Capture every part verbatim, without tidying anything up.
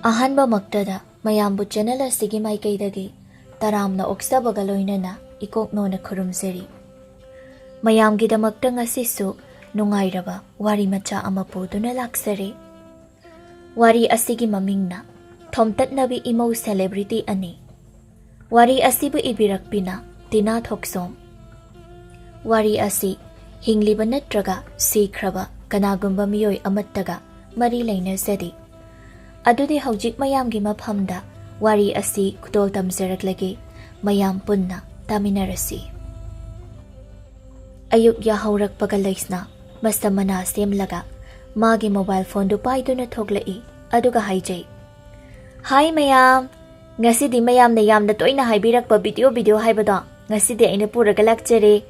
ꯑꯍꯥꯟꯕꯃꯛꯇꯗ ꯃꯌꯥꯝꯕꯨ ꯆꯦꯅꯦꯜ ꯑꯁꯤꯒꯤ ꯃꯥꯏꯀꯩꯗꯒꯤ ꯇꯔꯥꯝꯅ ꯑꯣꯛꯆꯕꯒ ꯂꯣꯏꯅꯅ ꯏꯀꯣꯛꯅꯣꯅ ꯈꯨꯔꯨꯝꯖꯔꯤ꯫ ꯃꯌꯥꯝꯒꯤꯗꯃꯛꯇ ꯉꯁꯤꯁꯨ ꯅꯨꯡꯉꯥꯏꯔꯕ ꯋꯥꯔꯤ ꯃꯆꯥ ꯑꯃ ꯄꯨꯗꯨꯅ ꯂꯥꯛꯆꯔꯦ꯫ ꯋꯥꯔꯤ ꯑꯁꯤꯒꯤ ꯃꯃꯤꯡꯅ ꯊꯣꯝꯇꯠꯅꯕꯤ ꯏꯃꯧ ꯁꯦꯂꯦꯕ꯭ꯔꯤꯇꯤ ꯑꯅꯤ꯫ ꯋꯥꯔꯤ ꯑꯁꯤꯕꯨ ꯏꯕꯤꯔꯛꯄꯤꯅ ꯇꯤꯅꯥ ꯊꯣꯛꯆꯣꯝ꯫ ꯋꯥꯔꯤ ꯑꯁꯤ ꯍꯤꯡꯂꯤꯕ ꯅꯠꯇ꯭ꯔꯒ ꯁꯤꯈ꯭ꯔꯕ ꯀꯅꯥꯒꯨꯝꯕ ꯃꯤꯑꯣꯏ ꯑꯃꯠꯇꯒ ꯃꯔꯤ ꯂꯩꯅꯖꯗꯦ꯫ ꯑꯗꯨꯗꯤ ꯍꯧꯖꯤꯛ ꯃꯌꯥꯝꯒꯤ ꯃꯐꯝꯗ ꯋꯥꯔꯤ ꯑꯁꯤ ꯈꯨꯗꯣꯜ ꯇꯝꯖꯔꯛꯂꯒꯦ, ꯃꯌꯥꯝ ꯄꯨꯟꯅ ꯇꯥꯃꯤꯟꯅꯔꯁꯤ꯫ ꯑꯌꯨꯛ ꯌꯥꯍꯧꯔꯛꯄꯒ ꯂꯩꯁꯅꯥ ꯃꯁꯝ ꯃꯅꯥ ꯁꯦꯝꯂꯒ ꯃꯥꯒꯤ ꯃꯣꯕꯥꯏꯜ ꯐꯣꯟꯗꯨ ꯄꯥꯏꯗꯨꯅ ꯊꯣꯛꯂꯛꯏ, ꯑꯗꯨꯒ ꯍꯥꯏꯖꯩ, "ꯍꯥꯏ ꯃꯌꯥꯝ, ꯉꯁꯤꯗꯤ ꯃꯌꯥꯝꯅ ꯌꯥꯝꯅ ꯇꯣꯏꯅ ꯍꯥꯏꯕꯤꯔꯛꯄ ꯚꯤꯗꯤꯑꯣ ꯚꯤꯗꯤꯑꯣ ꯍꯥꯏꯕꯗꯣ ꯉꯁꯤꯗꯤ ꯑꯩꯅ ꯄꯨꯔꯒ ꯂꯥꯛꯆꯔꯦ꯫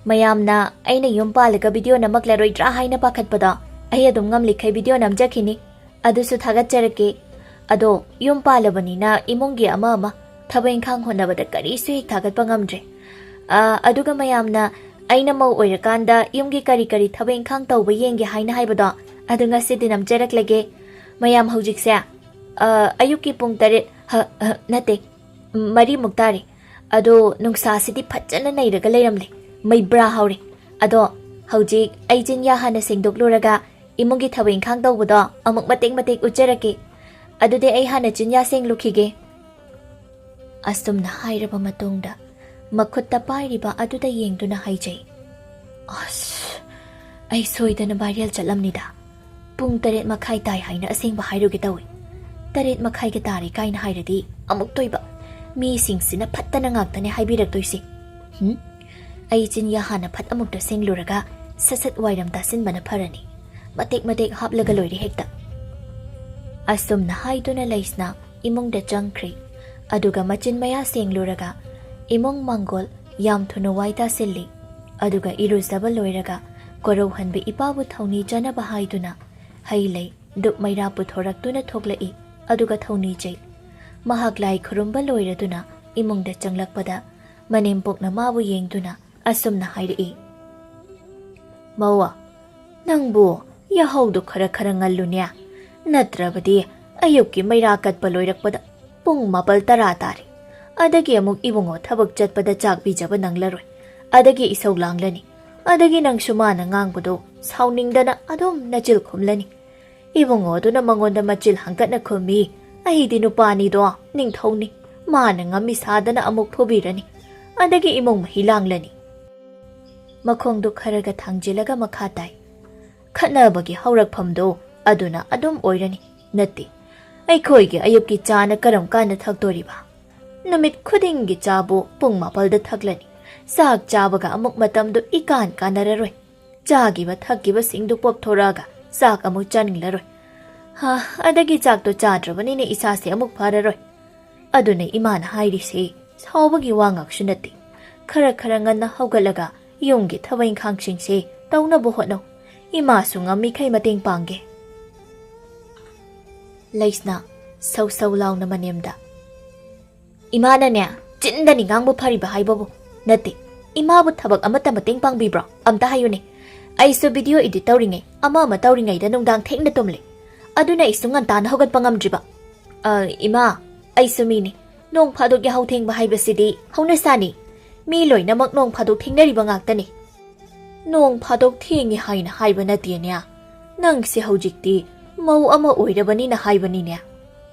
ꯃꯌꯥꯝꯅ ꯑꯩꯅ ꯌꯨꯝ ꯄꯥꯜꯂꯒ ꯚꯤꯗꯤꯑꯣ ꯅꯝꯃꯛꯂꯔꯣꯏꯗ꯭ꯔꯥ ꯍꯥꯏꯅ ꯄꯥꯈꯠꯄꯗꯣ, ꯑꯩ ꯑꯗꯨꯝ ꯉꯝꯂꯤꯈꯩ ꯚꯤꯗꯤꯑꯣ ꯅꯝꯖꯈꯤꯅꯤ꯫ ꯑꯗꯨꯁꯨ ꯊꯥꯒꯠꯆꯔꯛꯀꯦ꯫ ꯑꯗꯣ ꯌꯨꯝ ꯄꯥꯜꯂꯕꯅꯤꯅ ꯏꯃꯨꯡꯒꯤ ꯑꯃ ꯑꯃ ꯊꯕꯛ ꯏꯪꯈꯥꯡ ꯍꯣꯠꯅꯕꯗ ꯀꯔꯤꯁꯨ ꯍꯦꯛ ꯊꯥꯒꯠꯄ ꯉꯝꯗ꯭ꯔꯦ꯫ ꯑ, ꯑꯗꯨꯒ ꯃꯌꯥꯝꯅ ꯑꯩꯅ ꯃꯧ ꯑꯣꯏꯔꯀꯥꯟꯗ ꯌꯨꯝꯒꯤ ꯀꯔꯤ ꯀꯔꯤ ꯊꯕꯛ ꯏꯪꯈꯥꯡ ꯇꯧꯕ ꯌꯦꯡꯒꯦ ꯍꯥꯏꯅ ꯍꯥꯏꯕꯗꯣ, ꯑꯗꯨ ꯉꯁꯤꯗꯤ ꯅꯝꯖꯔꯛꯂꯒꯦ꯫ ꯃꯌꯥꯝ ꯍꯧꯖꯤꯛꯁꯦ, ꯑ, ꯑꯌꯨꯛꯀꯤ ꯄꯨꯡ ꯇꯔꯦꯠ, ꯍ, ꯍ, ꯅꯠꯇꯦ, ꯃꯔꯤꯃꯨꯛ ꯇꯥꯔꯦ꯫ ꯑꯗꯣ ꯅꯨꯡꯁꯥꯁꯤꯗꯤ ꯐꯖꯅ ꯅꯩꯔꯒ ꯂꯩꯔꯝꯂꯦ, ꯃꯩꯕ꯭ꯔꯥ ꯍꯧꯔꯦ꯫ ꯑꯗꯣ ꯍꯧꯖꯤꯛ ꯑꯩ ꯆꯤꯟꯌꯥ ꯍꯥꯟꯅ ꯁꯦꯡꯗꯣꯛꯂꯨꯔꯒ ꯏꯃꯨꯡꯒꯤ ꯊꯕꯛ ꯏꯪꯈꯥꯡ ꯇꯧꯕꯗꯣ ꯑꯃꯨꯛ ꯃꯇꯦꯛ ꯃꯇꯦꯛ ꯎꯠꯆꯔꯛꯀꯦ꯫ ꯑꯗꯨꯗꯤ ꯑꯩ ꯍꯥꯟꯅ ꯆꯤꯟꯌꯥ ꯁꯦꯡꯂꯨꯈꯤꯒꯦ꯫" ꯑꯁꯨꯝꯅ ꯍꯥꯏꯔꯕ ꯃꯇꯨꯡꯗ ꯃꯈꯨꯠꯇ ꯄꯥꯏꯔꯤꯕ ꯑꯗꯨꯗ ꯌꯦꯡꯗꯨꯅ ꯍꯥꯏꯖꯩ, "ꯑꯁ, ꯑꯩ ꯁꯣꯏꯗꯅ ꯚꯥꯏꯔꯦꯜ ꯆꯠꯂꯝꯅꯤꯗ꯫ ꯄꯨꯡ ꯇꯔꯦꯠ ꯃꯈꯥꯏ ꯇꯥꯏ ꯍꯥꯏꯅ ꯑꯁꯦꯡꯕ ꯍꯥꯏꯔꯨꯒꯦ ꯇꯧꯏ꯫ ꯇꯔꯦꯠ ꯃꯈꯥꯏꯒ ꯇꯥꯔꯦ ꯀꯥꯏꯅ ꯍꯥꯏꯔꯗꯤ ꯑꯃꯨꯛꯇꯣꯏꯕ꯫ ꯃꯤꯁꯤꯡꯁꯤꯅ ꯐꯠꯇꯅ ꯉꯥꯛꯇꯅꯦ ꯍꯥꯏꯕꯤꯔꯛꯇꯣꯏꯁꯦ꯫ ꯍꯨꯝ? ꯑꯩ ꯆꯤꯟꯌꯥ ꯍꯥꯟꯅ ꯐꯠ ꯑꯃꯨꯛꯇ ꯁꯦꯡꯂꯨꯔꯒ ꯁꯠ ꯁꯠ ꯋꯥꯏꯔꯝ ꯇꯥꯁꯤꯟꯕꯅ ꯐꯔꯅꯤ꯫ ꯃꯇꯦꯛ ꯃꯇꯦꯛ ꯍꯥꯞꯂꯒ ꯂꯣꯏꯔꯦ ꯍꯦꯛꯇ꯫" ꯑꯁꯨꯝꯅ ꯍꯥꯏꯗꯨꯅ ꯂꯩꯁꯅꯥ ꯏꯃꯨꯡꯗ ꯆꯪꯈ꯭ꯔꯦ꯫ ꯑꯗꯨꯒ ꯃꯆꯤꯟ ꯃꯌꯥ ꯁꯦꯡꯂꯨꯔꯒ ꯏꯃꯨꯡ ꯃꯥꯡꯒꯣꯜ ꯌꯥꯝ ꯊꯨꯅ ꯋꯥꯏ ꯇꯥꯁꯤꯜꯂꯤ꯫ ꯑꯗꯨꯒ ꯏꯔꯨꯖꯕ ꯂꯣꯏꯔꯒ ꯀꯣꯔꯧꯍꯟꯕ ꯏꯄꯥꯕꯨ ꯊꯧꯅꯤ ꯆꯥꯅꯕ ꯍꯥꯏꯗꯨꯅ ꯍꯩ ꯂꯩ, ꯗꯨꯛ ꯃꯩꯔꯥ ꯄꯨꯊꯣꯔꯛꯇꯨꯅ ꯊꯣꯛꯂꯛꯏ꯫ ꯑꯗꯨꯒ ꯊꯧꯅꯤꯖꯩ꯫ ꯃꯍꯥꯛ ꯂꯥꯏ ꯈꯨꯔꯨꯝꯕ ꯂꯣꯏꯔꯗꯨꯅ ꯏꯃꯨꯡꯗ ꯆꯪꯂꯛꯄꯗ ꯃꯅꯦꯝꯄꯣꯛꯅ ꯃꯥꯕꯨ ꯌꯦꯡꯗꯨꯅ ꯑꯁꯨꯝꯅ ꯍꯥꯏꯔꯛꯏ, "ꯃꯧ, ꯅꯪꯕꯨ ꯌꯥꯍꯧꯗꯨ ꯈꯔ ꯈꯔ ꯉꯜꯂꯨꯅꯦ, ꯅꯠꯇ꯭ꯔꯕꯗꯤ ꯑꯌꯨꯛꯀꯤ ꯃꯩꯔꯥ ꯀꯠꯄ ꯂꯣꯏꯔꯛꯄꯗ ꯄꯨꯡ ꯃꯥꯄꯜ ꯇꯔꯥ ꯇꯥꯔꯦ꯫ ꯑꯗꯒꯤ ꯑꯃꯨꯛ ꯏꯕꯨꯡꯉꯣ ꯊꯕꯛ ꯆꯠꯄꯗ ꯆꯥꯛ ꯄꯤꯖꯕ ꯅꯪꯂꯔꯣꯏ꯫ ꯑꯗꯒꯤ ꯏꯁꯧ ꯂꯥꯡꯂꯅꯤ꯫ ꯑꯗꯒꯤ ꯅꯪꯁꯨ ꯃꯥꯅ ꯉꯥꯡꯕꯗꯣ ꯁꯥꯎꯅꯤꯡꯗꯅ ꯑꯗꯨꯝ ꯅꯆꯤꯜ ꯈꯨꯝꯂꯅꯤ꯫ ꯏꯕꯨꯡꯉꯣꯗꯨꯅ ꯃꯉꯣꯟꯗ ꯃꯆꯤꯜ ꯍꯪꯒꯠꯅ ꯈꯨꯝꯃꯤ, "ꯑꯩꯗꯤ ꯅꯨꯄꯥꯅꯤꯗꯣ, ꯅꯤꯡꯊꯧꯅꯤ꯫ ꯃꯥꯅ ꯉꯝꯃꯤ ꯁꯥꯗꯅ ꯑꯃꯨꯛ ꯐꯨꯕꯤꯔꯅꯤ꯫ ꯑꯗꯒꯤ ꯏꯃꯨꯡ ꯃꯍꯤ ꯂꯥꯡꯂꯅꯤ"꯫ ꯃꯈꯣꯡꯗꯨ ꯈꯔꯒ ꯊꯥꯡꯖꯤꯜꯂꯒ ꯃꯈꯥ ꯇꯥꯏ, "ꯈꯠꯅꯕꯒꯤ ꯍꯧꯔꯛꯐꯝꯗꯣ ꯑꯗꯨꯅ ꯑꯗꯨꯝ ꯑꯣꯏꯔꯅꯤ꯫ ꯅꯠꯇꯦ, ꯑꯩꯈꯣꯏꯒꯤ ꯑꯌꯨꯛꯀꯤ ꯆꯥꯅ ꯀꯔꯝ ꯀꯥꯟꯗ ꯊꯛꯇꯣꯔꯤꯕ? ꯅꯨꯃꯤꯠ ꯈꯨꯗꯤꯡꯒꯤ ꯆꯥꯕꯨ ꯄꯨꯡ ꯃꯥꯄꯜꯗ ꯊꯛꯂꯅꯤ꯫ ꯆꯥꯛ ꯆꯥꯕꯒ ꯑꯃꯨꯛ ꯃꯇꯝꯗꯨ ꯏꯀꯥꯟ ꯀꯥꯟꯅꯔꯔꯣꯏ꯫ ꯆꯥꯈꯤꯕ ꯊꯛꯈꯤꯕꯁꯤꯡꯗꯨ ꯄꯣꯞꯊꯣꯔꯛꯑꯒ ꯆꯥꯛ ꯑꯃꯨꯛ ꯆꯥꯅꯤꯡꯂꯔꯣꯏ꯫ ꯍꯥ, ꯑꯗꯒꯤ ꯆꯥꯛꯇꯣ ꯆꯥꯗ꯭ꯔꯕꯅꯤꯅ ꯏꯁꯥꯁꯦ ꯑꯃꯨꯛ ꯐꯔꯔꯣꯏ"꯫ ꯑꯗꯨꯅ ꯏꯃꯥꯅ ꯍꯥꯏꯔꯤꯁꯦ ꯁꯥꯎꯕꯒꯤ ꯋꯥ ꯉꯥꯛꯁꯨ ꯅꯠꯇꯦ꯫ ꯈꯔ ꯈꯔ ꯉꯟꯅ ꯍꯧꯒꯠꯂꯒ ꯌꯨꯝꯒꯤ ꯊꯕꯛ ꯏꯪꯈꯥꯡꯁꯤꯡꯁꯦ ꯇꯧꯅꯕ ꯍꯣꯠꯅꯧ꯫ ꯏꯃꯥꯁꯨ ꯉꯝꯃꯤꯈꯩ ꯃꯇꯦꯡ ꯄꯥꯡꯒꯦ꯫ ꯂꯩꯁꯅꯥ ꯁꯧ ꯁꯧ ꯂꯥꯎꯅ ꯃꯅꯦꯝꯗ, "ꯏꯃꯥꯅꯅꯦ, ꯆꯤꯟꯗꯅꯤ ꯉꯥꯡꯕ ꯐꯔꯤꯕ ꯍꯥꯏꯕꯕꯨ꯫ ꯅꯠꯇꯦ, ꯏꯃꯥꯕꯨ ꯊꯕꯛ ꯑꯃꯠꯇ ꯃꯇꯦꯡ ꯄꯥꯡꯕꯤꯕ꯭ꯔꯣ? ꯑꯝꯇ ꯍꯥꯏꯌꯨꯅꯦ꯫ ꯑꯩꯁꯨ ꯚꯤꯗꯤꯑꯣ ꯏꯗꯤꯠ ꯇꯧꯔꯤꯉꯩ, ꯑꯃ ꯑꯃ ꯇꯧꯔꯤꯉꯩꯗ ꯅꯨꯡꯗꯥꯡ ꯊꯦꯡꯅ ꯇꯨꯝꯂꯦ꯫ ꯑꯗꯨꯅ ꯑꯩꯁꯨ ꯉꯟꯇꯥꯅ ꯍꯧꯒꯠꯄ ꯉꯝꯗ꯭ꯔꯤꯕ꯫ ꯑ, ꯏꯃꯥ, ꯑꯩꯁꯨ ꯃꯤꯅꯤ꯫ ꯅꯣꯡ ꯐꯥꯗꯣꯛ ꯌꯥꯍꯧ ꯊꯦꯡꯕ ꯍꯥꯏꯕꯁꯤꯗꯤ ꯍꯧꯅꯁꯥꯅꯤ꯫ ꯃꯤ ꯂꯣꯏꯅꯃꯛ ꯅꯣꯡ ꯐꯥꯗꯣꯛ ꯊꯦꯡꯅꯔꯤꯕ ꯉꯥꯛꯇꯅꯤ"꯫ "ꯅꯣꯡ ꯐꯥꯗꯣꯛ ꯊꯦꯡꯉꯤ ꯍꯥꯏꯅ ꯍꯥꯏꯕ ꯅꯠꯇꯦꯅꯦ꯫ ꯅꯪꯁꯦ ꯍꯧꯖꯤꯛꯇꯤ ꯃꯧ ꯑꯃ ꯑꯣꯏꯔꯕꯅꯤꯅ ꯍꯥꯏꯕꯅꯤꯅꯦ"꯫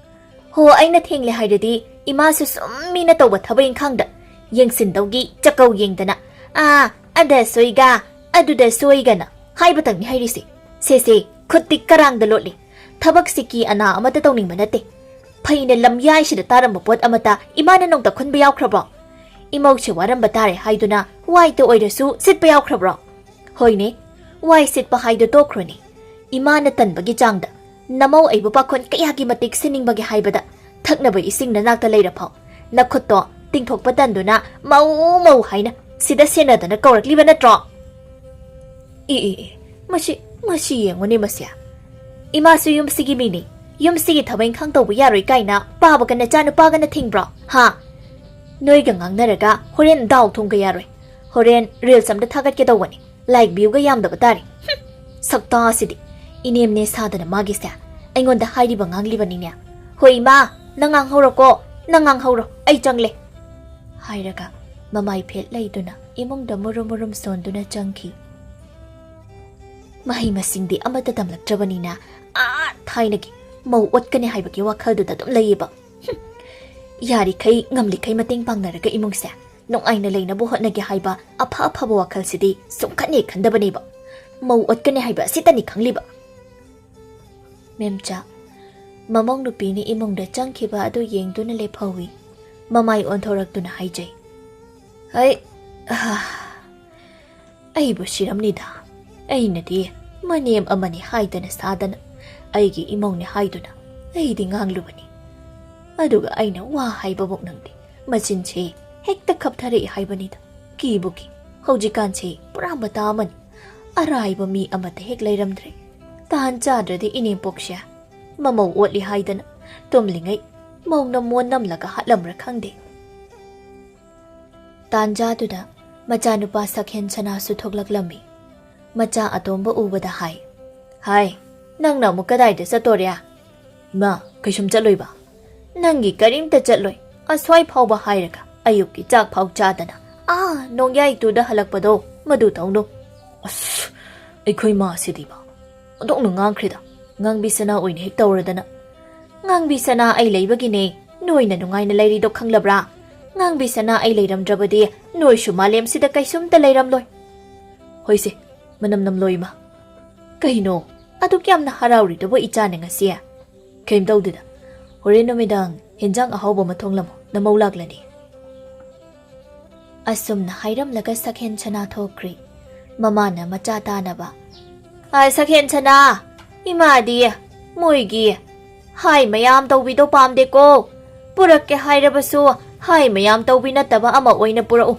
ꯍꯣ, ꯑꯩꯅ ꯊꯦꯡꯂꯦ ꯍꯥꯏꯔꯗꯤ ꯏꯃꯥꯁꯨ ꯁꯨꯝ ꯃꯤꯅ ꯇꯧꯕ ꯊꯕꯛ ꯏꯪꯈꯥꯡꯗ ꯌꯦꯡꯁꯤꯟꯗꯧꯒꯤ ꯆꯥꯛꯀꯧ ꯌꯦꯡꯗꯅ, "ꯑꯥ, ꯑꯗ ꯁꯣꯏꯒ, ꯑꯗꯨꯗ ꯁꯣꯏꯒꯅ" ꯍꯥꯏꯕꯇꯪꯅꯤ ꯍꯥꯏꯔꯤꯁꯦ꯫ ꯁꯦ ꯁꯦ, ꯈꯨꯠꯇꯤ ꯀꯔꯥꯡꯗ ꯂꯣꯠꯂꯤ꯫ ꯊꯕꯛꯁꯤ ꯀꯤ ꯑꯅꯥ ꯑꯃꯠꯇ ꯇꯧꯅꯤꯡꯕ ꯅꯠꯇꯦ꯫ ꯐꯩꯅ ꯂꯝꯌꯥꯏꯁꯤꯗ ꯇꯥꯔꯝꯕ ꯄꯣꯠ ꯑꯃꯠꯇ ꯏꯃꯥꯅ ꯅꯣꯡꯇ ꯈꯨꯟꯕ ꯌꯥꯎꯈ꯭ꯔꯕꯣ? ꯏꯃꯧꯁꯦ ꯋꯥꯔꯝꯕ ꯇꯥꯔꯦ ꯍꯥꯏꯗꯨꯅ ꯋꯥꯏꯇ ꯑꯣꯏꯔꯁꯨ ꯁꯤꯠꯄ ꯌꯥꯎꯈ꯭ꯔꯕ꯭ꯔꯣ? ꯍꯣꯏꯅꯦ, ꯋꯥꯏ ꯁꯤꯠꯄ ꯍꯥꯏꯗꯣ ꯇꯣꯛꯈ꯭ꯔꯣꯅꯦ꯫ ꯏꯃꯥꯅ ꯇꯟꯕꯒꯤ ꯆꯥꯡꯗ ꯅꯃꯧ ꯑꯩꯕꯨ ꯄꯥꯈꯣꯟ ꯀꯌꯥꯒꯤ ꯃꯇꯤꯛ ꯁꯤꯟꯅꯤꯡꯕꯒꯦ ꯍꯥꯏꯕꯗ, ꯊꯛꯅꯕ ꯏꯁꯤꯡ ꯅꯅꯥꯛꯇ ꯂꯩꯔꯐꯥꯎ ꯅꯈꯨꯠꯇꯣ ꯇꯤꯡꯊꯣꯛꯄ ꯇꯟꯗꯨꯅ "ꯃꯧ, ꯃꯧ" ꯍꯥꯏꯅ ꯁꯤꯗ ꯁꯦꯟꯅꯗꯅ ꯀꯧꯔꯛꯂꯤꯕ ꯅꯠꯇ꯭ꯔꯣ? ꯏ, ꯏ, ꯏ, ꯃꯁꯤ, ꯃꯁꯤ ꯌꯦꯡꯉꯨꯅꯦ ꯃꯁꯤ꯫ ꯏꯃꯥꯁꯨ ꯌꯨꯝꯁꯤꯒꯤ ꯃꯤꯅꯤ, ꯌꯨꯝꯁꯤꯒꯤ ꯊꯕꯛ ꯏꯪꯈꯥꯡ ꯇꯧꯕ ꯌꯥꯔꯣꯏ ꯀꯥꯏꯅ ꯄꯥꯕꯒ ꯅꯆꯥꯅꯨꯄꯥꯒꯅ ꯊꯤꯡꯕ꯭ꯔꯣ? ꯍꯥ? ꯅꯣꯏꯒ ꯉꯥꯡꯅꯔꯒ ꯍꯣꯔꯦꯟ ꯗꯥꯎ ꯊꯨꯝꯒ ꯌꯥꯔꯣꯏ꯫ ꯍꯣꯔꯦꯟ ꯔꯤꯜꯁ ꯑꯝꯇ ꯊꯥꯒꯠꯀꯦ ꯇꯧꯕꯅꯤ꯫ ꯂꯥꯏꯛ ꯚ꯭ꯌꯨꯒ ꯌꯥꯝꯗꯕ ꯇꯥꯔꯦ꯫ ꯍꯨꯝ, ꯁꯛꯇꯥꯁꯤꯗꯤ꯫ ꯏꯅꯦꯝꯅꯦ ꯁꯥꯗꯅ ꯃꯥꯒꯤꯁꯦ꯫ ꯑꯩꯉꯣꯟꯗ ꯍꯥꯏꯔꯤꯕ ꯉꯥꯡꯂꯤꯕꯅꯤꯅꯦ꯫ "ꯍꯣꯏ ꯏꯃꯥ, ꯅꯪ ꯉꯥꯡꯍꯧꯔꯣꯀꯣ, ꯅꯪ ꯉꯥꯡꯍꯧꯔꯣ, ꯑꯩ ꯆꯪꯂꯦ," ꯍꯥꯏꯔꯒ ꯃꯃꯥꯏ ꯐꯦꯠ ꯂꯩꯗꯨꯅ ꯏꯃꯨꯡꯗ ꯃꯨꯔꯨꯝ ꯃꯨꯔꯨꯝ ꯁꯣꯟꯗꯨꯅ ꯆꯪꯈꯤ꯫ ꯃꯍꯩ ꯃꯁꯤꯡꯗꯤ ꯑꯃꯠꯇ ꯇꯝꯂꯛꯇ꯭ꯔꯕꯅꯤꯅ, ꯑꯥ ꯊꯥꯏꯅꯒꯤ ꯃꯧ ꯑꯣꯠꯀꯅꯤ ꯍꯥꯏꯕꯒꯤ ꯋꯥꯈꯜꯗꯨꯗ ꯑꯗꯨꯝ ꯂꯩꯌꯦꯕ꯫ ꯍꯨꯝ, ꯌꯥꯔꯤꯈꯩ ꯉꯝꯂꯤꯈꯩ ꯃꯇꯦꯡ ꯄꯥꯡꯅꯔꯒ ꯏꯃꯨꯡꯁꯦ ꯅꯨꯡꯉꯥꯏꯅ ꯂꯩꯅꯕ ꯍꯣꯠꯅꯒꯦ ꯍꯥꯏꯕ ꯑꯐ ꯑꯐꯕ ꯋꯥꯈꯜꯁꯤꯗꯤ ꯁꯨꯡꯈꯟ ꯍꯦꯛ ꯈꯟꯗꯕꯅꯦꯕ꯫ ꯃꯧ ꯑꯣꯠꯀꯅꯤ ꯍꯥꯏꯕ ꯑꯁꯤꯇꯅꯤ ꯈꯪꯂꯤꯕ꯫ ꯃꯦꯝꯆꯥ, ꯃꯃꯧ ꯅꯨꯄꯤꯅ ꯏꯃꯨꯡꯗ ꯆꯪꯈꯤꯕ ꯑꯗꯨ ꯌꯦꯡꯗꯨꯅ ꯂꯦꯞꯍꯧꯏ꯫ ꯃꯃꯥꯏ ꯑꯣꯟꯊꯣꯔꯛꯇꯨꯅ ꯍꯥꯏꯖꯩ, "ꯍꯩ, ꯑꯍ, ꯑꯩꯕꯨ ꯁꯤꯔꯝꯅꯤꯗ꯫ ꯑꯩꯅꯗꯤ ꯃꯅꯦꯝ ꯑꯃꯅꯤ ꯍꯥꯏꯗꯅ ꯁꯥꯗꯅ, ꯑꯩꯒꯤ ꯏꯃꯧꯅꯤ ꯍꯥꯏꯗꯨꯅ ꯑꯩꯗꯤ ꯉꯥꯡꯂꯨꯕꯅꯤ꯫ ꯑꯗꯨꯒ ꯑꯩꯅ ꯋꯥ ꯍꯥꯏꯕꯃꯨꯛ ꯅꯪꯗꯤ ꯃꯆꯤꯟꯁꯦ ꯍꯦꯛꯇ ꯈꯞꯊꯔꯛꯏ ꯍꯥꯏꯕꯅꯤꯗ꯫ ꯀꯤꯕꯨ ꯀꯤ꯫ ꯍꯧꯖꯤꯛꯀꯥꯟꯁꯦ ꯄꯨꯔꯥ ꯃꯇꯥ ꯑꯃꯅꯤ꯫ ꯑꯔꯥꯏꯕ ꯃꯤ ꯑꯃꯠꯇ ꯍꯦꯛ ꯂꯩꯔꯝꯗ꯭ꯔꯦ꯫ ꯇꯥꯟ ꯆꯥꯗ꯭ꯔꯗꯤ ꯏꯅꯦꯝꯄꯣꯛꯁꯦ ꯃꯃꯧ ꯑꯣꯠꯂꯤ ꯍꯥꯏꯗꯅ ꯇꯨꯝꯂꯤꯉꯩ ꯃꯧꯅ ꯃꯣꯟ ꯅꯝꯂꯒ ꯍꯥꯠꯂꯝꯕ꯭ꯔꯥ ꯈꯪꯗꯦ꯫" ꯇꯥꯟꯖꯥꯗꯨꯗ ꯃꯆꯥꯅꯨꯄꯥ ꯁꯛꯍꯦꯟ ꯁꯅꯥꯁꯨ ꯊꯣꯛꯂꯛꯂꯝꯃꯤ꯫ ꯃꯆꯥ ꯑꯇꯣꯝꯕ ꯎꯕꯗ ꯍꯥꯏ, "ꯍꯥꯏ, ꯅꯪꯅ ꯑꯃꯨꯛ ꯀꯗꯥꯏꯗ ꯆꯠꯇꯣꯔꯦ?" "ꯏꯃꯥ, ꯀꯩꯁꯨꯝ ꯆꯠꯂꯣꯏꯕ꯫" "ꯅꯪꯒꯤ ꯀꯔꯤꯝꯇ ꯆꯠꯂꯣꯏ꯫ ꯑꯁ꯭ꯋꯥꯏ ꯐꯥꯎꯕ ꯍꯥꯏꯔꯒ ꯑꯌꯨꯛꯀꯤ ꯆꯥꯛ ꯐꯥꯎ ꯆꯥꯗꯅ ꯑꯥ ꯅꯣꯡꯌꯥꯏ ꯇꯨꯗ ꯍꯜꯂꯛꯄꯗꯣ ꯃꯗꯨ ꯇꯧꯅꯨ꯫" ꯑꯁ, ꯑꯩꯈꯣꯏ ꯃꯥꯁꯤꯗꯤꯕ꯫ ꯑꯣꯟꯊꯣꯛꯅ ꯉꯥꯡꯈ꯭ꯔꯦꯗ꯫ ꯉꯥꯡꯕꯤ ꯁꯅꯥ ꯑꯣꯏꯅ ꯍꯦꯛ ꯇꯧꯔꯗꯅ꯫ ꯉꯥꯡꯕꯤ ꯁꯅꯥ ꯑꯩ ꯂꯩꯕꯒꯤꯅꯦ ꯅꯣꯏꯅ ꯅꯨꯡꯉꯥꯏꯅ ꯂꯩꯔꯤꯗꯣ, ꯈꯪꯂꯕ꯭ꯔꯥ? ꯉꯥꯡꯕꯤ ꯁꯅꯥ ꯑꯩ ꯂꯩꯔꯝꯗ꯭ꯔꯕꯗꯤ ꯅꯣꯏꯁꯨ ꯃꯥꯂꯦꯝꯁꯤꯗ ꯀꯩꯁꯨꯝꯇ ꯂꯩꯔꯝꯂꯣꯏ꯫ ꯍꯣꯏꯁꯦ, ꯃꯅꯝ ꯅꯝꯂꯣꯏ ꯏꯃꯥ꯫ ꯀꯩꯅꯣ, ꯑꯗꯨꯛ ꯌꯥꯝꯅ ꯍꯔꯥꯎꯔꯤꯗꯨꯕꯨ ꯏꯆꯥꯅ ꯉꯁꯤ? ꯀꯩꯝ ꯇꯧꯗꯦꯗ꯫ ꯍꯣꯔꯦꯟ ꯅꯨꯃꯤꯗꯥꯡ ꯍꯦꯟꯖꯥꯡ ꯑꯍꯥꯎꯕ ꯑꯃ ꯊꯣꯡꯂꯝꯃꯣ, ꯅꯃꯧ ꯂꯥꯛꯂꯅꯤ꯫ ꯑꯁꯨꯝꯅ ꯍꯥꯏꯔꯝꯂꯒ ꯁꯛꯍꯦꯟ ꯁꯅꯥ ꯊꯣꯛꯈ꯭ꯔꯦ꯫ ꯃꯃꯥꯅ ꯃꯆꯥ ꯇꯥꯅꯕ, "ꯑ, ꯁꯛꯍꯦꯟ ꯁꯅꯥ, ꯏꯃꯥꯗꯤ ꯃꯣꯏꯒꯤ ꯍꯥꯏ ꯃꯌꯥꯝ ꯇꯧꯕꯤꯗꯣ ꯄꯥꯝꯗꯦꯀꯣ꯫ ꯄꯨꯔꯛꯀꯦ ꯍꯥꯏꯔꯕꯁꯨ ꯍꯥꯏ ꯃꯌꯥꯝ ꯇꯧꯕꯤ ꯅꯠꯇꯕ ꯑꯃ ꯑꯣꯏꯅ ꯄꯨꯔꯛꯎ꯫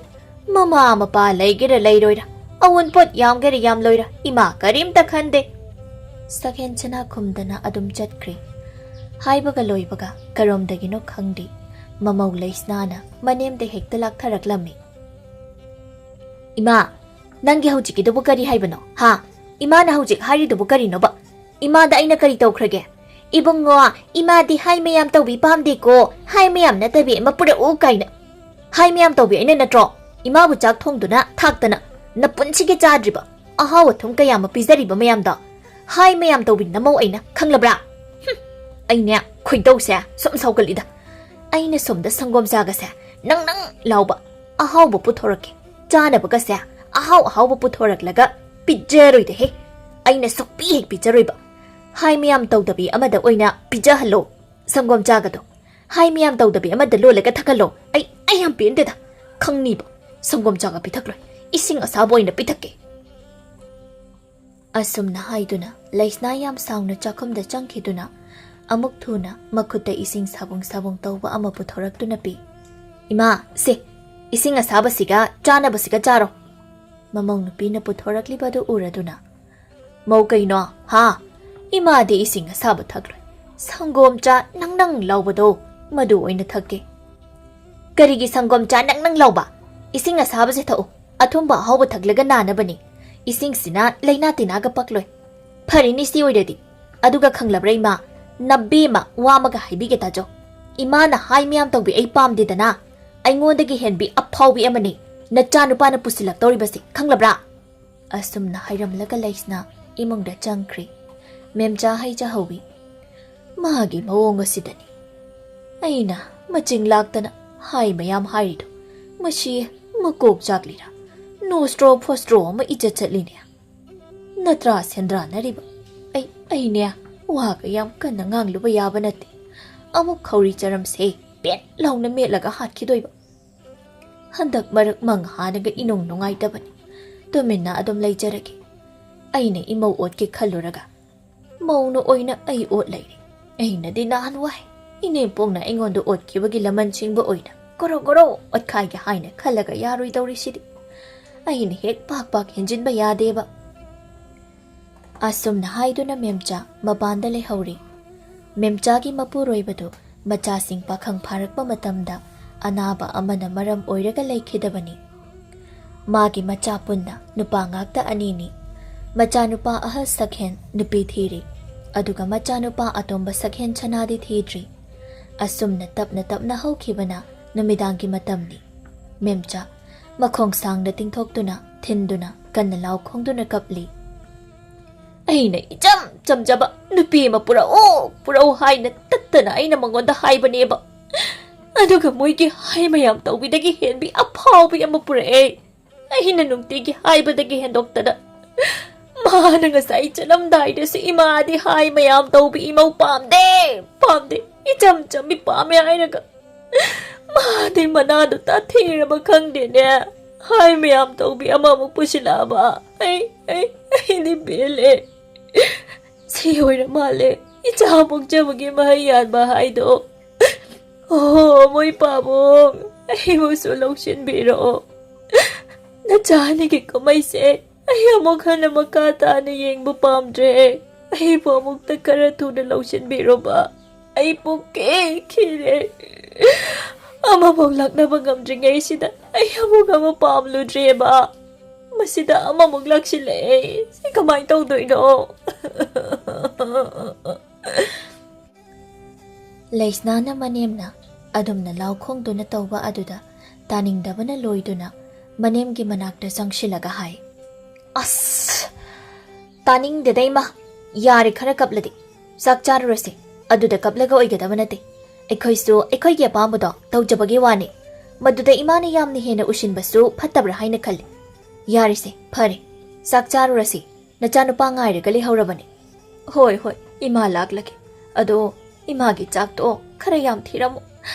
ꯃꯃꯥ ꯃꯄꯥ ꯂꯩꯒꯦꯔꯥ ꯂꯩꯔꯣꯏꯔꯥ, ꯑꯋꯨꯟꯄꯣꯠ ꯌꯥꯝꯒꯦꯔꯥ ꯌꯥꯝꯂꯣꯏꯔꯥ, ꯏꯃꯥ ꯀꯔꯤꯝꯇ ꯈꯟꯗꯦ꯫" ꯁꯛꯍꯦꯟ ꯁꯅꯥ ꯈꯨꯝꯗꯅ ꯑꯗꯨꯝ ꯆꯠꯈ꯭ꯔꯦ꯫ ꯍꯥꯏꯕꯒ ꯂꯣꯏꯕꯒ ꯀꯔꯣꯝꯗꯒꯤꯅꯣ ꯈꯪꯗꯦ, ꯃꯃꯧ ꯂꯩꯁꯅꯥꯅ ꯃꯅꯦꯝꯗ ꯍꯦꯛꯇ ꯂꯥꯛꯊꯔꯛꯂꯝꯃꯤ꯫ "ꯏꯃꯥ, ꯅꯪꯒꯤ ꯍꯧꯖꯤꯛꯀꯤꯗꯨꯕꯨ ꯀꯔꯤ ꯍꯥꯏꯕꯅꯣ, ꯍꯥ? ꯏꯃꯥꯅ ꯍꯧꯖꯤꯛ ꯍꯥꯏꯔꯤꯗꯨꯕꯨ ꯀꯔꯤꯅꯣꯕ? ꯏꯃꯥꯗ ꯑꯩꯅ ꯀꯔꯤ ꯇꯧꯈ꯭ꯔꯒꯦ? "ꯏꯕꯨꯡꯉꯣ, ꯏꯃꯥꯗꯤ ꯍꯥꯏ ꯃꯌꯥꯝ ꯇꯧꯕꯤ ꯄꯥꯝꯗꯦꯀꯣ, ꯍꯥꯏ ꯃꯌꯥꯝ ꯅꯠꯇꯕꯤ ꯑꯃ ꯄꯨꯔꯛꯎ" ꯀꯥꯏꯅ꯫ ꯍꯥꯏ ꯃꯌꯥꯝ ꯇꯧꯕꯤ ꯑꯩꯅ ꯅꯠꯇ꯭ꯔꯣ ꯏꯃꯥꯕꯨ ꯆꯥꯛ ꯊꯣꯡꯗꯨꯅ ꯊꯥꯛꯇꯅ ꯅꯄꯨꯟꯁꯤꯒꯤ ꯆꯥꯗ꯭ꯔꯤꯕ ꯑꯍꯥꯎ ꯑꯊꯨꯝ ꯀꯌꯥ ꯑꯃ ꯄꯤꯖꯔꯤꯕ ꯃꯌꯥꯝꯗꯣ? ꯍꯥꯏ ꯃꯌꯥꯝ ꯇꯧꯕꯤ ꯅꯃꯧ ꯑꯩꯅ, ꯈꯪꯂꯕ꯭ꯔꯥ? ꯍꯨꯝ, ꯑꯩꯅꯦ ꯈꯣꯏꯗꯧꯁꯦ ꯁꯨꯝ ꯁꯥꯎꯒꯠꯂꯤꯗ꯫ ꯑꯩꯅ ꯁꯣꯝꯗ ꯁꯪꯒꯣꯝ ꯆꯥꯒꯁꯦ ꯅꯪ ꯅꯪ ꯂꯥꯎꯕ ꯑꯍꯥꯎꯕ ꯄꯨꯊꯣꯔꯛꯀꯦ, ꯆꯥꯅꯕꯒꯁꯦ ꯑꯍꯥꯎ ꯑꯍꯥꯎꯕ ꯄꯨꯊꯣꯔꯛꯂꯒ ꯄꯤꯖꯔꯣꯏꯗꯍꯦ꯫ ꯑꯩꯅ ꯁꯨꯛꯄꯤ ꯍꯦꯛ ꯄꯤꯖꯔꯣꯏꯕ꯫ ꯍꯥꯏ ꯃꯌꯥꯝ ꯇꯧꯗꯕꯤ ꯑꯃꯗ ꯑꯣꯏꯅ ꯄꯤꯖꯍꯜꯂꯣ ꯁꯪꯒꯣꯝ ꯆꯥꯒꯗꯣ꯫ ꯍꯥꯏ ꯃꯌꯥꯝ ꯇꯧꯗꯕꯤ ꯑꯃꯗ ꯂꯣꯜꯂꯒ ꯊꯛꯍꯜꯂꯣ꯫ ꯑꯩ, ꯑꯩ ꯌꯥꯝ ꯄꯦꯟꯗꯦꯗ꯫ ꯈꯪꯅꯤꯕ꯫ ꯁꯪꯒꯣꯝ ꯆꯥꯒ ꯄꯤꯊꯛꯂꯣꯏ꯫ ꯏꯁꯤꯡ ꯑꯁꯥꯕ ꯑꯣꯏꯅ ꯄꯤꯊꯛꯀꯦ꯫ ꯑꯁꯨꯝꯅ ꯍꯥꯏꯗꯨꯅ ꯂꯩꯁꯅꯥ ꯌꯥꯝ ꯁꯥꯎꯅ ꯆꯥꯛꯈꯨꯝꯗ ꯆꯪꯈꯤꯗꯨꯅ ꯑꯃꯨꯛ ꯊꯨꯅ ꯃꯈꯨꯠꯇ ꯏꯁꯤꯡ ꯁꯥꯕꯨꯡ ꯁꯥꯕꯨꯡ ꯇꯧꯕ ꯑꯃ ꯄꯨꯊꯣꯔꯛꯇꯨꯅ ꯄꯤ꯫ "ꯏꯃꯥ, ꯁꯦ, ꯏꯁꯤꯡ ꯑꯁꯥꯕꯁꯤꯒ ꯆꯥꯅꯕꯁꯤꯒ ꯆꯥꯔꯣ꯫" ꯃꯃꯧ ꯅꯨꯄꯤꯅ ꯄꯨꯊꯣꯔꯛꯂꯤꯕ ꯑꯗꯨ ꯎꯔꯗꯨꯅ, "ꯃꯧ ꯀꯩꯅꯣ, ꯍꯥ? ꯏꯃꯥꯗꯤ ꯏꯁꯤꯡ ꯑꯁꯥꯕ ꯊꯛꯂꯣꯏ꯫ ꯁꯪꯒꯣꯝ ꯆꯥ ꯅꯪ ꯅꯪ ꯂꯥꯎꯕꯗꯣ, ꯃꯗꯨ ꯑꯣꯏꯅ ꯊꯛꯀꯦ꯫" "ꯀꯔꯤꯒꯤ ꯁꯪꯒꯣꯝ ꯆꯥ ꯅꯪ ꯅꯪ ꯂꯥꯎꯕ? ꯏꯁꯤꯡ ꯑꯁꯥꯕꯁꯦ ꯊꯛꯎ꯫ ꯑꯊꯨꯝꯕ ꯑꯍꯥꯎꯕ ꯊꯛꯂꯒ ꯅꯥꯅꯕꯅꯤ꯫ ꯏꯁꯤꯡꯁꯤꯅ ꯂꯩꯅꯥ ꯇꯤꯟꯅꯥꯒ ꯄꯛꯂꯣꯏ꯫ ꯐꯔꯦꯅꯦ ꯁꯤ ꯑꯣꯏꯔꯗꯤ꯫ ꯑꯗꯨꯒ ꯈꯪꯂꯕ꯭ꯔꯥ ꯏꯃꯥ? ꯅꯕꯦꯝꯃ, ꯋꯥ ꯑꯃꯒ ꯍꯥꯏꯕꯤꯒꯦ ꯇꯥꯖꯧ꯫ ꯏꯃꯥꯅ ꯍꯥꯏ ꯃꯌꯥꯝ ꯇꯧꯕꯤ ꯑꯩ ꯄꯥꯝꯗꯦꯗꯅ꯫ ꯑꯩꯉꯣꯟꯗꯒꯤ ꯍꯦꯟꯕꯤ ꯑꯐꯥꯎꯕꯤ ꯑꯃꯅꯤ ꯅꯆꯥꯅꯨꯄꯥꯅ ꯄꯨꯁꯤꯜꯂꯛꯇꯧꯔꯤꯕꯁꯤ, ꯈꯪꯂꯕ꯭ꯔꯥ?" ꯑꯁꯨꯝꯅ ꯍꯥꯏꯔꯝꯂꯒ ꯂꯩꯁꯅꯥ ꯏꯃꯨꯡꯗ ꯆꯪꯈ꯭ꯔꯤ꯫ ꯃꯦꯝꯆꯥ ꯍꯩꯖꯍꯧꯋꯤ꯫ ꯃꯥꯒꯤ ꯃꯑꯣꯡ ꯑꯁꯤꯗꯅꯤ ꯑꯩꯅ ꯃꯆꯤꯡ ꯂꯥꯛꯇꯅ ꯍꯥꯏ ꯃꯌꯥꯝ ꯍꯥꯏꯔꯤꯗꯣ꯫ ꯃꯁꯤ ꯃꯀꯣꯛ ꯆꯥꯛꯂꯤꯔꯥ? ꯅꯣꯁꯇ꯭ꯔꯣ ꯐꯣꯁꯇ꯭ꯔꯣ ꯑꯃ ꯏꯆꯠ ꯆꯠꯂꯤꯅꯦ꯫ ꯅꯠꯇ꯭ꯔꯥ ꯁꯦꯟꯗ꯭ꯔꯥꯅꯔꯤꯕ? ꯑꯩ, ꯑꯩꯅꯦ ꯋꯥꯒ ꯌꯥꯝ ꯀꯟꯅ ꯉꯥꯡꯂꯨꯕ ꯌꯥꯕ ꯅꯠꯇꯦ꯫ ꯑꯃꯨꯛ ꯈꯧꯔꯤ ꯆꯔꯝꯁꯦ ꯄꯦꯠ ꯂꯥꯎꯅ ꯃꯦꯠꯂꯒ ꯍꯥꯠꯈꯤꯗꯣꯏꯕ꯫ ꯍꯟꯗꯛ ꯃꯔꯛ ꯃꯪ ꯍꯥꯟꯅꯒ ꯏꯅꯨꯡ ꯅꯨꯡꯉꯥꯏꯇꯕꯅꯤ꯫ ꯇꯨꯃꯤꯟꯅ ꯑꯗꯨꯝ ꯂꯩꯖꯔꯒꯦ꯫ ꯑꯩꯅ ꯏꯃꯧ ꯑꯣꯠꯀꯦ ꯈꯜꯂꯨꯔꯒ ꯃꯧꯅ ꯑꯣꯏꯅ ꯑꯩ ꯑꯣꯠ ꯂꯩꯔꯦ꯫ ꯑꯩꯅꯗꯤ ꯅꯍꯥꯟꯋꯥꯏ ꯏꯅꯦꯝꯄꯣꯛꯅ ꯑꯩꯉꯣꯟꯗ ꯑꯣꯠꯈꯤꯕꯒꯤ ꯂꯃꯟ ꯁꯤꯡꯕ ꯑꯣꯏꯅ ꯒꯣꯔꯣ ꯒꯣꯔꯣ ꯑꯣꯠꯈꯥꯏꯒꯦ ꯍꯥꯏꯅ ꯈꯜꯂꯒ ꯌꯥꯔꯣꯏꯗꯧꯔꯤꯁꯤꯗꯤ꯫ ꯑꯩꯅ ꯍꯦꯛ ꯄꯥꯛ ꯄꯥꯛ ꯍꯦꯟꯖꯤꯟꯕ ꯌꯥꯗꯦꯕ꯫ ꯑꯁꯨꯝꯅ ꯍꯥꯏꯗꯨꯅ ꯃꯦꯝꯆꯥ ꯃꯄꯥꯟꯗ ꯂꯩꯍꯧꯔꯤ꯫ ꯃꯦꯝꯆꯥꯒꯤ ꯃꯄꯨꯔꯣꯏꯕꯗꯨ ꯃꯆꯥꯁꯤꯡ ꯄꯥꯈꯪ ꯐꯥꯔꯛꯄ ꯃꯇꯝꯗ ꯑꯅꯥꯕ ꯑꯃꯅ ꯃꯔꯝ ꯑꯣꯏꯔꯒ ꯂꯩꯈꯤꯗꯕꯅꯤ꯫ ꯃꯥꯒꯤ ꯃꯆꯥ ꯄꯨꯟꯅ ꯅꯨꯄꯥ ꯉꯥꯛꯇ ꯑꯅꯤꯅꯤ꯫ ꯃꯆꯥꯅꯨꯄꯥ ꯑꯍꯜ ꯁꯛꯍꯦꯟ ꯅꯨꯄꯤ ꯊꯤꯔꯤ꯫ ꯑꯗꯨꯒ ꯃꯆꯥꯅꯨꯄꯥ ꯑꯇꯣꯝꯕ ꯁꯛꯍꯦꯟ ꯁꯅꯥꯗꯤ ꯊꯤꯗ꯭ꯔꯤ꯫ ꯑꯁꯨꯝꯅ ꯇꯞꯅ ꯇꯞꯅ ꯍꯧꯈꯤꯕꯅ ꯅꯨꯃꯤꯗꯥꯡꯒꯤ ꯃꯇꯝꯅꯤ꯫ ꯃꯦꯝꯆꯥ ꯃꯈꯣꯡ ꯁꯥꯡꯅ ꯇꯤꯡꯊꯣꯛꯇꯨꯅ, ꯊꯤꯟꯗꯨꯅ, ꯀꯟꯅ ꯂꯥꯎ ꯈꯣꯡꯗꯨꯅ ꯀꯞꯂꯤ꯫ ꯑꯩꯅ ꯏꯆꯝ ꯆꯝꯖꯕ ꯅꯨꯄꯤ ꯑꯃ ꯄꯨꯔꯛꯎ, ꯄꯨꯔꯛꯎ ꯍꯥꯏꯅ ꯇꯠꯇꯅ ꯑꯩꯅ ꯃꯉꯣꯟꯗ ꯍꯥꯏꯕꯅꯦꯕ꯫ ꯑꯗꯨꯒ ꯃꯣꯏꯒꯤ ꯍꯥꯏ ꯃꯌꯥꯝ ꯇꯧꯕꯤꯗꯒꯤ ꯍꯦꯟꯕꯤ ꯑꯐꯥꯎꯕꯤ ꯑꯃ ꯄꯨꯔꯛꯑꯦ꯫ ꯑꯩꯅ ꯅꯨꯡꯇꯤꯒꯤ ꯍꯥꯏꯕꯗꯒꯤ ꯍꯦꯟꯗꯣꯛꯇꯅ ꯃꯥꯅ ꯉꯁꯥꯏ ꯆꯠꯂꯝꯗꯥꯏꯗꯁꯨ ꯏꯃꯥꯗꯤ ꯍꯥꯏ ꯃꯌꯥꯝ ꯇꯧꯕꯤ ꯏꯃꯧ ꯄꯥꯝꯗꯦ, ꯄꯥꯝꯗꯦ, ꯏꯆꯝ ꯆꯝꯕꯤ ꯄꯥꯝꯃꯦ ꯍꯥꯏꯔꯒ ꯃꯥꯗꯤ ꯃꯅꯥꯗꯨ ꯇꯥꯊꯤꯔꯕ ꯈꯪꯗꯦꯅꯦ꯫ ꯍꯥꯏ ꯃꯌꯥꯝ ꯇꯧꯕꯤ ꯑꯃꯃꯨꯛ ꯄꯨꯁꯤꯜꯂꯛꯑꯕ꯫ ꯑꯩ, ꯑꯩ, ꯑꯩꯗꯤ ꯄꯦꯜꯂꯦ꯫ ꯁꯤ ꯑꯣꯏꯔ ꯃꯥꯜꯂꯦ ꯏꯆꯥ ꯄꯣꯛꯆꯕꯒꯤ ꯃꯍꯩ ꯌꯥꯟꯕ ꯍꯥꯏꯗꯣ꯫ ꯑꯣ, ꯃꯣꯏ ꯄꯥꯕꯨꯡ, ꯑꯩꯕꯨꯁꯨ ꯂꯧꯁꯤꯟꯕꯤꯔꯛꯑꯣ꯫ ꯅꯆꯥ ꯑꯅꯤꯒꯤ ꯀꯨꯝꯍꯩꯁꯦ ꯑꯩ ꯑꯃꯨꯛ ꯍꯟꯅ ꯃꯈꯥ ꯇꯥꯅ ꯌꯦꯡꯕ ꯄꯥꯝꯗ꯭ꯔꯦ꯫ ꯑꯩꯕꯨ ꯑꯃꯨꯛꯇ ꯈꯔ ꯊꯨꯅ ꯂꯧꯁꯤꯟꯕꯤꯔꯣꯕ꯫ ꯑꯩ ꯄꯨꯛꯀꯦ ꯈꯤꯔꯦ꯫ ꯑꯃꯐꯥꯎ ꯂꯥꯛꯅꯕ ꯉꯝꯗ꯭ꯔꯤꯉꯩꯁꯤꯗ ꯑꯩ ꯑꯃꯨꯛ ꯑꯃ ꯄꯥꯝꯂꯨꯗ꯭ꯔꯦꯕ꯫ ꯃꯁꯤꯗ ꯑꯃꯃꯨꯛ ꯂꯥꯛꯁꯤꯜꯂꯛꯑꯦ꯫ ꯁꯤ ꯀꯃꯥꯏꯅ ꯇꯧꯗꯣꯏꯅꯣ? ꯂꯩꯁꯅꯥꯅ ꯃꯅꯦꯝꯅ ꯑꯗꯨꯝꯅ ꯂꯥꯎꯈꯣꯡꯗꯨꯅ ꯇꯧꯕ ꯑꯗꯨꯗ ꯇꯥꯅꯤꯡꯗꯕꯅ ꯂꯣꯏꯗꯨꯅ ꯃꯅꯦꯝꯒꯤ ꯃꯅꯥꯛꯇ ꯆꯪꯁꯤꯜꯂꯒ ꯍꯥꯏ, "ꯑꯁ! ꯇꯥꯅꯤꯡꯗꯦꯗ ꯏꯃꯥ! ꯌꯥꯔꯦ, ꯈꯔ ꯀꯞꯂꯗꯤ꯫ ꯆꯥꯛ ꯆꯥꯔꯨꯔꯁꯤ꯫ ꯑꯗꯨꯗ ꯀꯞꯂꯒ ꯑꯣꯏꯒꯗꯕ ꯅꯠꯇꯦ꯫ ꯑꯩꯈꯣꯏꯁꯨ ꯑꯩꯈꯣꯏꯒꯤ ꯑꯄꯥꯝꯕꯗꯣ ꯇꯧꯖꯕꯒꯤ ꯋꯥꯅꯤ꯫ ꯃꯗꯨꯗ ꯏꯃꯥꯅ ꯌꯥꯝꯅ ꯍꯦꯟꯅ ꯎꯁꯤꯟꯕꯁꯨ ꯐꯠꯇꯕ꯭ꯔꯥ ꯍꯥꯏꯅ ꯈꯜꯂꯤ꯫ ꯌꯥꯔꯦꯁꯦ, ꯐꯔꯦ꯫ ꯆꯥꯛ ꯆꯥꯔꯨꯔꯁꯤ꯫ ꯅꯆꯥꯅꯨꯄꯥ ꯉꯥꯏꯔꯒ ꯂꯩꯍꯧꯔꯕꯅꯤ꯫" "ꯍꯣꯏ, ꯍꯣꯏ, ꯏꯃꯥ ꯂꯥꯛꯂꯒꯦ꯫ ꯑꯗꯣ ꯏꯃꯥꯒꯤ ꯆꯥꯛꯇꯣ ꯈꯔ ꯌꯥꯝ ꯊꯤꯔꯝꯃꯨ꯫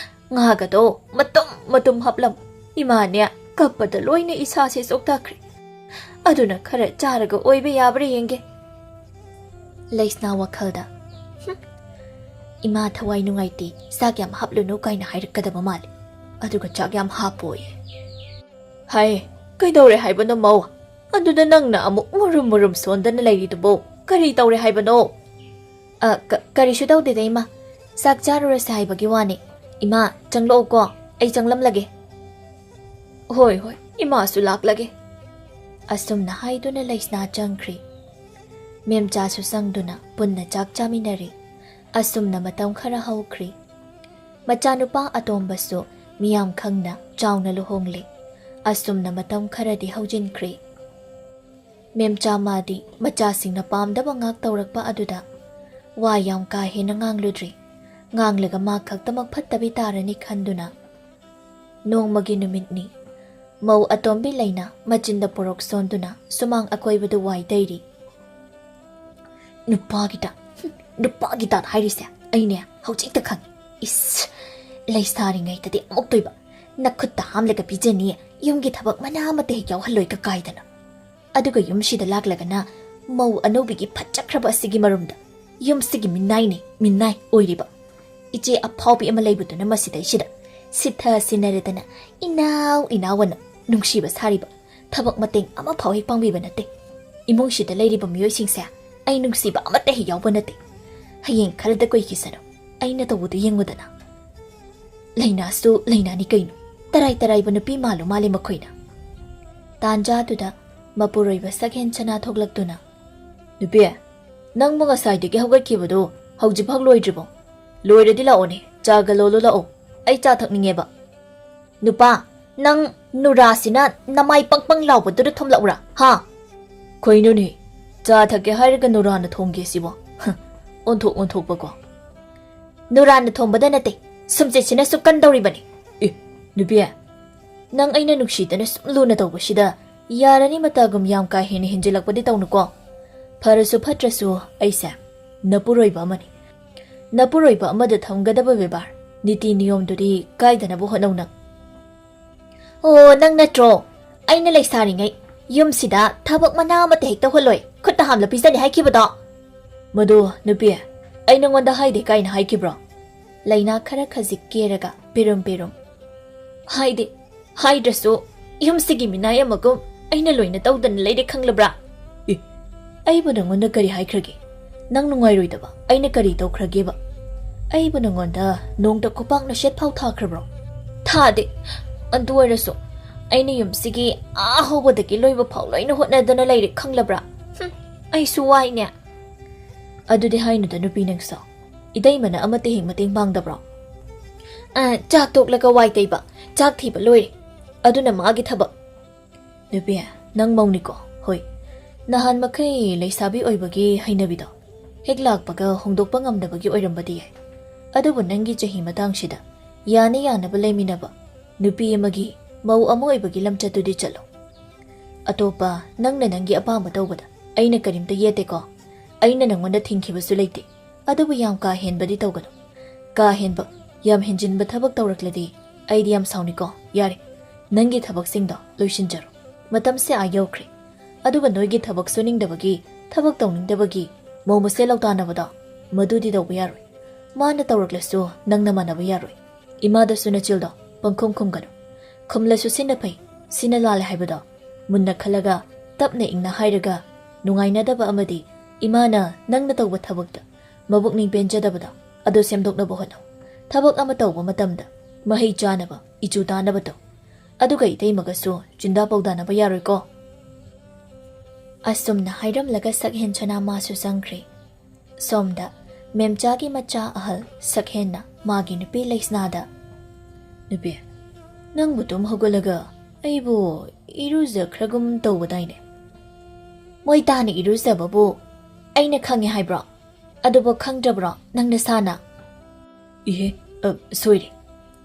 ꯉꯥꯒꯗꯣ ꯃꯇꯨꯝ ꯃꯇꯨꯝ ꯍꯥꯞꯂꯝꯃꯨ꯫ ꯏꯃꯥꯅꯦ ꯀꯞꯄꯗ ꯂꯣꯏꯅ ꯏꯁꯥꯁꯦ ꯆꯣꯛꯊꯈ꯭ꯔꯦ꯫ ꯑꯗꯨꯅ ꯈꯔ ꯆꯥꯔꯒ ꯑꯣꯏꯕ ꯌꯥꯕ꯭ꯔꯥ ꯌꯦꯡꯒꯦ꯫" ꯂꯩꯁꯅꯥ ꯋꯥꯈꯜꯗ, "ꯍꯨꯝ, ꯏꯃꯥ ꯊꯋꯥꯏ ꯅꯨꯡꯉꯥꯏꯇꯦ, ꯆꯥꯛ ꯌꯥꯝ ꯍꯥꯞꯂꯨꯅꯨ" ꯀꯥꯏꯅ ꯍꯥꯏꯔꯛꯀꯗꯕ ꯃꯥꯜꯂꯦ꯫ ꯑꯗꯨꯒ ꯆꯥꯛ ꯌꯥꯝ ꯍꯥꯞꯄꯣꯌꯦ꯫ "ꯍꯥꯏ, ꯀꯩꯗꯧꯔꯦ ꯍꯥꯏꯕꯅꯣ ꯃꯧ? ꯑꯗꯨꯗ ꯅꯪꯅ ꯑꯃꯨꯛ ꯃꯨꯔꯨꯝ ꯃꯨꯔꯨꯝ ꯁꯣꯟꯗꯅ ꯂꯩꯔꯤꯗꯨꯕꯨ ꯀꯔꯤ ꯇꯧꯔꯦ ꯍꯥꯏꯕꯅꯣ?" "ꯑ, ꯀ-, ꯀꯔꯤꯁꯨ ꯇꯧꯗꯦꯗ ꯏꯃꯥ꯫ ꯆꯥꯛ ꯆꯥꯔꯨꯔꯁꯦ ꯍꯥꯏꯕꯒꯤ ꯋꯥꯅꯤ꯫ ꯏꯃꯥ, ꯆꯪꯂꯛꯑꯣꯀꯣ, ꯑꯩ ꯆꯪꯂꯝꯂꯒꯦ꯫" "ꯍꯣꯏ, ꯍꯣꯏ, ꯏꯃꯥꯁꯨ ꯂꯥꯛꯂꯒꯦ꯫" ꯑꯁꯨꯝꯅ ꯍꯥꯏꯗꯨꯅ ꯂꯩꯁꯅꯥ ꯆꯪꯈ꯭ꯔꯤ꯫ ꯃꯦꯝꯆꯥꯁꯨ ꯆꯪꯗꯨꯅ ꯄꯨꯟꯅ ꯆꯥꯛ ꯆꯥꯃꯤꯟꯅꯔꯤ꯫ ꯑꯁꯨꯝꯅ ꯃꯇꯝ ꯈꯔ ꯍꯧꯈ꯭ꯔꯤ꯫ ꯃꯆꯥꯅꯨꯄꯥ ꯑꯇꯣꯝꯕꯁꯨ ꯃꯤꯌꯥꯝ ꯈꯪꯅ ꯆꯥꯎꯅ ꯂꯨꯍꯣꯡꯂꯦ꯫ ꯑꯁꯨꯝꯅ ꯃꯇꯝ ꯈꯔꯗꯤ ꯍꯧꯖꯤꯟꯈ꯭ꯔꯦ꯫ ꯃꯦꯝꯆꯥ ꯃꯥꯗꯤ ꯃꯆꯥꯁꯤꯡꯅ ꯄꯥꯝꯗꯕ ꯉꯥꯛ ꯇꯧꯔꯛꯄ ꯑꯗꯨꯗ ꯋꯥ ꯌꯥꯝ ꯀꯥ ꯍꯦꯟꯅ ꯉꯥꯡꯂꯨꯗ꯭ꯔꯤ꯫ ꯉꯥꯡꯂꯒ ꯃꯥ ꯈꯛꯇꯃꯛ ꯐꯠꯇꯕꯤ ꯇꯥꯔꯅꯤ ꯈꯟꯗꯨꯅ꯫ ꯅꯣꯡꯃꯒꯤ ꯅꯨꯃꯤꯠꯅꯤ꯫ ꯃꯧ ꯑꯇꯣꯝꯕꯤ ꯂꯩꯅ ꯃꯆꯤꯟꯗ ꯄꯣꯔꯣꯛ ꯁꯣꯟꯗꯨꯅ ꯁꯨꯃꯥꯡ ꯑꯀꯣꯏꯕꯗꯨ ꯋꯥꯏ ꯇꯩꯔꯤ꯫ "ꯅꯨꯄꯥꯒꯤ ꯗꯥꯟ, ꯅꯨꯄꯥꯒꯤ ꯗꯥꯟ ꯍꯥꯏꯔꯤꯁꯦ ꯑꯩꯅꯦ ꯍꯧꯖꯤꯛꯇ ꯈꯪꯉꯤ꯫ ꯏꯁ, ꯂꯩꯁꯥꯔꯤꯉꯩꯗꯗꯤ ꯑꯃꯨꯛꯇꯣꯏꯕ ꯅꯈꯨꯠꯇ ꯍꯥꯝꯂꯒ ꯄꯤꯖꯅꯤ, ꯌꯨꯝꯒꯤ ꯊꯕꯛ ꯃꯅꯥ ꯑꯃꯠꯇ ꯍꯦꯛ ꯌꯥꯎꯍꯜꯂꯣꯏ ꯀꯀꯥꯏꯗꯅ꯫ ꯑꯗꯨꯒ ꯌꯨꯝꯁꯤꯗ ꯂꯥꯛꯂꯒꯅ ꯃꯧ ꯑꯅꯧꯕꯤꯒꯤ ꯐꯠꯆꯈ꯭ꯔꯕ ꯑꯁꯤꯒꯤ ꯃꯔꯨꯝꯗ ꯌꯨꯝꯁꯤꯒꯤ ꯃꯤꯅꯥꯏꯅꯦ, ꯃꯤꯅꯥꯏ ꯑꯣꯏꯔꯤꯕ꯫ ꯏꯆꯦ ꯑꯐꯥꯎꯕꯤ ꯑꯃ ꯂꯩꯕꯗꯨꯅ ꯃꯁꯤꯗꯩꯁꯤꯗ ꯁꯤꯊ ꯁꯤꯟꯅꯔꯗꯅ ꯏꯅꯥꯎ ꯏꯅꯥꯎ ꯑꯅ ꯅꯨꯡꯁꯤꯕ ꯁꯥꯔꯤꯕ꯫ ꯊꯕꯛ ꯃꯇꯦꯡ ꯑꯃꯐꯥꯎ ꯍꯦꯛ ꯄꯥꯡꯕꯤꯕ ꯅꯠꯇꯦ꯫ ꯏꯃꯨꯡꯁꯤꯗ ꯂꯩꯔꯤꯕ ꯃꯤꯑꯣꯏꯁꯤꯡꯁꯦ ꯑꯩ ꯅꯨꯡꯁꯤꯕ ꯑꯃꯠꯇ ꯍꯦꯛ ꯌꯥꯎꯕ ꯅꯠꯇꯦ꯫ ꯍꯌꯦꯡ ꯈꯔꯗ ꯀꯨꯏꯈꯤꯁꯅꯨ, ꯑꯩꯅ ꯇꯧꯕꯗꯨ ꯌꯦꯡꯉꯨꯗꯅ꯫ ꯂꯩꯅꯥꯁꯨ ꯂꯩꯅꯥꯅꯤ ꯀꯩꯅꯣ, ꯇꯔꯥꯏ ꯇꯔꯥꯏꯕ ꯅꯨꯄꯤ ꯃꯥꯜꯂꯨ ꯃꯥꯜꯂꯦ ꯃꯈꯣꯏꯅ꯫" ꯇꯥꯟꯖꯥꯗꯨꯗ ꯃꯄꯨꯔꯣꯏꯕ ꯁꯛꯍꯦꯟ ꯁꯅꯥ ꯊꯣꯛꯂꯛꯇꯨꯅ, "ꯅꯨꯄꯤ, ꯅꯪꯕꯨ ꯉꯁꯥꯏꯗꯒꯤ ꯍꯧꯒꯠꯈꯤꯕꯗꯨ ꯍꯧꯖꯤꯛꯐꯥꯎ ꯂꯣꯏꯗ꯭ꯔꯤꯕꯣ? ꯂꯣꯏꯔꯗꯤ ꯂꯥꯛꯑꯣꯅꯦ, ꯆꯥꯒ ꯂꯣꯜꯂꯨ ꯂꯥꯛꯑꯣ, ꯑꯩ ꯆꯥ ꯊꯛꯅꯤꯡꯉꯦꯕ꯫" "ꯅꯨꯄꯥ, ꯅꯪ ꯅꯨꯔꯥꯁꯤꯅ ꯅꯃꯥꯏ ꯄꯪ ꯄꯪ ꯂꯥꯎꯕꯗꯨꯗ ꯊꯨꯝꯂꯛꯎꯔꯥ, ꯍꯥ?" "ꯀꯩꯅꯣꯅꯦ, ꯆꯥ ꯊꯛꯀꯦ ꯍꯥꯏꯔꯒ ꯅꯨꯔꯥꯅ ꯊꯣꯡꯒꯦ ꯁꯤꯕꯣ? ꯑꯣꯟꯊꯣꯛ ꯑꯣꯟꯊꯣꯛꯄꯀꯣ꯫" "ꯅꯨꯔꯥꯅ ꯊꯣꯡꯕꯗ ꯅꯠꯇꯦ, ꯁꯨꯝꯆꯦꯠꯁꯤꯅꯁꯨ ꯀꯟꯗꯧꯔꯤꯕꯅꯤ꯫" "ꯑꯦ, ꯅꯨꯄꯤ, ꯅꯪ ꯑꯩꯅ ꯅꯨꯡꯁꯤꯗꯅ ꯁꯨꯝ ꯂꯨꯅ ꯇꯧꯕꯁꯤꯗ ꯌꯥꯔꯅꯤ ꯃꯇꯥꯒꯨꯝ ꯌꯥꯝ ꯀꯥ ꯍꯦꯟꯅ ꯍꯦꯟꯖꯤꯜꯂꯛꯄꯗꯤ ꯇꯧꯅꯨꯀꯣ꯫ ꯐꯔꯁꯨ ꯐꯠꯇ꯭ꯔꯁꯨ ꯑꯩꯁꯦ ꯅꯄꯨꯔꯣꯏꯕ ꯑꯃꯅꯤ꯫ ꯅꯄꯨꯔꯣꯏꯕ ꯑꯃꯗ ꯊꯝꯒꯗꯕ ꯕꯦꯕꯥꯔ, ꯅꯤꯇꯤ ꯅꯤꯌꯣꯝꯗꯨꯗꯤ ꯀꯥꯏꯗꯅꯕ ꯍꯣꯠꯅꯧ ꯅꯪ꯫" "ꯑꯣ, ꯅꯪ ꯅꯠꯇ꯭ꯔꯣ ꯑꯩꯅ ꯂꯩꯁꯥꯔꯤꯉꯩ ꯌꯨꯝꯁꯤꯗ ꯊꯕꯛ ꯃꯅꯥ ꯑꯃꯠꯇ ꯍꯦꯛ ꯇꯧꯍꯜꯂꯣꯏ, ꯈꯨꯠꯇ ꯍꯥꯝꯂ ꯄꯤꯖꯅꯤ ꯍꯥꯏꯈꯤꯕꯗꯣ?" "ꯃꯗꯨ, ꯅꯨꯄꯤ, ꯑꯩ ꯅꯉꯣꯟꯗ ꯍꯥꯏꯗꯦ ꯀꯥꯏꯅ ꯍꯥꯏꯈꯤꯕ꯭ꯔꯣ?" ꯂꯩꯅꯥ ꯈꯔ ꯈꯖꯤꯛ ꯀꯦꯔꯒ ꯄꯤꯔꯨꯝ ꯄꯤꯔꯨꯝ꯫ "ꯍꯥꯏꯗꯦ, ꯍꯥꯏꯗ꯭ꯔꯁꯨ ꯌꯨꯝꯁꯤꯒꯤ ꯃꯤꯅꯥꯏ ꯑꯃꯒꯨꯝ ꯑꯩꯅ ꯂꯣꯏꯅ ꯇꯧꯗꯅ ꯂꯩꯔꯦ ꯈꯪꯂꯕ꯭ꯔꯥ?" "ꯑꯦ, ꯑꯩꯕꯨ ꯅꯉꯣꯟꯗ ꯀꯔꯤ ꯍꯥꯏꯈ꯭ꯔꯒꯦ? ꯅꯪ ꯅꯨꯡꯉꯥꯏꯔꯣꯏꯗꯕ ꯑꯩꯅ ꯀꯔꯤ ꯇꯧꯈ꯭ꯔꯒꯦꯕ? ꯑꯩꯕꯨ ꯅꯉꯣꯟꯗ ꯅꯣꯡꯇ ꯈꯨꯄꯥꯛꯅ ꯁꯦꯠ ꯐꯥꯎ ꯊꯥꯈ꯭ꯔꯕ꯭ꯔꯣ?" "ꯊꯥꯗꯦ꯫ ꯑꯗꯨ ꯑꯣꯏꯔꯁꯨ ꯑꯩꯅ ꯌꯨꯝꯁꯤꯒꯤ ꯑꯥ ꯍꯧꯕꯗꯒꯤ ꯂꯣꯏꯕ ꯐꯥꯎ ꯂꯣꯏꯅ ꯍꯣꯠꯅꯗꯅ ꯂꯩꯔꯦ ꯈꯪꯂꯕ꯭ꯔꯥ?" "ꯍꯨꯝ, ꯑꯩꯁꯨ ꯋꯥꯏꯅꯦ꯫ ꯑꯗꯨꯗꯤ ꯍꯥꯏꯅꯨꯗ ꯅꯨꯄꯤ ꯅꯪꯁꯨ꯫ ꯏꯇꯩꯃꯅ ꯑꯃꯠꯇ ꯍꯦꯛ ꯃꯇꯦꯡ ꯄꯥꯡꯗꯕ꯭ꯔꯣ? ꯑ, ꯆꯥꯛ ꯇꯣꯛꯂꯒ ꯋꯥꯏ ꯇꯩꯕ, ꯆꯥꯛ ꯊꯤꯕ ꯂꯣꯏꯔꯦ꯫ ꯑꯗꯨꯅ ꯃꯥꯒꯤ ꯊꯕꯛ꯫ ꯅꯨꯄꯤ, ꯅꯪ ꯃꯧꯅꯤꯀꯣ? ꯍꯣꯏ꯫ ꯅꯍꯥꯟ ꯃꯈꯩ ꯂꯩꯁꯥꯕꯤ ꯑꯣꯏꯕꯒꯤ ꯍꯩꯅꯕꯤꯗꯣ ꯍꯦꯛ ꯂꯥꯛꯄꯒ ꯍꯣꯡꯗꯣꯛꯄ ꯉꯝꯗꯕꯒꯤ ꯑꯣꯏꯔꯝꯕꯗꯤ ꯌꯥꯏ꯫ ꯑꯗꯨꯕꯨ ꯅꯪꯒꯤ ꯆꯍꯤ ꯃꯇꯥꯡꯁꯤꯗ ꯌꯥꯅ ꯌꯥꯅꯕ ꯂꯩꯃꯤꯟꯅꯕ ꯅꯨꯄꯤ ꯑꯃꯒꯤ ꯃꯧ ꯑꯃ ꯑꯣꯏꯕꯒꯤ ꯂꯝꯆꯠꯇꯨꯗꯤ ꯆꯠꯂꯣ꯫ ꯑꯇꯣꯞꯄ ꯅꯪꯅ ꯅꯪꯒꯤ ꯑꯄꯥꯝꯕ ꯇꯧꯕꯗ ꯑꯩꯅ ꯀꯔꯤꯝꯇ ꯌꯦꯠꯇꯦꯀꯣ꯫ ꯑꯩꯅ ꯅꯪꯉꯣꯟꯗ ꯊꯤꯡꯈꯤꯕꯁꯨ ꯂꯩꯇꯦ꯫ ꯑꯗꯨꯕꯨ ꯌꯥꯝ ꯀꯥ ꯍꯦꯟꯕꯗꯤ ꯇꯧꯒꯅꯨ꯫ ꯀꯥ ꯍꯦꯟꯕ, ꯌꯥꯝ ꯍꯦꯟꯖꯤꯟꯕ ꯊꯕꯛ ꯇꯧꯔꯛꯂꯗꯤ ꯑꯩꯗꯤ ꯌꯥꯝ ꯁꯥꯎꯅꯤꯀꯣ꯫ ꯌꯥꯔꯦ, ꯅꯪꯒꯤ ꯊꯕꯛꯁꯤꯡꯗꯣ ꯂꯣꯏꯁꯤꯟꯖꯔꯣ꯫ ꯃꯇꯝꯁꯦ ꯑꯥ ꯌꯧꯈ꯭ꯔꯦ꯫ ꯑꯗꯨꯒ ꯅꯣꯏꯒꯤ ꯊꯕꯛ ꯁꯨꯅꯤꯡꯗꯕꯒꯤ, ꯊꯕꯛ ꯇꯧꯅꯤꯡꯗꯕꯒꯤ ꯃꯧ ꯃꯁꯦꯜ ꯂꯧꯇꯥꯅꯕꯗꯣ, ꯃꯗꯨꯗꯤ ꯇꯧꯕ ꯌꯥꯔꯣꯏ꯫ ꯃꯥꯅ ꯇꯧꯔꯛꯂꯁꯨ ꯅꯪꯅ ꯃꯥꯟꯅꯕ ꯌꯥꯔꯣꯏ꯫ ꯏꯃꯥꯗꯁꯨ ꯅꯆꯤꯜꯗꯣ ꯄꯪꯈꯨꯝ ꯈꯨꯝꯒꯅꯨ꯫ ꯈꯨꯝꯂꯁꯨ ꯁꯤꯅ ꯐꯩ, ꯁꯤꯅ ꯂꯥꯜꯂꯦ ꯍꯥꯏꯕꯗꯣ ꯃꯨꯟꯅ ꯈꯜꯂꯒ, ꯇꯞꯅ ꯏꯪꯅ ꯍꯥꯏꯔꯒ, ꯅꯨꯡꯉꯥꯏꯅꯗꯕ ꯑꯃꯗꯤ ꯏꯃꯥꯅ ꯅꯪꯅ ꯇꯧꯕ ꯊꯕꯛꯇ ꯃꯕꯨꯛꯅꯤꯡ ꯄꯦꯟꯖꯗꯕꯗꯣ ꯑꯗꯨ ꯁꯦꯝꯗꯣꯛꯅꯕ ꯍꯣꯠꯅꯧ꯫ ꯊꯕꯛ ꯑꯃ ꯇꯧꯕ ꯃꯇꯝꯗ ꯃꯍꯩ ꯆꯥꯅꯕ, ꯏꯆꯨ ꯇꯥꯅꯕ ꯇꯧ꯫ ꯑꯗꯨꯒ ꯏꯇꯩꯃꯒꯁꯨ ꯆꯤꯟꯗꯥ ꯄꯧꯗꯥꯅꯕ ꯌꯥꯔꯣꯏꯀꯣ꯫ ꯑꯁꯨꯝꯅ ꯍꯥꯏꯔꯝꯂꯒ ꯁꯛꯍꯦꯟ ꯁꯅꯥ ꯃꯥꯁꯨ ꯆꯪꯈ꯭ꯔꯦ꯫ ꯁꯣꯝꯗ ꯃꯦꯝꯆꯥꯒꯤ ꯃꯆꯥ ꯑꯍꯜ ꯁꯛꯍꯦꯟꯅ ꯃꯥꯒꯤ ꯅꯨꯄꯤ ꯂꯩꯁꯅꯥꯗ, "ꯅꯨꯄꯤ, ꯅꯪꯕꯨ ꯇꯨꯝ ꯍꯧꯒꯠꯂꯒ ꯑꯩꯕꯨ ꯏꯔꯨꯖꯈ꯭ꯔꯒꯨꯝ ꯇꯧꯕꯗꯥꯏꯅꯦ?" "ꯃꯣꯏ ꯇꯥꯅ ꯏꯔꯨꯖꯕꯕꯨ ꯑꯩꯅ ꯈꯪꯉꯦ ꯍꯥꯏꯕ꯭ꯔꯣ? ꯑꯗꯨꯕꯨ ꯈꯪꯗ꯭ꯔꯕ꯭ꯔꯣ ꯅꯪ ꯅꯁꯥꯅ?" "ꯏꯍꯦ, ꯑ, ꯁꯣꯏꯔꯦ꯫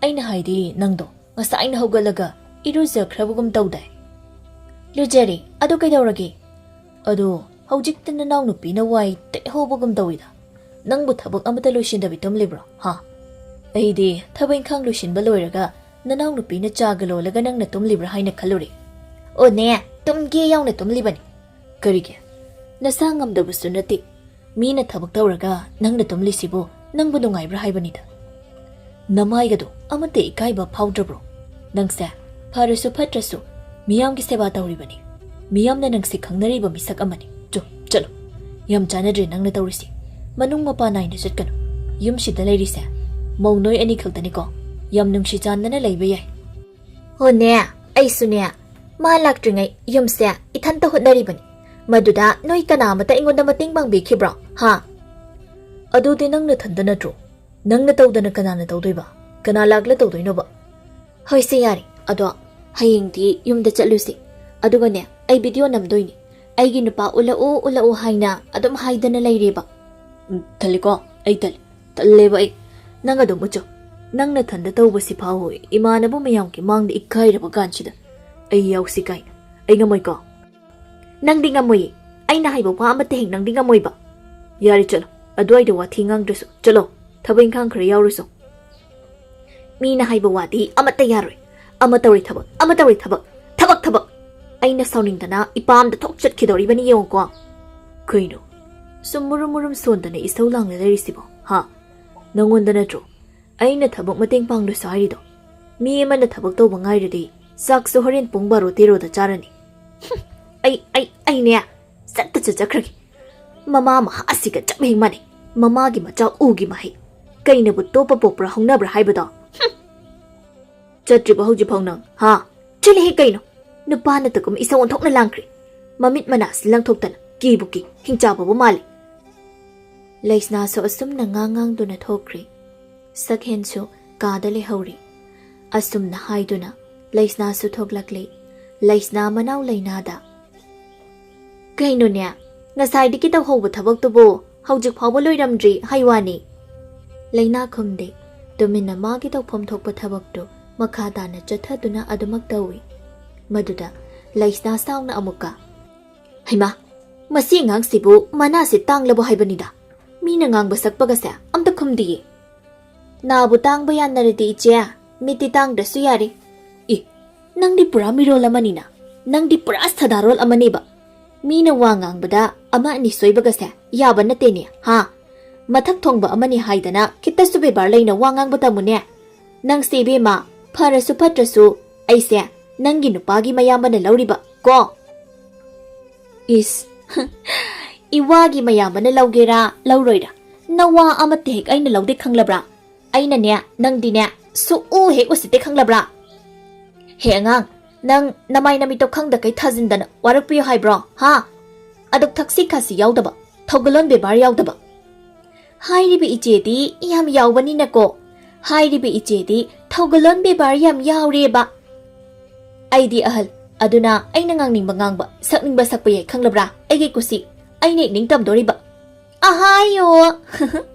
ꯑꯩꯅ ꯍꯥꯏꯗꯤ ꯅꯪꯗꯣ ꯉꯁꯥꯏꯅ ꯍꯧꯒꯠꯂꯒ ꯏꯔꯨꯖꯈ꯭ꯔꯕꯒꯨꯝ ꯇꯧꯗꯥꯏ?" "ꯂꯨꯖꯔꯦ꯫ ꯑꯗꯨ ꯀꯩꯗꯧꯔꯒꯦ?" "ꯑꯗꯣ ꯍꯧꯖꯤꯛꯇ ꯅꯅꯥꯎꯅꯨꯄꯤꯅ ꯋꯥꯏ ꯇꯩꯍꯧꯕꯒꯨꯝ ꯇꯧꯏꯗ꯫ ꯅꯪꯕꯨ ꯊꯕꯛ ꯑꯃꯠꯇ ꯂꯣꯏꯁꯤꯟꯗꯕꯤ ꯇꯨꯝꯂꯤꯕ꯭ꯔꯣ, ꯍꯥ? ꯑꯩꯗꯤ ꯊꯕꯛ ꯏꯪꯈꯥꯡ ꯂꯣꯏꯁꯤꯟꯕ ꯂꯣꯏꯔꯒ ꯅꯅꯥꯎꯅꯨꯄꯤꯅ ꯆꯥꯒ ꯂꯣꯜꯂꯒ ꯅꯪꯅ ꯇꯨꯝꯂꯤꯕ꯭ꯔꯥ ꯍꯥꯏꯅ ꯈꯜꯂꯨꯔꯦ꯫" "ꯑꯣꯅꯦ, ꯇꯨꯝꯒꯦ ꯌꯥꯎꯅ ꯇꯨꯝꯂꯤꯕꯅꯤ꯫" "ꯀꯔꯤꯒꯤ? ꯅꯁꯥ ꯉꯝꯗꯕꯁꯨ ꯅꯠꯇꯦ꯫ ꯃꯤꯅ ꯊꯕꯛ ꯇꯧꯔꯒ ꯅꯪꯅ ꯇꯨꯝꯂꯤꯁꯤꯕꯨ ꯅꯪꯕꯨ ꯅꯨꯡꯉꯥꯏꯕ꯭ꯔꯥ ꯍꯥꯏꯕꯅꯤꯗ꯫ ꯅꯃꯥꯏꯒꯗꯣ ꯑꯃꯠꯇ ꯏꯀꯥꯏꯕ ꯐꯥꯎꯗ꯭ꯔꯕ꯭ꯔꯣ? ꯅꯪꯁꯦ ꯐꯔꯁꯨ ꯐꯠꯇ꯭ꯔꯁꯨ ꯃꯤꯌꯥꯝꯒꯤ ꯁꯦꯕꯥ ꯇꯧꯔꯤꯕꯅꯤ꯫ ꯃꯤꯌꯥꯝꯅ ꯅꯪꯁꯦ ꯈꯪꯅꯔꯤꯕ ꯃꯤꯁꯛ ꯑꯃꯅꯤ꯫ ꯆꯨ, ꯆꯠꯂꯨ꯫ ꯌꯥꯝ ꯆꯥꯟꯅꯗ꯭ꯔꯦ ꯅꯪꯅ ꯇꯧꯔꯤꯁꯤ꯫ ꯃꯅꯨꯡ ꯃꯄꯥꯟ ꯅꯥꯏꯅ ꯆꯠꯀꯅꯨ꯫ ꯌꯨꯝꯁꯤꯗ ꯂꯩꯔꯤꯁꯦ ꯃꯧ ꯅꯣꯏ ꯑꯅꯤ ꯈꯛꯇꯅꯤꯀꯣ꯫ ꯌꯥꯝ ꯅꯨꯡꯁꯤ ꯆꯥꯟꯅꯅ ꯂꯩꯕ ꯌꯥꯏ꯫" "ꯍꯣꯅꯦ, ꯑꯩꯁꯨꯅꯦ, ꯃꯥ ꯂꯥꯛꯇ꯭ꯔꯤꯉꯩ ꯌꯨꯝꯁꯦ ꯏꯊꯟꯇ ꯍꯣꯠꯅꯔꯤꯕꯅꯤ꯫ ꯃꯗꯨꯗ ꯅꯣꯏ ꯀꯅꯥ ꯑꯃꯠꯇ ꯑꯩꯉꯣꯟꯗ ꯃꯇꯦꯡ ꯄꯥꯡꯕꯤꯈꯤꯕ꯭ꯔꯣ? ꯍꯥ? ꯑꯗꯨꯗꯤ ꯅꯪ ꯅꯊꯟꯗ ꯅꯠꯇ꯭ꯔꯣ? ꯅꯪꯅ ꯇꯧꯗꯅ ꯀꯅꯥꯅ ꯇꯧꯗꯣꯏꯕ? ꯀꯅꯥ ꯂꯥꯛꯂ ꯇꯧꯗꯣꯏꯅꯣꯕ? ꯍꯣꯏꯁꯦ, ꯌꯥꯔꯦ꯫ ꯑꯗꯣ ꯍꯌꯦꯡꯗꯤ ꯌꯨꯝꯗ ꯆꯠꯂꯨꯁꯤ꯫ ꯑꯗꯨꯒꯅꯦ, ꯑꯩ ꯚꯤꯗꯤꯑꯣ ꯅꯝꯗꯣꯏꯅꯤ꯫ ꯑꯩꯒꯤ ꯅꯨꯄꯥ ꯎꯠꯂꯛꯎ, ꯎꯠꯂꯛꯎ ꯍꯥꯏꯅ ꯑꯗꯨꯝ ꯍꯥꯏꯗꯅ ꯂꯩꯔꯦꯕ꯫ ꯎꯝ, ꯇꯜꯂꯤꯀꯣ, ꯑꯩ ꯇꯜꯂꯤ꯫ ꯇꯜꯂꯦꯕ ꯑꯩ꯫ ꯅꯪ ꯑꯗꯨꯝ ꯎꯠꯆꯧ꯫ ꯅꯪ ꯅꯊꯟꯗ ꯇꯧꯕꯁꯤ ꯐꯥꯎ ꯏꯃꯥꯟꯅꯕ ꯃꯌꯥꯝꯒꯤ ꯃꯥꯡꯗ ꯏꯀꯥꯏꯔꯕ ꯀꯥꯟꯁꯤꯗ ꯑꯩ ꯌꯥꯎꯁꯤ ꯀꯥꯏꯅ꯫ ꯑꯩ ꯉꯝꯃꯣꯏꯀꯣ꯫ ꯅꯪꯗꯤ ꯉꯝꯃꯣꯏꯌꯦ꯫ ꯑꯩꯅ ꯍꯥꯏꯕ ꯋꯥ ꯑꯃꯠꯇ ꯍꯦꯛ ꯅꯪꯗꯤ ꯉꯝꯃꯣꯏꯕ꯫ ꯌꯥꯔꯦ, ꯆꯠꯂꯣ꯫ ꯑꯗꯨꯋꯥꯏꯗ ꯋꯥꯊꯤ ꯉꯥꯡꯗ꯭ꯔꯁꯨ꯫ ꯆꯠꯂꯣ꯫ ꯊꯕꯛ ꯏꯪꯈꯥꯡ ꯈꯔ ꯌꯥꯎꯔꯨꯁꯣ꯫ ꯃꯤꯅ ꯍꯥꯏꯕ ꯋꯥꯗꯤ ꯑꯃꯠꯇ ꯌꯥꯔꯣꯏ꯫ ꯑꯃ ꯇꯧꯔꯦ ꯊꯕꯛ, ꯑꯃ ꯇꯧꯔꯦ ꯊꯕꯛ, ꯊꯕꯛ, ꯊꯕꯛ꯫ ꯑꯩꯅ ꯁꯥꯎꯅꯤꯡꯗꯅ ꯏꯄꯥꯝꯗ ꯊꯣꯛ ꯆꯠꯈꯤꯗꯧꯔꯤꯕꯅꯤ ꯌꯦꯡꯉꯨꯀꯣ꯫ ꯀꯩꯅꯣ? ꯁꯨꯝ ꯃꯨꯔꯨꯝ ꯃꯨꯔꯨꯝ ꯁꯣꯟꯗꯅ ꯏꯁꯧ ꯂꯥꯡꯂ ꯂꯩꯔꯤꯁꯤꯕꯣ, ꯍꯥ? ꯅꯪꯉꯣꯟꯗ ꯅꯠꯇ꯭ꯔꯣ ꯑꯩꯅ ꯊꯕꯛ ꯃꯇꯦꯡ ꯄꯥꯡꯗ꯭ꯔꯁꯨ ꯍꯥꯏꯔꯤꯗꯣ? ꯃꯤ ꯑꯃꯅ ꯊꯕꯛ ꯇꯧꯕ ꯉꯥꯏꯔꯗꯤ ꯆꯥꯛꯁꯨ ꯍꯣꯔꯦꯟ ꯄꯨꯡ ꯕꯥꯔꯣ ꯇꯦꯔꯣꯗ ꯆꯥꯔꯅꯤ꯫ ꯍꯨꯝ, ꯑꯩ, ꯑꯩ, ꯑꯩꯅꯦ ꯆꯠꯇ ꯆꯠꯆꯈ꯭ꯔꯒꯦ꯫ ꯃꯃꯥ ꯃꯍꯥꯁꯤꯒ ꯆꯞ ꯍꯦꯛ ꯃꯥꯟꯅꯩ꯫ ꯃꯃꯥꯒꯤ ꯃꯆꯥ ꯎꯒꯤ ꯃꯍꯩ꯫ ꯀꯩꯅꯕꯨ ꯇꯣꯞꯄ ꯄꯣꯛꯄ꯭ꯔꯥ ꯍꯧꯅꯕ꯭ꯔꯥ ꯍꯥꯏꯕꯗꯣ? ꯍꯨꯝ꯫ ꯆꯠꯇ꯭ꯔꯤꯕꯣ ꯍꯧꯖꯤꯛꯐꯥꯎ ꯅꯪ, ꯍꯥ? ꯆꯠꯂꯦꯍꯦ ꯀꯩꯅꯣ? ꯅꯨꯄꯥ ꯅꯠꯇꯒꯨꯝ ꯏꯁꯧ ꯑꯣꯟꯊꯣꯛꯅ ꯂꯥꯡꯈ꯭ꯔꯦ꯫ ꯃꯃꯤꯠ ꯃꯅꯥꯁꯤ ꯂꯪꯊꯣꯛꯇꯅ ꯀꯤꯕꯨ ꯀꯤ, ꯍꯤꯡꯆꯥꯕꯕꯨ ꯃꯥꯜꯂꯤ꯫ ꯂꯩꯁꯅꯥꯁꯨ ꯑꯁꯨꯝꯅ ꯉꯥꯡ ꯉꯥꯡꯗꯨꯅ ꯊꯣꯛꯈ꯭ꯔꯦ꯫ ꯁꯛꯍꯦꯟꯁꯨ ꯀꯥꯗ ꯂꯩꯍꯧꯔꯤ꯫ ꯑꯁꯨꯝꯅ ꯍꯥꯏꯗꯨꯅ ꯂꯩꯁꯅꯥꯁꯨ ꯊꯣꯛꯂꯛꯂꯦ꯫ ꯂꯩꯁꯅꯥ ꯃꯅꯥꯎ ꯂꯩꯅꯥꯗ, "ꯀꯩꯅꯣꯅꯦ, ꯉꯁꯥꯏꯗꯒꯤ ꯇꯧꯍꯧꯕ ꯊꯕꯛꯇꯨꯕꯨ ꯍꯧꯖꯤꯛ ꯐꯥꯎꯕ ꯂꯣꯏꯔꯝꯗ꯭ꯔꯤ ꯍꯥꯏ ꯋꯥꯅꯤ?" ꯂꯩꯅꯥ ꯈꯨꯝꯗꯦ꯫ ꯇꯨꯃꯤꯟꯅ ꯃꯥꯒꯤ ꯇꯧꯐꯝ ꯊꯣꯛꯄ ꯊꯕꯛꯇꯨ ꯃꯈꯥ ꯇꯥꯅ ꯆꯠꯊꯗꯨꯅ ꯑꯗꯨꯃꯛ ꯇꯧꯏ꯫ ꯃꯗꯨꯗ ꯂꯩꯁꯅꯥ ꯁꯥꯎꯅ ꯑꯃꯨꯛꯀ, "ꯍꯩꯃꯥ, ꯃꯁꯤ ꯑꯉꯥꯡꯁꯤꯕꯨ ꯃꯅꯥꯁꯦ ꯇꯥꯡꯂꯕꯣ ꯍꯥꯏꯕꯅꯤꯗ꯫ ꯃꯤꯅ ꯉꯥꯡꯕ ꯁꯛꯄꯒꯁꯦ ꯑꯝꯇ ꯈꯨꯝꯗꯤꯌꯦ꯫" "ꯅꯥꯕꯨ ꯇꯥꯡꯕ ꯌꯥꯅꯔꯗꯤ ꯏꯆꯦ, ꯃꯤꯠꯇꯤ ꯇꯥꯡꯗ꯭ꯔꯁꯨ ꯌꯥꯔꯦ꯫" "ꯏ, ꯅꯪꯗꯤ ꯄꯨꯔꯥ ꯃꯤꯔꯣꯜ ꯑꯃꯅꯤꯅ꯫ ꯅꯪꯗꯤ ꯄꯨꯔꯥ ꯁꯗꯥꯔꯣꯜ ꯑꯃꯅꯦꯕ꯫ ꯃꯤꯅ ꯋꯥ ꯉꯥꯡꯕꯗ ꯑꯃ ꯑꯅꯤ ꯁꯣꯏꯕꯒꯁꯦ ꯌꯥꯕ ꯅꯠꯇꯦꯅꯦ, ꯍꯥ? ꯃꯊꯛ ꯊꯣꯡꯕ ꯑꯃꯅꯤ ꯍꯥꯏꯗꯅ ꯈꯤꯇꯁꯨ ꯕꯦꯕꯥꯔ ꯂꯩꯅ ꯋꯥ ꯉꯥꯡꯕ ꯇꯝꯃꯨꯅꯦ꯫ ꯅꯪꯁꯦ ꯏꯕꯦꯝꯃ, ꯐꯔꯁꯨ ꯐꯠꯇ꯭ꯔꯁꯨ ꯑꯩꯁꯦ ꯅꯪꯒꯤ ꯅꯨꯄꯥꯒꯤ ꯃꯌꯥꯝꯕꯅ ꯂꯧꯔꯤꯕ ꯀꯣ꯫" "ꯏꯁ, ꯏꯋꯥꯒꯤ ꯃꯌꯥꯝꯕꯅ ꯂꯧꯒꯦꯔꯥ ꯂꯧꯔꯣꯏꯔꯥ, ꯅꯋꯥ ꯑꯃꯠꯇ ꯍꯦꯛ ꯑꯩꯅ ꯂꯧꯗꯦ ꯈꯪꯂꯕ꯭ꯔꯥ? ꯑꯩꯅꯅꯦ, ꯅꯪꯗꯤꯅꯦ, ꯁꯨꯛꯎ ꯍꯦꯛ ꯎꯁꯤꯠꯇꯦ ꯈꯪꯂꯕ꯭ꯔꯥ? ꯍꯦ ꯑꯉꯥꯡ, ꯅꯪ ꯅꯃꯥꯏ ꯅꯃꯤꯠꯇꯣ ꯈꯪꯗꯈꯩ ꯊꯥꯖꯤꯟꯗꯅ ꯋꯥꯔꯛꯄꯤꯌꯨ ꯍꯥꯏꯕ꯭ꯔꯣ, ꯍꯥ?" ꯑꯗꯨꯛ ꯊꯛꯁꯤ ꯈꯥꯁꯤ ꯌꯥꯎꯗꯕ, ꯊꯧꯒꯜꯂꯣꯟ ꯕꯦꯕꯥꯔ ꯌꯥꯎꯗꯕ꯫ ꯍꯥꯏꯔꯤꯕ ꯏꯆꯦꯗꯤ ꯌꯥꯝ ꯌꯥꯎꯕꯅꯤꯅꯀꯣ, ꯍꯥꯏꯔꯤꯕ ꯏꯆꯦꯗꯤ ꯊꯧꯒꯜꯂꯣꯟ ꯕꯦꯕꯥꯔ ꯌꯥꯝ ꯌꯥꯎꯔꯦꯕ꯫ ꯑꯩꯗꯤ ꯑꯍꯜ, ꯑꯗꯨꯅ ꯑꯩꯅ ꯉꯥꯡꯅꯤꯡꯕ ꯉꯥꯡꯕ, ꯁꯛꯅꯤꯡꯕ ꯁꯛꯄ ꯌꯥꯏ, ꯈꯪꯂꯕ꯭ꯔꯥ? ꯑꯩꯒꯤ ꯀꯨꯁꯤ, ꯑꯩꯅ ꯏꯅꯤꯡ ꯇꯝꯗꯣꯔꯤꯕ꯫ ꯑꯍꯥꯌꯣ!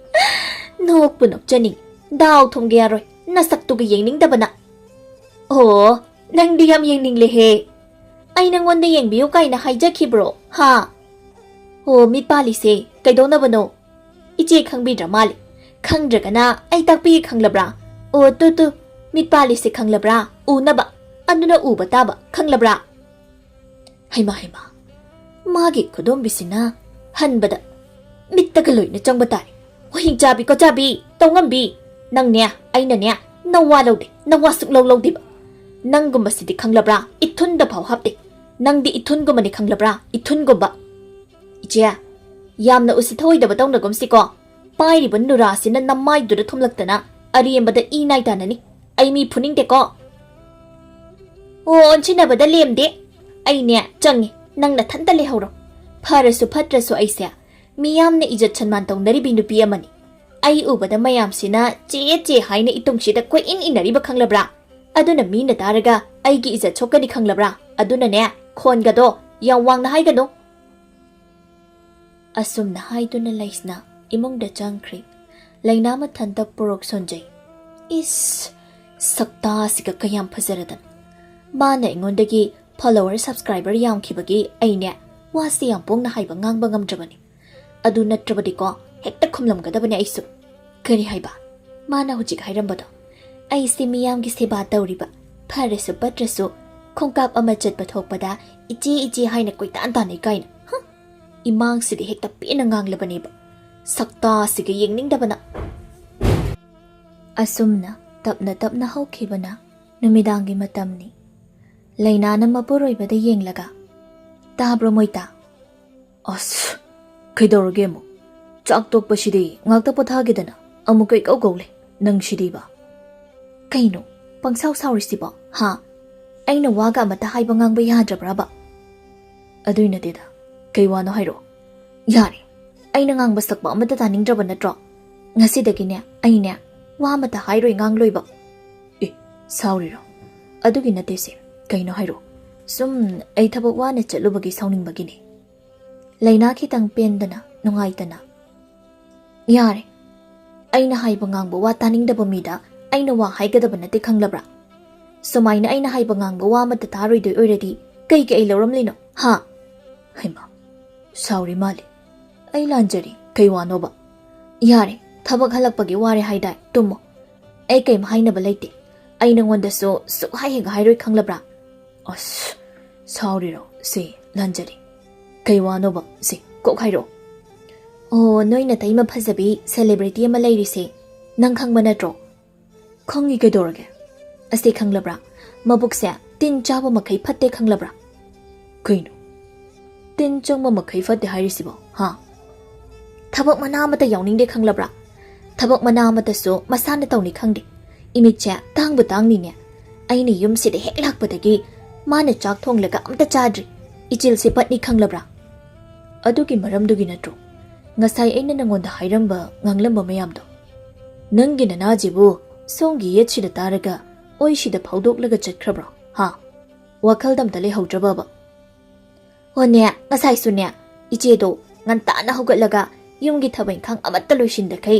ꯅꯣꯛꯄꯨ ꯅꯣꯛꯆꯅꯤꯡ꯫ ꯗꯥꯎ ꯊꯨꯝꯒꯦ ꯌꯥꯔꯣꯏ, ꯅꯁꯛꯇꯨꯒ ꯌꯦꯡꯅꯤꯡꯗꯕꯅ꯫ ꯑꯣ, ꯅꯪꯗꯤ ꯌꯥꯝ ꯌꯦꯡꯅꯤꯡꯂꯦꯍꯦ꯫ ꯑꯩ ꯅꯪꯉꯣꯟꯗ ꯌꯦꯡꯕꯤꯌꯨ ꯀꯥꯏꯅ ꯍꯥꯏꯖꯈꯤꯕ꯭ꯔꯣ? ꯍꯥ? ꯑꯣ, ꯃꯤꯠ ꯄꯥꯜꯂꯤꯁꯦ ꯀꯩꯗꯧꯅꯕꯅꯣ? ꯏꯆꯦ ꯈꯪꯕꯤꯗ꯭ꯔ ꯃꯥꯜꯂꯦ꯫ ꯈꯪꯗ꯭ꯔꯒꯅ ꯑꯩ ꯇꯥꯛꯄꯤꯒꯦ, ꯈꯪꯂꯕ꯭ꯔꯥ? ꯑꯣ, ꯇꯨ, ꯇꯨ, ꯃꯤꯠ ꯄꯥꯜꯂꯤꯁꯦ ꯈꯪꯂꯕ꯭ꯔꯥ? ꯎꯅꯕ, ꯑꯗꯨꯅ ꯎꯕ ꯇꯥꯕ, ꯈꯪꯂꯕ꯭ꯔꯥ? ꯍꯩꯃꯥ, ꯍꯩꯃꯥ, ꯃꯥꯒꯤ ꯈꯨꯗꯣꯝꯕꯤꯁꯤꯅ ꯍꯟꯕꯗ ꯃꯤꯠꯇꯒ ꯂꯣꯏꯅ ꯆꯪꯕ ꯇꯥꯔꯦ꯫ ꯋꯥꯍꯤꯡ ꯆꯥꯕꯤ ꯀꯣꯆꯥꯕꯤ, ꯇꯧꯉꯝꯕꯤ, ꯅꯪꯅꯦ, ꯑꯩꯅꯅꯦ, ꯅꯋꯥ ꯂꯧꯗꯦ, ꯅꯋꯥ ꯁꯨꯛꯂꯧ ꯂꯧꯗꯦꯕ꯫ ꯅꯪꯒꯨꯝꯕꯁꯤꯗꯤ ꯈꯪꯂꯕ꯭ꯔꯥ? ꯏꯊꯨꯟꯗ ꯐꯥꯎ ꯍꯥꯞꯇꯦ꯫ ꯅꯪꯗꯤ ꯏꯊꯨꯟꯒꯨꯝꯕꯅꯤ, ꯈꯪꯂꯕ꯭ꯔꯥ? ꯏꯊꯨꯟꯒꯨꯝꯕ꯫ ꯏꯆꯦ, ꯌꯥꯝꯅ ꯎꯁꯤꯠ ꯊꯑꯣꯏꯗꯕ ꯇꯧꯅꯒꯨꯝꯁꯤꯀꯣ꯫ ꯄꯥꯏꯔꯤꯕ ꯅꯨꯔꯥꯁꯤꯅ ꯅꯃꯥꯏꯗꯨꯗ ꯊꯨꯝꯂꯛꯇꯅ ꯑꯔꯦꯝꯕꯗ ꯏ ꯅꯥꯏ ꯇꯥꯅꯅꯤ꯫ ꯑꯩ ꯃꯤ ꯐꯨꯅꯤꯡꯗꯦꯀꯣ꯫ ꯑꯣ, ꯑꯣꯟꯁꯤꯟꯅꯕꯗ ꯂꯦꯝꯗꯦ꯫ ꯑꯩꯅꯦ ꯆꯪꯉꯦ, ꯅꯪ ꯅꯊꯟꯇ ꯂꯩꯍꯧꯔꯣ꯫ ꯐꯔꯁꯨ ꯐꯠꯇ꯭ꯔꯁꯨ ꯑꯩꯁꯦ ꯃꯤꯌꯥꯝꯅ ꯏꯖꯠ ꯁꯟꯃꯥꯟ ꯇꯧꯅꯔꯤꯕꯤ ꯅꯨꯄꯤ ꯑꯃꯅꯤ꯫ ꯑꯩ ꯎꯕꯗ ꯃꯌꯥꯝꯁꯤꯅ "ꯆꯦ, ꯆꯦ" ꯍꯥꯏꯅ ꯏꯇꯨꯡꯁꯤꯗ ꯀꯣꯏꯏꯟ ꯏꯟꯅꯔꯤꯕ, ꯈꯪꯂꯕ꯭ꯔꯥ? ꯑꯗꯨꯅ ꯃꯤꯅ ꯇꯥꯔꯒ ꯑꯩꯒꯤ ꯏꯖꯠ ꯁꯣꯛꯀꯅꯤ, ꯈꯪꯂꯕ꯭ꯔꯥ? ꯑꯗꯨꯅꯅꯦ, ꯈꯣꯟꯒꯗꯣ ꯌꯥꯝ ꯋꯥꯡꯅ ꯍꯥꯏꯒꯅꯨ꯫ ꯑꯁꯨꯝꯅ ꯍꯥꯏꯗꯨꯅ ꯂꯩꯁꯅꯥ ꯏꯃꯨꯡꯗ ꯆꯪꯈ꯭ꯔꯦ꯫ ꯂꯩꯅꯥ ꯃꯊꯟꯇ ꯄꯣꯔꯣꯛ ꯁꯣꯟꯖꯩ꯫ ꯏꯁ, ꯁꯛꯇꯥꯁꯤꯒ ꯀꯌꯥꯝ ꯐꯖꯔꯗꯅ꯫ ꯃꯥꯅ ꯑꯩꯉꯣꯟꯗꯒꯤ follower subscriber ꯌꯥꯝꯈꯤꯕꯒꯤ ꯑꯩꯅꯦ ꯋꯥꯁꯦ ꯌꯥꯝ ꯄꯣꯡꯅ ꯍꯥꯏꯕ ꯉꯥꯡꯕ ꯉꯝꯗ꯭ꯔꯕꯅꯤ꯫ ꯑꯗꯨ ꯅꯠꯇ꯭ꯔꯕꯗꯤꯀꯣ, ꯍꯦꯛꯇ ꯈꯨꯝꯂꯝꯒꯗꯕꯅꯦ ꯑꯩꯁꯨ꯫ ꯀꯔꯤ ꯍꯥꯏꯕ? ꯃꯥꯅ ꯍꯧꯖꯤꯛ ꯍꯥꯏꯔꯝꯕꯗꯣ? ꯑꯩꯁꯦ ꯃꯤꯌꯥꯝꯒꯤ ꯁꯦꯕꯥ ꯇꯧꯔꯤꯕ, ꯐꯔꯁꯨ ꯐꯠꯇ꯭ꯔꯁꯨ, ꯈꯣꯡꯀꯥꯞ ꯑꯃ ꯆꯠꯄ ꯊꯣꯛꯄꯗ "ꯏꯆꯦ, ꯏꯆꯦ" ꯍꯥꯏꯅ ꯀꯣꯏꯇꯥꯟ ꯇꯥꯟꯅꯩ ꯀꯥꯏꯅ꯫ ꯍ! ꯏꯃꯥꯡꯁꯤꯗꯤ ꯍꯦꯛꯇ ꯄꯦꯟꯅ ꯉꯥꯡꯂꯕꯅꯦꯕ꯫ ꯁꯛꯇꯥꯁꯤꯒ ꯌꯦꯡꯅꯤꯡꯗꯕꯅ꯫ ꯑꯁꯨꯝꯅ ꯇꯞꯅ ꯇꯞꯅ ꯍꯧꯈꯤꯕꯅ ꯅꯨꯃꯤꯗꯥꯡꯒꯤ ꯃꯇꯝꯅꯤ꯫ ꯂꯩꯅꯥꯅ ꯃꯄꯨꯔꯣꯏꯕꯗ ꯌꯦꯡꯂꯒ, "ꯇꯥꯕ꯭ꯔꯣ, ꯃꯣꯏꯇꯥ?" "ꯑꯁ, ꯀꯩꯗꯧꯔꯒꯦ ꯑꯃꯨꯛ? ꯆꯥꯛ ꯇꯣꯛꯄꯁꯤꯗꯤ ꯉꯥꯛꯇ ꯄꯣꯊꯥꯒꯦꯗꯅ, ꯑꯃꯨꯛꯀ ꯏꯀꯧ ꯀꯧꯂꯦ ꯅꯪꯁꯤꯗꯤꯕ꯫" "ꯀꯩꯅꯣ ꯄꯪꯁꯥꯎ ꯁꯥꯎꯔꯤꯁꯤꯕꯣ, ꯍꯥ? ꯑꯩꯅ ꯋꯥꯒ ꯑꯃꯠꯇ ꯍꯥꯏꯕ ꯉꯥꯡꯕ ꯌꯥꯗ꯭ꯔꯕ꯭ꯔꯕ?" "ꯑꯗꯨꯏ ꯅꯠꯇꯦꯗ, "ꯀꯩ ꯋꯥꯅꯣ ꯍꯥꯏꯔꯛꯑꯣ꯫" "ꯌꯥꯔꯦ, ꯑꯩꯅ ꯉꯥꯡꯕ ꯁꯛꯄ ꯑꯃꯠꯇ ꯇꯥꯅꯤꯡꯗ꯭ꯔꯕ ꯅꯠꯇ꯭ꯔꯣ? ꯉꯁꯤꯗꯒꯤꯅꯦ ꯑꯩꯅꯦ ꯋꯥ ꯑꯃꯠꯇ ꯍꯥꯏꯔꯣꯏ ꯉꯥꯡꯂꯣꯏꯕ꯫" "ꯑꯦ, ꯁꯥꯎꯔꯤꯔꯣ? ꯑꯗꯨꯒꯤ ꯅꯠꯇꯦꯁꯦ, ꯀꯩꯅꯣ ꯍꯥꯏꯔꯛꯑꯣ꯫" "ꯁꯨꯝ ꯑꯩ ꯊꯕꯛ ꯋꯥꯅ ꯆꯠꯂꯨꯕꯒꯤ ꯁꯥꯎꯅꯤꯡꯕꯒꯤꯅꯦ꯫" ꯂꯩꯅꯥ ꯈꯤꯇꯪ ꯄꯦꯟꯗꯅ, ꯅꯨꯡꯉꯥꯏꯇꯅ, "ꯌꯥꯔꯦ, ꯑꯩꯅ ꯍꯥꯏꯕ ꯉꯥꯡꯕ ꯋꯥ ꯇꯥꯅꯤꯡꯗꯕ ꯃꯤꯗ ꯑꯩꯅ ꯋꯥ ꯍꯥꯏꯒꯗꯕ ꯅꯠꯇꯦ ꯈꯪꯂꯕ꯭ꯔꯥ? ꯁꯨꯃꯥꯏꯅ ꯑꯩꯅ ꯍꯥꯏꯕ ꯉꯥꯡꯕ ꯋꯥ ꯑꯃꯠꯇ ꯇꯥꯔꯣꯏꯗꯣꯏ ꯑꯣꯏꯔꯗꯤ ꯀꯩꯒꯤ ꯑꯩ ꯂꯧꯔꯝꯂꯤꯅꯣ, ꯍꯥ?" "ꯍꯩꯃꯥ, ꯁꯥꯎꯔꯤ ꯃꯥꯜꯂꯦ꯫ ꯑꯩ ꯂꯥꯟꯖꯔꯦ, ꯀꯩ ꯋꯥꯅꯣꯕ?" "ꯌꯥꯔꯦ, ꯊꯕꯛ ꯍꯜꯂꯛꯄꯒꯤ ꯋꯥꯔꯦ ꯍꯥꯏꯗꯥꯏ, ꯇꯨꯝꯃꯣ꯫ ꯑꯩ ꯀꯩꯝ ꯍꯥꯏꯅꯕ ꯂꯩꯇꯦ꯫ ꯑꯩ ꯅꯉꯣꯟꯗꯁꯨ ꯁꯨꯛ ꯍꯥꯏ ꯍꯦꯛ ꯍꯥꯏꯔꯣꯏ ꯈꯪꯂꯕ꯭ꯔꯥ?" "ꯑꯁ, ꯁꯥꯎꯔꯤꯔꯣ? ꯁꯦ, ꯂꯥꯟꯖꯔꯦ꯫ ꯀꯩ ꯋꯥꯅꯣꯕ? ꯁꯦ, ꯀꯣꯛ ꯍꯥꯏꯔꯛꯑꯣ꯫" "ꯑꯣ, ꯅꯣꯏ ꯅꯇꯩꯃ ꯐꯖꯕꯤ celebrity ꯑꯃ ꯂꯩꯔꯤꯁꯦ ꯅꯪ ꯈꯪꯕ ꯅꯠꯇ꯭ꯔꯣ?" "ꯈꯪꯉꯤ, ꯀꯩꯗꯧꯔꯒꯦ?" "ꯑꯁꯤ ꯈꯪꯂꯕ꯭ꯔꯥ? ꯃꯕꯨꯛꯁꯦ ꯇꯤꯟ ꯆꯥꯕ ꯃꯈꯩ ꯐꯠꯇꯦ ꯈꯪꯂꯕ꯭ꯔꯥ?" "ꯀꯩꯅꯣ? ꯇꯤꯟ ꯆꯪꯕ ꯃꯈꯩ ꯐꯠꯇꯦ ꯍꯥꯏꯔꯤꯁꯤꯕꯣ, ꯍꯥ?" "ꯊꯕꯛ ꯃꯅꯥ ꯑꯃꯠꯇ ꯌꯥꯎꯅꯤꯡꯗꯦ ꯈꯪꯂꯕ꯭ꯔꯥ? ꯊꯕꯛ ꯃꯅꯥ ꯑꯃꯠꯇꯁꯨ ꯃꯁꯥꯅ ꯇꯧꯅꯤ ꯈꯪꯗꯦ꯫ ꯏꯃꯤꯠꯁꯦ ꯇꯥꯡꯕꯨ ꯇꯥꯡꯅꯤꯅꯦ꯫ ꯑꯩꯅ ꯌꯨꯝꯁꯤꯗ ꯍꯦꯛ ꯂꯥꯛꯄꯗꯒꯤ ꯃꯥꯅ ꯆꯥꯛ ꯊꯣꯡꯂꯒ ꯑꯝꯇ ꯆꯥꯗ꯭ꯔꯤ꯫ ꯏꯆꯤꯜꯁꯦ ꯄꯠꯅꯤ ꯈꯪꯂꯕ꯭ꯔꯥ?" "ꯑꯗꯨꯒꯤ ꯃꯔꯝꯗꯨꯒꯤ ꯅꯠꯇ꯭ꯔꯣ ꯉꯁꯥꯏ ꯑꯩꯅ ꯅꯉꯣꯟꯗ ꯍꯥꯏꯔꯝꯕ ꯉꯥꯡꯂꯝꯕ ꯃꯌꯥꯝꯗꯣ? ꯅꯪꯒꯤ ꯅꯅꯥꯁꯤꯕꯨ ꯁꯣꯝꯒꯤ ꯌꯦꯠꯁꯤꯗ ꯇꯥꯔꯒ ꯑꯣꯏꯁꯤꯗ ꯐꯥꯎꯗꯣꯛꯂꯒ ꯆꯠꯈ꯭ꯔꯕ꯭ꯔꯣ, ꯍꯥ? ꯋꯥꯈꯜꯗ ꯑꯝꯇ ꯂꯩꯍꯧꯗ꯭ꯔꯕꯕ?" "ꯍꯣꯅꯦ, ꯉꯁꯥꯏꯁꯨꯅꯦ, ꯏꯆꯦꯗꯣ ꯉꯟꯇꯥꯅ ꯍꯧꯒꯠꯂꯒ ꯌꯨꯝꯒꯤ ꯊꯕꯛ ꯏꯪꯈꯥꯡ ꯑꯃꯠꯇ ꯂꯣꯏꯁꯤꯟꯗꯈꯩ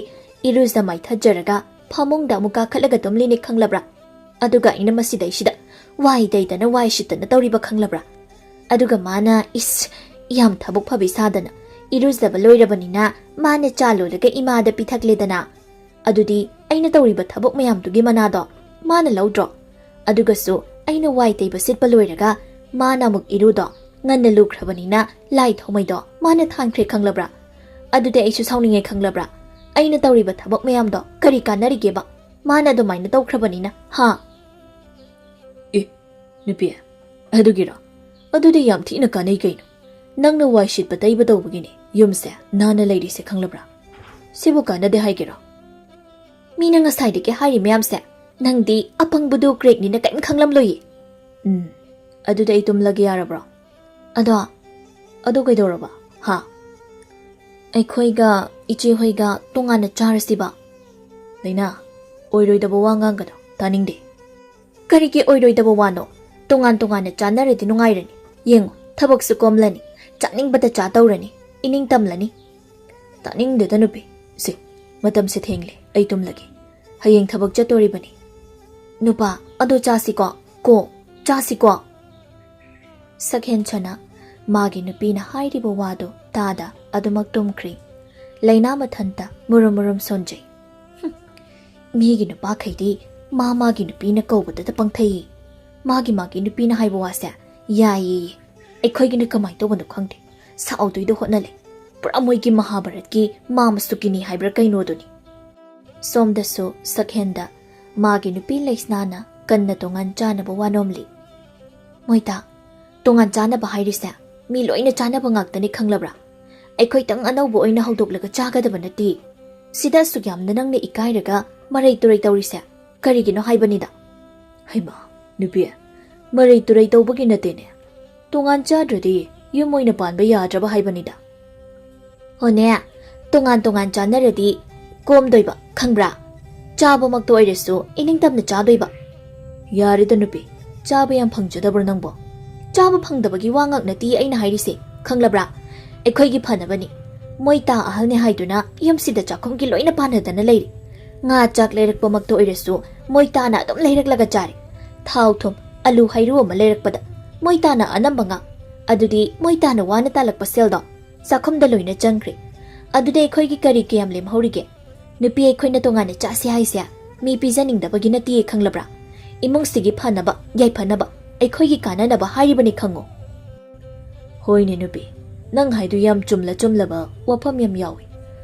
ꯏꯔꯨꯖ ꯃꯥꯏꯊꯖꯔꯒ ꯐꯃꯨꯡꯗ ꯑꯃꯨꯛ ꯀꯥꯈꯠꯂꯒ ꯇꯨꯝꯂꯤꯅꯤ ꯈꯪꯂꯕ꯭ꯔꯥ? ꯑꯗꯨꯒ ꯑꯩꯅ ꯃꯁꯤꯗꯩꯁꯤꯗ ꯋꯥꯏ ꯇꯩꯗꯅ ꯋꯥꯏ ꯁꯤꯠꯇꯅ ꯇꯧꯔꯤꯕ ꯈꯪꯂꯕ꯭ꯔꯥ? ꯑꯗꯨꯒ ꯃꯥꯅ, ꯏꯁ, ꯌꯥꯝ ꯊꯕꯛ ꯐꯕꯤ ꯁꯥꯗꯅ ꯏꯔꯨꯖꯕ ꯂꯣꯏꯔꯕꯅꯤꯅ ꯃꯥꯅ ꯆꯥ ꯂꯣꯜꯂꯒ ꯏꯃꯥꯗ ꯄꯤꯊꯛꯂꯦꯗꯅ꯫ ꯑꯗꯨꯗꯤ ꯑꯩꯅ ꯇꯧꯔꯤꯕ ꯊꯕꯛ ꯃꯌꯥꯝꯗꯨꯒꯤ ꯃꯅꯥꯗꯣ ꯃꯥꯅ ꯂꯧꯗ꯭ꯔꯣ? ꯑꯗꯨꯒꯁꯨ ꯑꯩꯅ ꯋꯥꯏ ꯇꯩꯕ ꯁꯤꯠꯄ ꯂꯣꯏꯔꯒ ꯃꯥꯅ ꯑꯃꯨꯛ ꯏꯔꯨꯗꯣ ꯉꯟꯅ ꯂꯨꯈ꯭ꯔꯕꯅꯤꯅ ꯂꯥꯏ ꯊꯥꯎꯃꯩꯗꯣ ꯃꯥꯅ ꯊꯥꯟꯈ꯭ꯔꯦ ꯈꯪꯂꯕ꯭ꯔꯥ? ꯑꯗꯨꯗꯤ ꯑꯩꯁꯨ ꯁꯥꯎꯅꯤꯡꯉꯦ ꯈꯪꯂꯕ꯭ꯔꯥ? ꯑꯩꯅ ꯇꯧꯔꯤꯕ ꯊꯕꯛ ꯃꯌꯥꯝꯗꯣ ꯀꯔꯤ ꯀꯥꯟꯅꯔꯤꯒꯦꯕ? ꯃꯥꯅ ꯑꯗꯨꯃꯥꯏꯅ ꯇꯧꯈ꯭ꯔꯕꯅꯤꯅ, ꯍꯥ?" "ꯑꯦ, ꯅꯨꯄꯤ, ꯑꯗꯨꯒꯤꯔꯣ? ꯑꯗꯨꯗꯤ ꯌꯥꯝ ꯊꯤꯅ ꯀꯥꯟꯅꯩ ꯀꯩꯅꯣ꯫ ꯅꯪꯅ ꯋꯥꯏ ꯁꯤꯠꯄ ꯇꯩꯕ ꯇꯧꯕꯒꯤꯅꯦ ꯌꯨꯝꯁꯦ ꯅꯥꯟꯅ ꯂꯩꯔꯤꯁꯦ ꯈꯪꯂꯕ꯭ꯔꯥ? ꯁꯤꯕꯨ ꯀꯥꯟꯅꯗꯦ ꯍꯥꯏꯒꯦꯔꯣ?" "ꯃꯤꯅ ꯉꯁꯥꯏꯗꯒꯤ ꯍꯥꯏꯔꯤ ꯃꯌꯥꯝꯁꯦ ꯅꯪꯗꯤ ꯑꯄꯪꯕꯗꯨ crackꯅꯤꯅ ꯀꯔꯤꯝ ꯈꯪꯂꯝꯂꯣꯏꯌꯦ꯫" "ꯎꯝ, ꯑꯗꯨꯗꯤ ꯑꯩ ꯇꯨꯝꯂꯒꯦ ꯌꯥꯔꯕ꯭ꯔꯣ?" "ꯑꯗꯣ ꯑꯗꯨ ꯀꯩꯗꯧꯔꯕ? ꯍꯥ? ꯑꯩꯈꯣꯏꯒ ꯏꯆꯦ ꯍꯣꯏꯒ ꯇꯣꯉꯥꯟꯅ ꯆꯥꯔꯁꯤꯕ? ꯂꯩꯅꯥ, ꯑꯣꯏꯔꯣꯏꯗꯕ ꯋꯥ ꯉꯥꯡꯒꯅꯨ, ꯇꯥꯅꯤꯡꯗꯦ꯫ ꯀꯔꯤꯒꯤ ꯑꯣꯏꯔꯣꯏꯗꯕ ꯋꯥꯅꯣ? ꯇꯣꯉꯥꯟ ꯇꯣꯉꯥꯟꯅ ꯆꯥꯅꯔꯗꯤ ꯅꯨꯡꯉꯥꯏꯔꯅꯤ꯫ ꯌꯦꯡꯉꯨ, ꯊꯕꯛꯁꯨ ꯀꯣꯝꯂꯅꯤ, ꯆꯥꯅꯤꯡꯕꯗ ꯆꯥ ꯇꯧꯔꯅꯤ, ꯏꯅꯤꯡ ꯇꯝꯂꯅꯤ꯫ ꯇꯥꯅꯤꯡꯗꯦꯗ ꯅꯨꯄꯤ꯫ ꯁꯦ, ꯃꯇꯝꯁꯦ ꯊꯦꯡꯂꯦ, ꯑꯩ ꯇꯨꯝꯂꯒꯦ꯫ ꯍꯌꯦꯡ ꯊꯕꯛ ꯆꯠꯇꯣꯔꯤꯕꯅꯤ꯫ ꯅꯨꯄꯥ, ꯑꯗꯣ ꯆꯥꯁꯤꯀꯣ? ꯀꯣ, ꯆꯥꯁꯤꯀꯣ? ꯁꯛꯍꯦꯟꯁꯅ ꯃꯥꯒꯤ ꯅꯨꯄꯤꯅ ꯍꯥꯏꯔꯤꯕ ꯋꯥꯗꯨ ꯇꯥꯗ ꯑꯗꯨꯃꯛ ꯇꯨꯝꯈ꯭ꯔꯤ꯫ ꯂꯩꯅꯥ ꯃꯊꯟꯇ ꯃꯨꯔꯨꯝ ꯃꯨꯔꯨꯝ ꯁꯣꯟꯖꯩ꯫ "ꯍꯨꯝ, ꯃꯤꯒꯤ ꯅꯨꯄꯥꯈꯩꯗꯤ ꯃꯥ ꯃꯥꯒꯤ ꯅꯨꯄꯤꯅ ꯀꯧꯕꯗꯇ ꯄꯪꯊꯩ꯫ ꯃꯥꯒꯤ ꯃꯥꯒꯤ ꯅꯨꯄꯤꯅ ꯍꯥꯏꯕ ꯋꯥꯁꯦ ꯌꯥꯏꯌꯦ꯫ ꯑꯩꯈꯣꯏꯒꯤꯅ ꯀꯃꯥꯏꯅ ꯇꯧꯕꯅꯣ ꯈꯪꯗꯦ, ꯁꯥꯎꯗꯣꯏꯗ ꯍꯣꯠꯅꯂꯦ꯫ ꯄꯨꯔꯥ ꯃꯣꯏꯒꯤ ꯃꯍꯥꯚꯥꯔꯠꯀꯤ ꯃꯥ ꯃꯁꯨꯀꯤꯅꯤ ꯍꯥꯏꯕ꯭ꯔꯥ ꯀꯩꯅꯣꯗꯨꯅꯤ"꯫ ꯁꯣꯝꯗꯁꯨ ꯁꯛꯍꯦꯟꯗ ꯃꯥꯒꯤ ꯅꯨꯄꯤ ꯂꯩꯁꯅꯥꯅ ꯀꯟꯅ ꯇꯣꯉꯥꯟ ꯆꯥꯅꯕ ꯋꯥꯅꯣꯝꯂꯤ꯫ "ꯃꯣꯏꯇꯥ, ꯇꯣꯉꯥꯟ ꯆꯥꯅꯕ ꯍꯥꯏꯔꯤꯁꯦ ꯃꯤ ꯂꯣꯏꯅ ꯆꯥꯅꯕ ꯉꯥꯛꯇꯅꯤ, ꯈꯪꯂꯕ꯭ꯔꯥ? ꯑꯩꯈꯣꯏꯇꯪ ꯑꯅꯧꯕ ꯑꯣꯏꯅ ꯍꯧꯗꯣꯛꯂꯒ ꯆꯥꯒꯗꯕ ꯅꯠꯇꯦ꯫ ꯁꯤꯗ ꯑꯁꯨꯛ ꯌꯥꯝꯅ ꯅꯪꯅ ꯏꯀꯥꯏꯔꯒ ꯃꯔꯩ ꯇꯨꯔꯩ ꯇꯧꯔꯤꯁꯦ ꯀꯔꯤꯒꯤꯅꯣ ꯍꯥꯏꯕꯅꯤꯗ"꯫ "ꯍꯩꯃꯥ, ꯅꯨꯄꯤ, ꯃꯔꯩ ꯇꯨꯔꯩ ꯇꯧꯕꯒꯤ ꯅꯠꯇꯦꯅꯦ꯫ ꯇꯣꯉꯥꯟ ꯆꯥꯗ꯭ꯔꯗꯤ ꯌꯨꯝ ꯑꯣꯏꯅ ꯄꯥꯟꯕ ꯌꯥꯗ꯭ꯔꯕ ꯍꯥꯏꯕꯅꯤꯗ"꯫ "ꯍꯣꯅꯦ, ꯇꯣꯉꯥꯟ ꯇꯣꯉꯥꯟ ꯆꯥꯅꯔꯗꯤ ꯀꯣꯝꯗꯣꯏꯕ, ꯈꯪꯕ꯭ꯔꯥ? ꯆꯥꯕꯃꯛꯇ ꯑꯣꯏꯔꯁꯨ ꯏꯅꯤꯡꯇꯝꯅ ꯆꯥꯗꯣꯏꯕ"꯫ "ꯌꯥꯔꯦꯗ ꯅꯨꯄꯤ, ꯆꯥꯕ ꯌꯥꯝ ꯐꯪꯖꯗꯕ꯭ꯔꯣ ꯅꯪꯕꯣ? ꯆꯥꯕ ꯐꯪꯗꯕꯒꯤ ꯋꯥ ꯉꯥꯛ ꯅꯠꯇꯦ ꯑꯩꯅ ꯍꯥꯏꯔꯤꯁꯦ, ꯈꯪꯂꯕ꯭ꯔꯥ? ꯑꯩꯈꯣꯏꯒꯤ ꯐꯅꯕꯅꯤ꯫ ꯃꯣꯏ ꯇꯥ ꯑꯍꯜꯅꯦ ꯍꯥꯏꯗꯨꯅ ꯌꯨꯝꯁꯤꯗ ꯆꯥꯛꯈꯨꯝꯒꯤ ꯂꯣꯏꯅ ꯄꯥꯟꯅꯗꯅ ꯂꯩꯔꯤ꯫ ꯉꯥ ꯆꯥꯛ ꯂꯩꯔꯛꯄꯃꯛꯇ ꯑꯣꯏꯔꯁꯨ ꯃꯣꯏ ꯇꯥꯅ ꯑꯗꯨꯝ ꯂꯩꯔꯛꯂꯒ ꯆꯥꯔꯤ꯫ ꯊꯥꯎ ꯊꯨꯝ, ꯑꯂꯨ ꯍꯩꯔꯨ ꯑꯃ ꯂꯩꯔꯛꯄꯗ ꯃꯣꯏ ꯇꯥꯅ ꯑꯅꯝꯕ ꯉꯥ꯫ ꯑꯗꯨꯗꯤ ꯃꯣꯏ ꯇꯥꯅ ꯋꯥꯅ ꯇꯥꯜꯂꯛꯄ ꯁꯦꯜꯗꯣ ꯆꯥꯛꯈꯨꯝꯗ ꯂꯣꯏꯅ ꯆꯪꯈ꯭ꯔꯦ꯫ ꯑꯗꯨꯗꯤ ꯑꯩꯈꯣꯏꯒꯤ ꯀꯔꯤ ꯀꯌꯥꯝ ꯂꯦꯝꯍꯧꯔꯤꯒꯦ? ꯅꯨꯄꯤ ꯑꯩꯈꯣꯏꯅ ꯇꯣꯉꯥꯟꯅ ꯆꯥꯁꯤ ꯍꯥꯏꯁꯦ ꯃꯤ ꯄꯤꯖꯅꯤꯡꯗꯕꯒꯤ ꯅꯠꯇꯤꯌꯦ, ꯈꯪꯂꯕ꯭ꯔꯥ? ꯏꯃꯨꯡꯁꯤꯒꯤ ꯐꯅꯕ, ꯌꯥꯏꯐꯅꯕ, ꯑꯩꯈꯣꯏꯒꯤ ꯀꯥꯟꯅꯅꯕ ꯍꯥꯏꯔꯤꯕꯅꯤ, ꯈꯪꯉꯣ"꯫ "ꯍꯣꯏꯅꯦ ꯅꯨꯄꯤ, ꯅꯪ ꯍꯥꯏꯗꯨ ꯌꯥꯝ ꯆꯨꯝꯂ ꯆꯨꯝꯂꯕ ꯋꯥꯐꯝ ꯌꯥꯝ ꯌꯥꯎꯏ꯫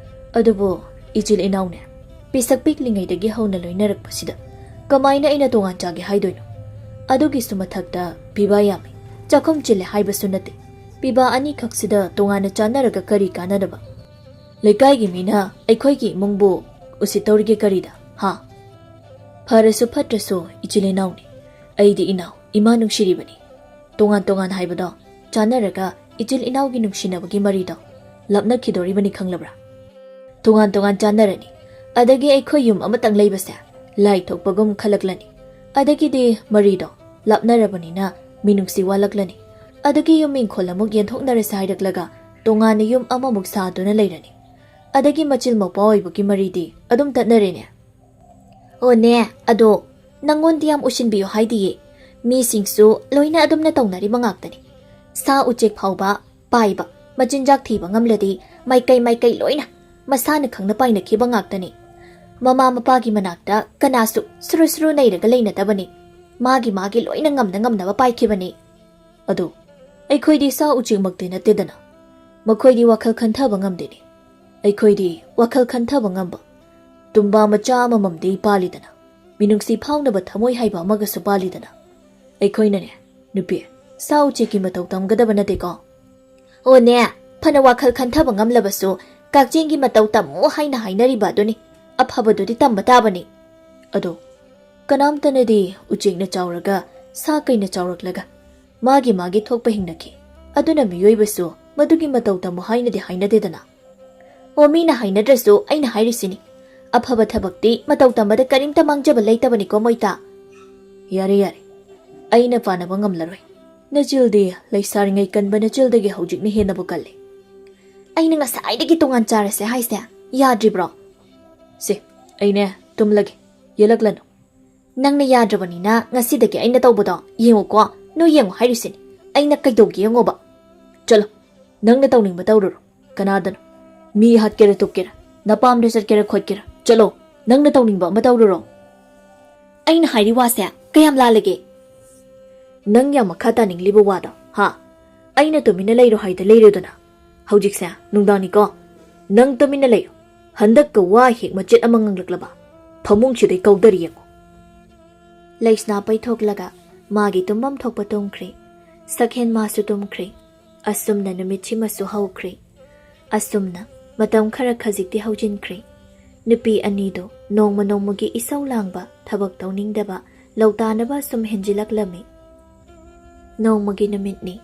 ꯑꯗꯨꯕꯨ ꯏꯆꯤꯜ ꯏꯅꯥꯎꯅꯦ, ꯄꯤꯁꯛ ꯄꯤꯛꯂꯤꯉꯩꯗꯒꯤ ꯍꯧꯅ ꯂꯣꯏꯅꯔꯛꯄꯁꯤꯗ ꯀꯃꯥꯏꯅ ꯑꯩꯅ ꯇꯣꯉꯥꯟ ꯆꯥꯒꯦ ꯍꯥꯏꯗꯣꯏꯅꯣ? ꯑꯗꯨꯒꯤꯁꯨ ꯃꯊꯛꯇ ꯄꯤꯕꯥ ꯌꯥꯝꯃꯤ, ꯆꯥꯛꯈꯨꯝ ꯆꯤꯜꯂꯦ ꯍꯥꯏꯕꯁꯨ ꯅꯠꯇꯦ꯫ ꯄꯤꯕꯥ ꯑꯅꯤꯈꯛꯁꯤꯗ ꯇꯣꯉꯥꯟꯅ ꯆꯥꯅꯔꯒ ꯀꯔꯤ ꯀꯥꯟꯅꯗꯕ? ꯂꯩꯀꯥꯏꯒꯤ ꯃꯤꯅ ꯑꯩꯈꯣꯏꯒꯤ ꯏꯃꯨꯡꯕꯨ ꯎꯁꯤꯠꯇꯧꯔꯤꯒꯦ ꯀꯔꯤꯗ, ꯍꯥ? ꯐꯔꯁꯨ ꯐꯠꯇ꯭ꯔꯁꯨ ꯏꯆꯤꯜ ꯏꯅꯥꯎꯅꯤ꯫ ꯑꯩꯗꯤ ꯏꯅꯥꯎ, ꯏꯃꯥ ꯅꯨꯡꯁꯤꯔꯤꯕꯅꯤ꯫ ꯇꯣꯉꯥꯟ ꯇꯣꯉꯥꯟ ꯍꯥꯏꯕꯗꯣ ꯆꯥꯅꯔꯒ ꯏꯆꯤꯜ ꯏꯅꯥꯎꯒꯤ ꯅꯨꯡꯁꯤꯅꯕꯒꯤ ꯃꯔꯤꯗꯣ ꯂꯥꯞꯅꯈꯤꯗꯣꯔꯤꯕꯅꯤ ꯈꯪꯂꯕ꯭ꯔꯥ? ꯇꯣꯉꯥꯟ ꯇꯣꯉꯥꯟ ꯆꯥꯟꯅꯔꯅꯤ꯫ ꯑꯗꯒꯤ ꯑꯩꯈꯣꯏ ꯌꯨꯝ ꯑꯃꯇꯪ ꯂꯩꯕꯁꯦ ꯂꯥꯏ ꯊꯣꯛꯄꯒꯨꯝ ꯈꯜꯂꯛꯂꯅꯤ꯫ ꯑꯗꯒꯤꯗꯤ ꯃꯔꯤꯗꯣ ꯂꯥꯞꯅꯔꯕꯅꯤꯅ ꯃꯤꯅꯨꯡꯁꯤ ꯋꯥꯠꯂꯛꯂꯅꯤ꯫ ꯑꯗꯒꯤ ꯌꯨꯝ ꯏꯪꯈꯣꯜ ꯑꯃꯨꯛ ꯌꯦꯟꯊꯣꯛꯅꯔꯁꯦ ꯍꯥꯏꯔꯛꯂꯒ ꯇꯣꯉꯥꯟꯅ ꯌꯨꯝ ꯑꯃꯃꯨꯛ ꯁꯥꯗꯨꯅ ꯂꯩꯔꯅꯤ꯫ ꯑꯗꯒꯤ ꯃꯆꯤꯜ ꯃꯧꯄ꯭ꯋꯥ ꯑꯣꯏꯕꯒꯤ ꯃꯔꯤꯗꯤ ꯑꯗꯨꯝ ꯇꯠꯅꯔꯦꯅꯦ꯫ ꯑꯣꯅꯦ, ꯑꯗꯣ ꯅꯪꯉꯣꯟꯗ ꯌꯥꯝ ꯎꯁꯤꯟꯕꯤꯌꯨ ꯍꯥꯏꯗꯤꯌꯦ꯫ ꯃꯤꯁꯤꯡꯁꯨ ꯂꯣꯏꯅ ꯑꯗꯨꯝꯅ ꯇꯧꯅꯔꯤꯕ ꯉꯥꯛꯇꯅꯤ꯫ ꯁꯥ ꯎꯆꯦꯛ ꯐꯥꯎꯕ ꯄꯥꯏꯕ, ꯃꯆꯤꯟꯖꯥꯛ ꯊꯤꯕ ꯉꯝꯂꯗꯤ ꯃꯥꯏꯀꯩ ꯃꯥꯏꯀꯩ ꯂꯣꯏꯅ ꯃꯁꯥꯅ ꯈꯪꯅ ꯄꯥꯏꯅꯈꯤꯕ ꯉꯥꯛꯇꯅꯤ꯫ ꯃꯃꯥ ꯃꯄꯥꯒꯤ ꯃꯅꯥꯛꯇ ꯀꯅꯥꯁꯨ ꯁꯨꯔꯨ ꯁꯨꯔꯨ ꯅꯩꯔꯒ ꯂꯩꯅꯗꯕꯅꯤ꯫ ꯃꯥꯒꯤ ꯃꯥꯒꯤ ꯂꯣꯏꯅ ꯉꯝꯅ ꯉꯝꯅꯕ ꯄꯥꯏꯈꯤꯕꯅꯤ꯫ ꯑꯗꯣ ꯑꯩꯈꯣꯏꯗꯤ ꯁꯥ ꯎꯆꯦꯛꯃꯛꯇꯤ ꯅꯠꯇꯦꯗꯅ꯫ ꯃꯈꯣꯏꯗꯤ ꯋꯥꯈꯜ ꯈꯟꯊꯕ ꯉꯝꯗꯦꯅꯦ꯫ ꯑꯩꯈꯣꯏꯗꯤ ꯋꯥꯈꯜ ꯈꯟꯊꯕ ꯉꯝꯕ ꯇꯨꯝꯕꯥ ꯃꯆꯥ ꯑꯃꯃꯝꯗꯤ ꯄꯥꯜꯂꯤꯗꯅ, ꯃꯤꯅꯨꯡꯁꯤ ꯐꯥꯎꯅꯕ ꯊꯃꯣꯏ ꯍꯥꯏꯕ ꯑꯃꯒꯁꯨ ꯄꯥꯜꯂꯤꯗꯅ꯫ ꯑꯩꯈꯣꯏꯅꯅꯦ, ꯅꯨꯄꯤ, ꯁꯥ ꯎꯆꯦꯛꯀꯤ ꯃꯇꯧ ꯇꯝꯒꯗꯕ ꯅꯠꯇꯦꯀꯣ꯫ ꯑꯣꯅꯦ, ꯐꯅ ꯋꯥꯈꯜ ꯈꯟꯊꯕ ꯉꯝꯂꯕꯁꯨ ꯀꯛꯆꯦꯡꯒꯤ ꯃꯇꯧ ꯇꯝꯃꯨ ꯍꯥꯏꯅ ꯍꯥꯏꯅꯔꯤꯕ ꯑꯗꯨꯅꯤ꯫ ꯑꯐꯕꯗꯨꯗꯤ ꯇꯝꯕ ꯇꯥꯕꯅꯤ꯫ ꯑꯗꯣ ꯀꯅꯥꯝꯇꯅꯗꯤ ꯎꯆꯦꯛꯅ ꯆꯥꯎꯔꯒ ꯁꯥ ꯀꯩꯅ ꯆꯥꯎꯔꯛꯂꯒ ꯃꯥꯒꯤ ꯃꯥꯒꯤ ꯊꯣꯛꯄ ꯍꯤꯡꯅꯈꯤ꯫ ꯑꯗꯨꯅ ꯃꯤꯑꯣꯏꯕꯁꯨ ꯃꯗꯨꯒꯤ ꯃꯇꯧ ꯇꯝꯃꯨ ꯍꯥꯏꯅꯗꯤ ꯍꯥꯏꯅꯗꯦꯗꯅ꯫ ꯑꯣ, ꯃꯤꯅ ꯍꯥꯏꯅꯗ꯭ꯔꯁꯨ ꯑꯩꯅ ꯍꯥꯏꯔꯤꯁꯤꯅꯤ꯫ ꯑꯐꯕ ꯊꯕꯛꯇꯤ ꯃꯇꯧ ꯇꯝꯕꯗ ꯀꯔꯤꯝꯇ ꯃꯥꯡꯖꯕ ꯂꯩꯇꯕꯅꯤꯀꯣ ꯃꯣꯏꯇꯥ꯫ ꯌꯥꯔꯦ, ꯌꯥꯔꯦ, ꯑꯩꯅ ꯄꯥꯅꯕ ꯉꯝꯂꯔꯣꯏ꯫ ꯅꯆꯤꯜꯗꯤ ꯂꯩꯁꯥꯔꯤꯉꯩ ꯀꯟꯕ ꯅꯆꯤꯜꯗꯒꯤ ꯍꯧꯖꯤꯛꯅ ꯍꯦꯟꯅꯕꯨ ꯀꯜꯂꯤ꯫ ꯑꯩꯅ ꯉꯁꯥꯏꯗꯒꯤ ꯇꯣꯉꯥꯟ ꯆꯥꯔꯁꯦ ꯍꯥꯏꯁꯦ ꯌꯥꯗ꯭ꯔꯤꯕ꯭ꯔꯣ? ꯁꯦ, ꯑꯩꯅꯦ ꯇꯨꯝꯂꯒꯦ, ꯌꯦꯜꯂꯛꯂꯅꯨ꯫ ꯅꯪꯅ ꯌꯥꯗ꯭ꯔꯕꯅꯤꯅ ꯉꯁꯤꯗꯒꯤ ꯑꯩꯅ ꯇꯧꯕꯗꯣ ꯌꯦꯡꯉꯨꯀꯣ꯫ ꯅꯣꯏ ꯌꯦꯡꯉꯨ ꯍꯥꯏꯔꯤꯁꯤꯅꯤ꯫ ꯑꯩꯅ ꯀꯩꯗꯧꯒꯦ ꯌꯦꯡꯉꯣꯕ꯫ ꯆꯠꯂꯣ, ꯅꯪꯅ ꯇꯧꯅꯤꯡꯕ ꯇꯧꯔꯨꯔꯣ꯫ ꯀꯅꯥꯗꯅꯣ? ꯃꯤ ꯍꯥꯠꯀꯦꯔꯥ ꯇꯨꯞꯀꯦꯔꯥ, ꯅꯄꯥꯝꯗ ꯆꯠꯀꯦꯔꯥ ꯈꯣꯠꯀꯦꯔꯥ, ꯆꯠꯂꯣ, ꯅꯪꯅ ꯇꯧꯅꯤꯡꯕ ꯑꯃ ꯇꯧꯔꯨꯔꯣ꯫ ꯑꯩꯅ ꯍꯥꯏꯔꯤ ꯋꯥꯁꯦ ꯀꯌꯥꯝ ꯂꯥꯜꯂꯒꯦ? ꯅꯪ ꯌꯥꯝ ꯃꯈꯥ ꯇꯥꯅꯤꯡꯂꯤꯕ ꯋꯥꯗꯣ, ꯍꯥ? ꯑꯩꯅ ꯇꯨꯃꯤꯟꯅ ꯂꯩꯔꯣ ꯍꯥꯏꯗ ꯂꯩꯔꯦꯗꯅ꯫ ꯍꯧꯖꯤꯛꯁꯦ ꯅꯨꯡꯗꯥꯡꯅꯤꯀꯣ꯫ ꯅꯪ ꯇꯨꯃꯤꯟꯅ ꯂꯩꯌꯨ꯫ ꯍꯟꯗꯛꯀ ꯋꯥ ꯍꯦꯛ ꯃꯆꯦꯠ ꯑꯃ ꯉꯥꯡꯂꯛꯂꯕ, ꯐꯃꯨꯡꯁꯤꯗꯩ ꯀꯧꯗꯔꯤ ꯌꯦꯡꯉꯨ꯫ ꯂꯩꯁꯅꯥ ꯄꯩꯊꯣꯛꯂꯒ ꯃꯥꯒꯤ ꯇꯨꯝꯐꯝ ꯊꯣꯛꯄ ꯇꯨꯝꯈ꯭ꯔꯦ꯫ ꯁꯛꯍꯦꯟ ꯃꯥꯁꯨ ꯇꯨꯝꯈ꯭ꯔꯦ꯫ ꯑꯁꯨꯝꯅ ꯅꯨꯃꯤꯠꯁꯤꯃꯁꯨ ꯍꯧꯈ꯭ꯔꯦ꯫ ꯑꯁꯨꯝꯅ ꯃꯇꯝ ꯈꯔ ꯈꯖꯤꯛꯇꯤ ꯍꯧꯖꯤꯟꯈ꯭ꯔꯦ꯫ ꯅꯨꯄꯤ ꯑꯅꯤꯗꯨ ꯅꯣꯡꯃ ꯅꯣꯡꯃꯒꯤ ꯏꯁꯧ ꯂꯥꯡꯕ, ꯊꯕꯛ ꯇꯧꯅꯤꯡꯗꯕ, ꯂꯧꯇꯥꯅꯕ ꯁꯨꯝ ꯍꯦꯟꯖꯤꯜꯂꯛꯂꯝꯃꯤ꯫ ꯅꯣꯡꯃꯒꯤ ꯅꯨꯃꯤꯠꯅꯤ꯫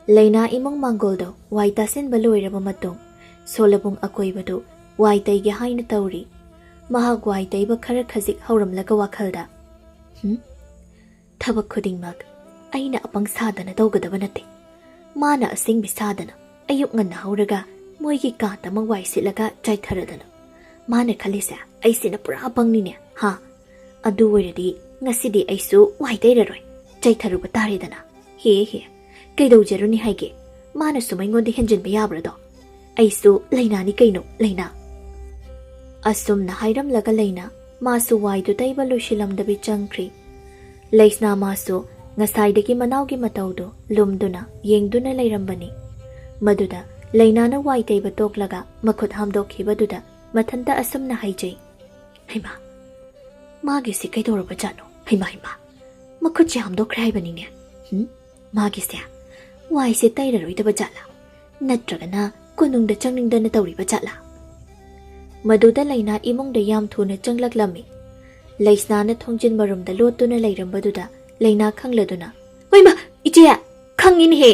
ꯂꯩꯅꯥ ꯏꯃꯨꯡ ꯃꯥꯡꯒꯣꯜꯗꯣ ꯋꯥꯏ ꯇꯥꯁꯤꯟꯕ ꯂꯣꯏꯔꯕ ꯃꯇꯨꯡ, ꯁꯣꯂꯕꯨꯡ ꯑꯀꯣꯏꯕꯗꯨ ꯋꯥꯏ ꯇꯩꯒꯦ ꯍꯥꯏꯅ ꯇꯧꯔꯤ꯫ ꯃꯍꯥꯛ ꯋꯥꯏ ꯇꯩꯕ ꯈꯔ ꯈꯖꯤꯛ ꯍꯧꯔꯝꯂꯒ ꯋꯥꯈꯜꯗ, "ꯍꯨꯝ? ꯊꯕꯛ ꯈꯨꯗꯤꯡꯃꯛ ꯑꯩꯅ ꯑꯄꯪ ꯁꯥꯗꯅ ꯇꯧꯒꯗꯕ ꯅꯠꯇꯦ꯫ ꯃꯥꯅ ꯑꯁꯤꯡꯕꯤ ꯁꯥꯗꯅ ꯑꯌꯨꯛ ꯉꯟꯅ ꯍꯧꯔꯒ ꯃꯣꯏꯒꯤ ꯀꯥꯗꯃꯛ ꯋꯥꯏ ꯁꯤꯠꯂꯒ ꯆꯥꯏꯊꯔꯗꯅ꯫ ꯃꯥꯅ ꯈꯜꯂꯤꯁꯦ ꯑꯩꯁꯤꯅ ꯄꯨꯔꯥ ꯑꯄꯪꯅꯤꯅꯦ, ꯍꯥ? ꯑꯗꯨ ꯑꯣꯏꯔꯗꯤ ꯉꯁꯤꯗꯤ ꯑꯩꯁꯨ ꯋꯥꯏ ꯇꯩꯔꯔꯣꯏ, ꯆꯥꯏꯊꯔꯨꯕ ꯇꯥꯔꯦꯗꯅ꯫ ꯍꯦ ꯍꯦ, ꯀꯩꯗꯧꯖꯔꯨꯅꯤ ꯍꯥꯏꯒꯦ? ꯃꯥꯅ ꯁꯨꯝ ꯑꯩꯉꯣꯟꯗ ꯍꯦꯟꯖꯤꯟꯕ ꯌꯥꯕ꯭ꯔꯗꯣ? ꯑꯩꯁꯨ ꯂꯩꯅꯥꯅꯤ ꯀꯩꯅꯣ, ꯂꯩꯅꯥ!" ꯑꯁꯨꯝꯅ ꯍꯥꯏꯔꯝꯂꯒ ꯂꯩꯅꯥ ꯃꯥꯁꯨ ꯋꯥꯏꯗꯨ ꯇꯩꯕ ꯂꯣꯏꯁꯤꯜꯂꯝꯗꯕꯤ ꯆꯪꯈ꯭ꯔꯤ꯫ ꯂꯩꯁꯅꯥ ꯃꯥꯁꯨ ꯉꯁꯥꯏꯗꯒꯤ ꯃꯅꯥꯎꯒꯤ ꯃꯇꯧꯗꯨ ꯂꯨꯝꯗꯨꯅ ꯌꯦꯡꯗꯨꯅ ꯂꯩꯔꯝꯕꯅꯤ꯫ ꯃꯗꯨꯗ ꯂꯩꯅꯥꯅ ꯋꯥꯏ ꯇꯩꯕ ꯇꯣꯛꯂꯒ ꯃꯈꯨꯠ ꯍꯥꯝꯗꯣꯛꯈꯤꯕꯗꯨꯗ ꯃꯊꯟꯇ ꯑꯁꯨꯝꯅ ꯍꯥꯏꯖꯩ, "ꯍꯩꯃꯥ, ꯃꯥꯒꯤꯁꯤ ꯀꯩꯗꯧꯔꯕ ꯖꯥꯠꯅꯣ? ꯍꯩꯃꯥ, ꯍꯩꯃꯥ, ꯃꯈꯨꯠꯁꯤ ꯍꯥꯝꯗꯣꯛꯈ꯭ꯔꯦ ꯍꯥꯏꯕꯅꯤꯅꯦ꯫ ꯍꯨꯝ? ꯃꯥꯒꯤꯁꯦ ꯋꯥꯏꯁꯦ ꯇꯩꯔꯔꯣꯏꯗꯕ ꯖꯥꯠꯂꯥ? ꯅꯠꯇ꯭ꯔꯒꯅ ꯀꯣꯅꯨꯡꯗ ꯆꯪꯅꯤꯡꯗꯅ ꯇꯧꯔꯤꯕ ꯖꯥꯠꯂꯥ?" ꯃꯗꯨꯗ ꯂꯩꯅꯥ ꯏꯃꯨꯡꯗ ꯌꯥꯝ ꯊꯨꯅ ꯆꯪꯂꯛꯂꯝꯃꯤ꯫ ꯂꯩꯁꯅꯥꯅ ꯊꯣꯡꯖꯤꯟ ꯃꯔꯨꯝꯗ ꯂꯣꯠꯇꯨꯅ ꯂꯩꯔꯝꯕꯗꯨꯗ ꯂꯩꯅꯥ ꯈꯪꯂꯗꯨꯅ, "ꯍꯣꯏꯃ, ꯏꯆꯦ, ꯈꯪꯉꯤꯅꯦꯍꯦ꯫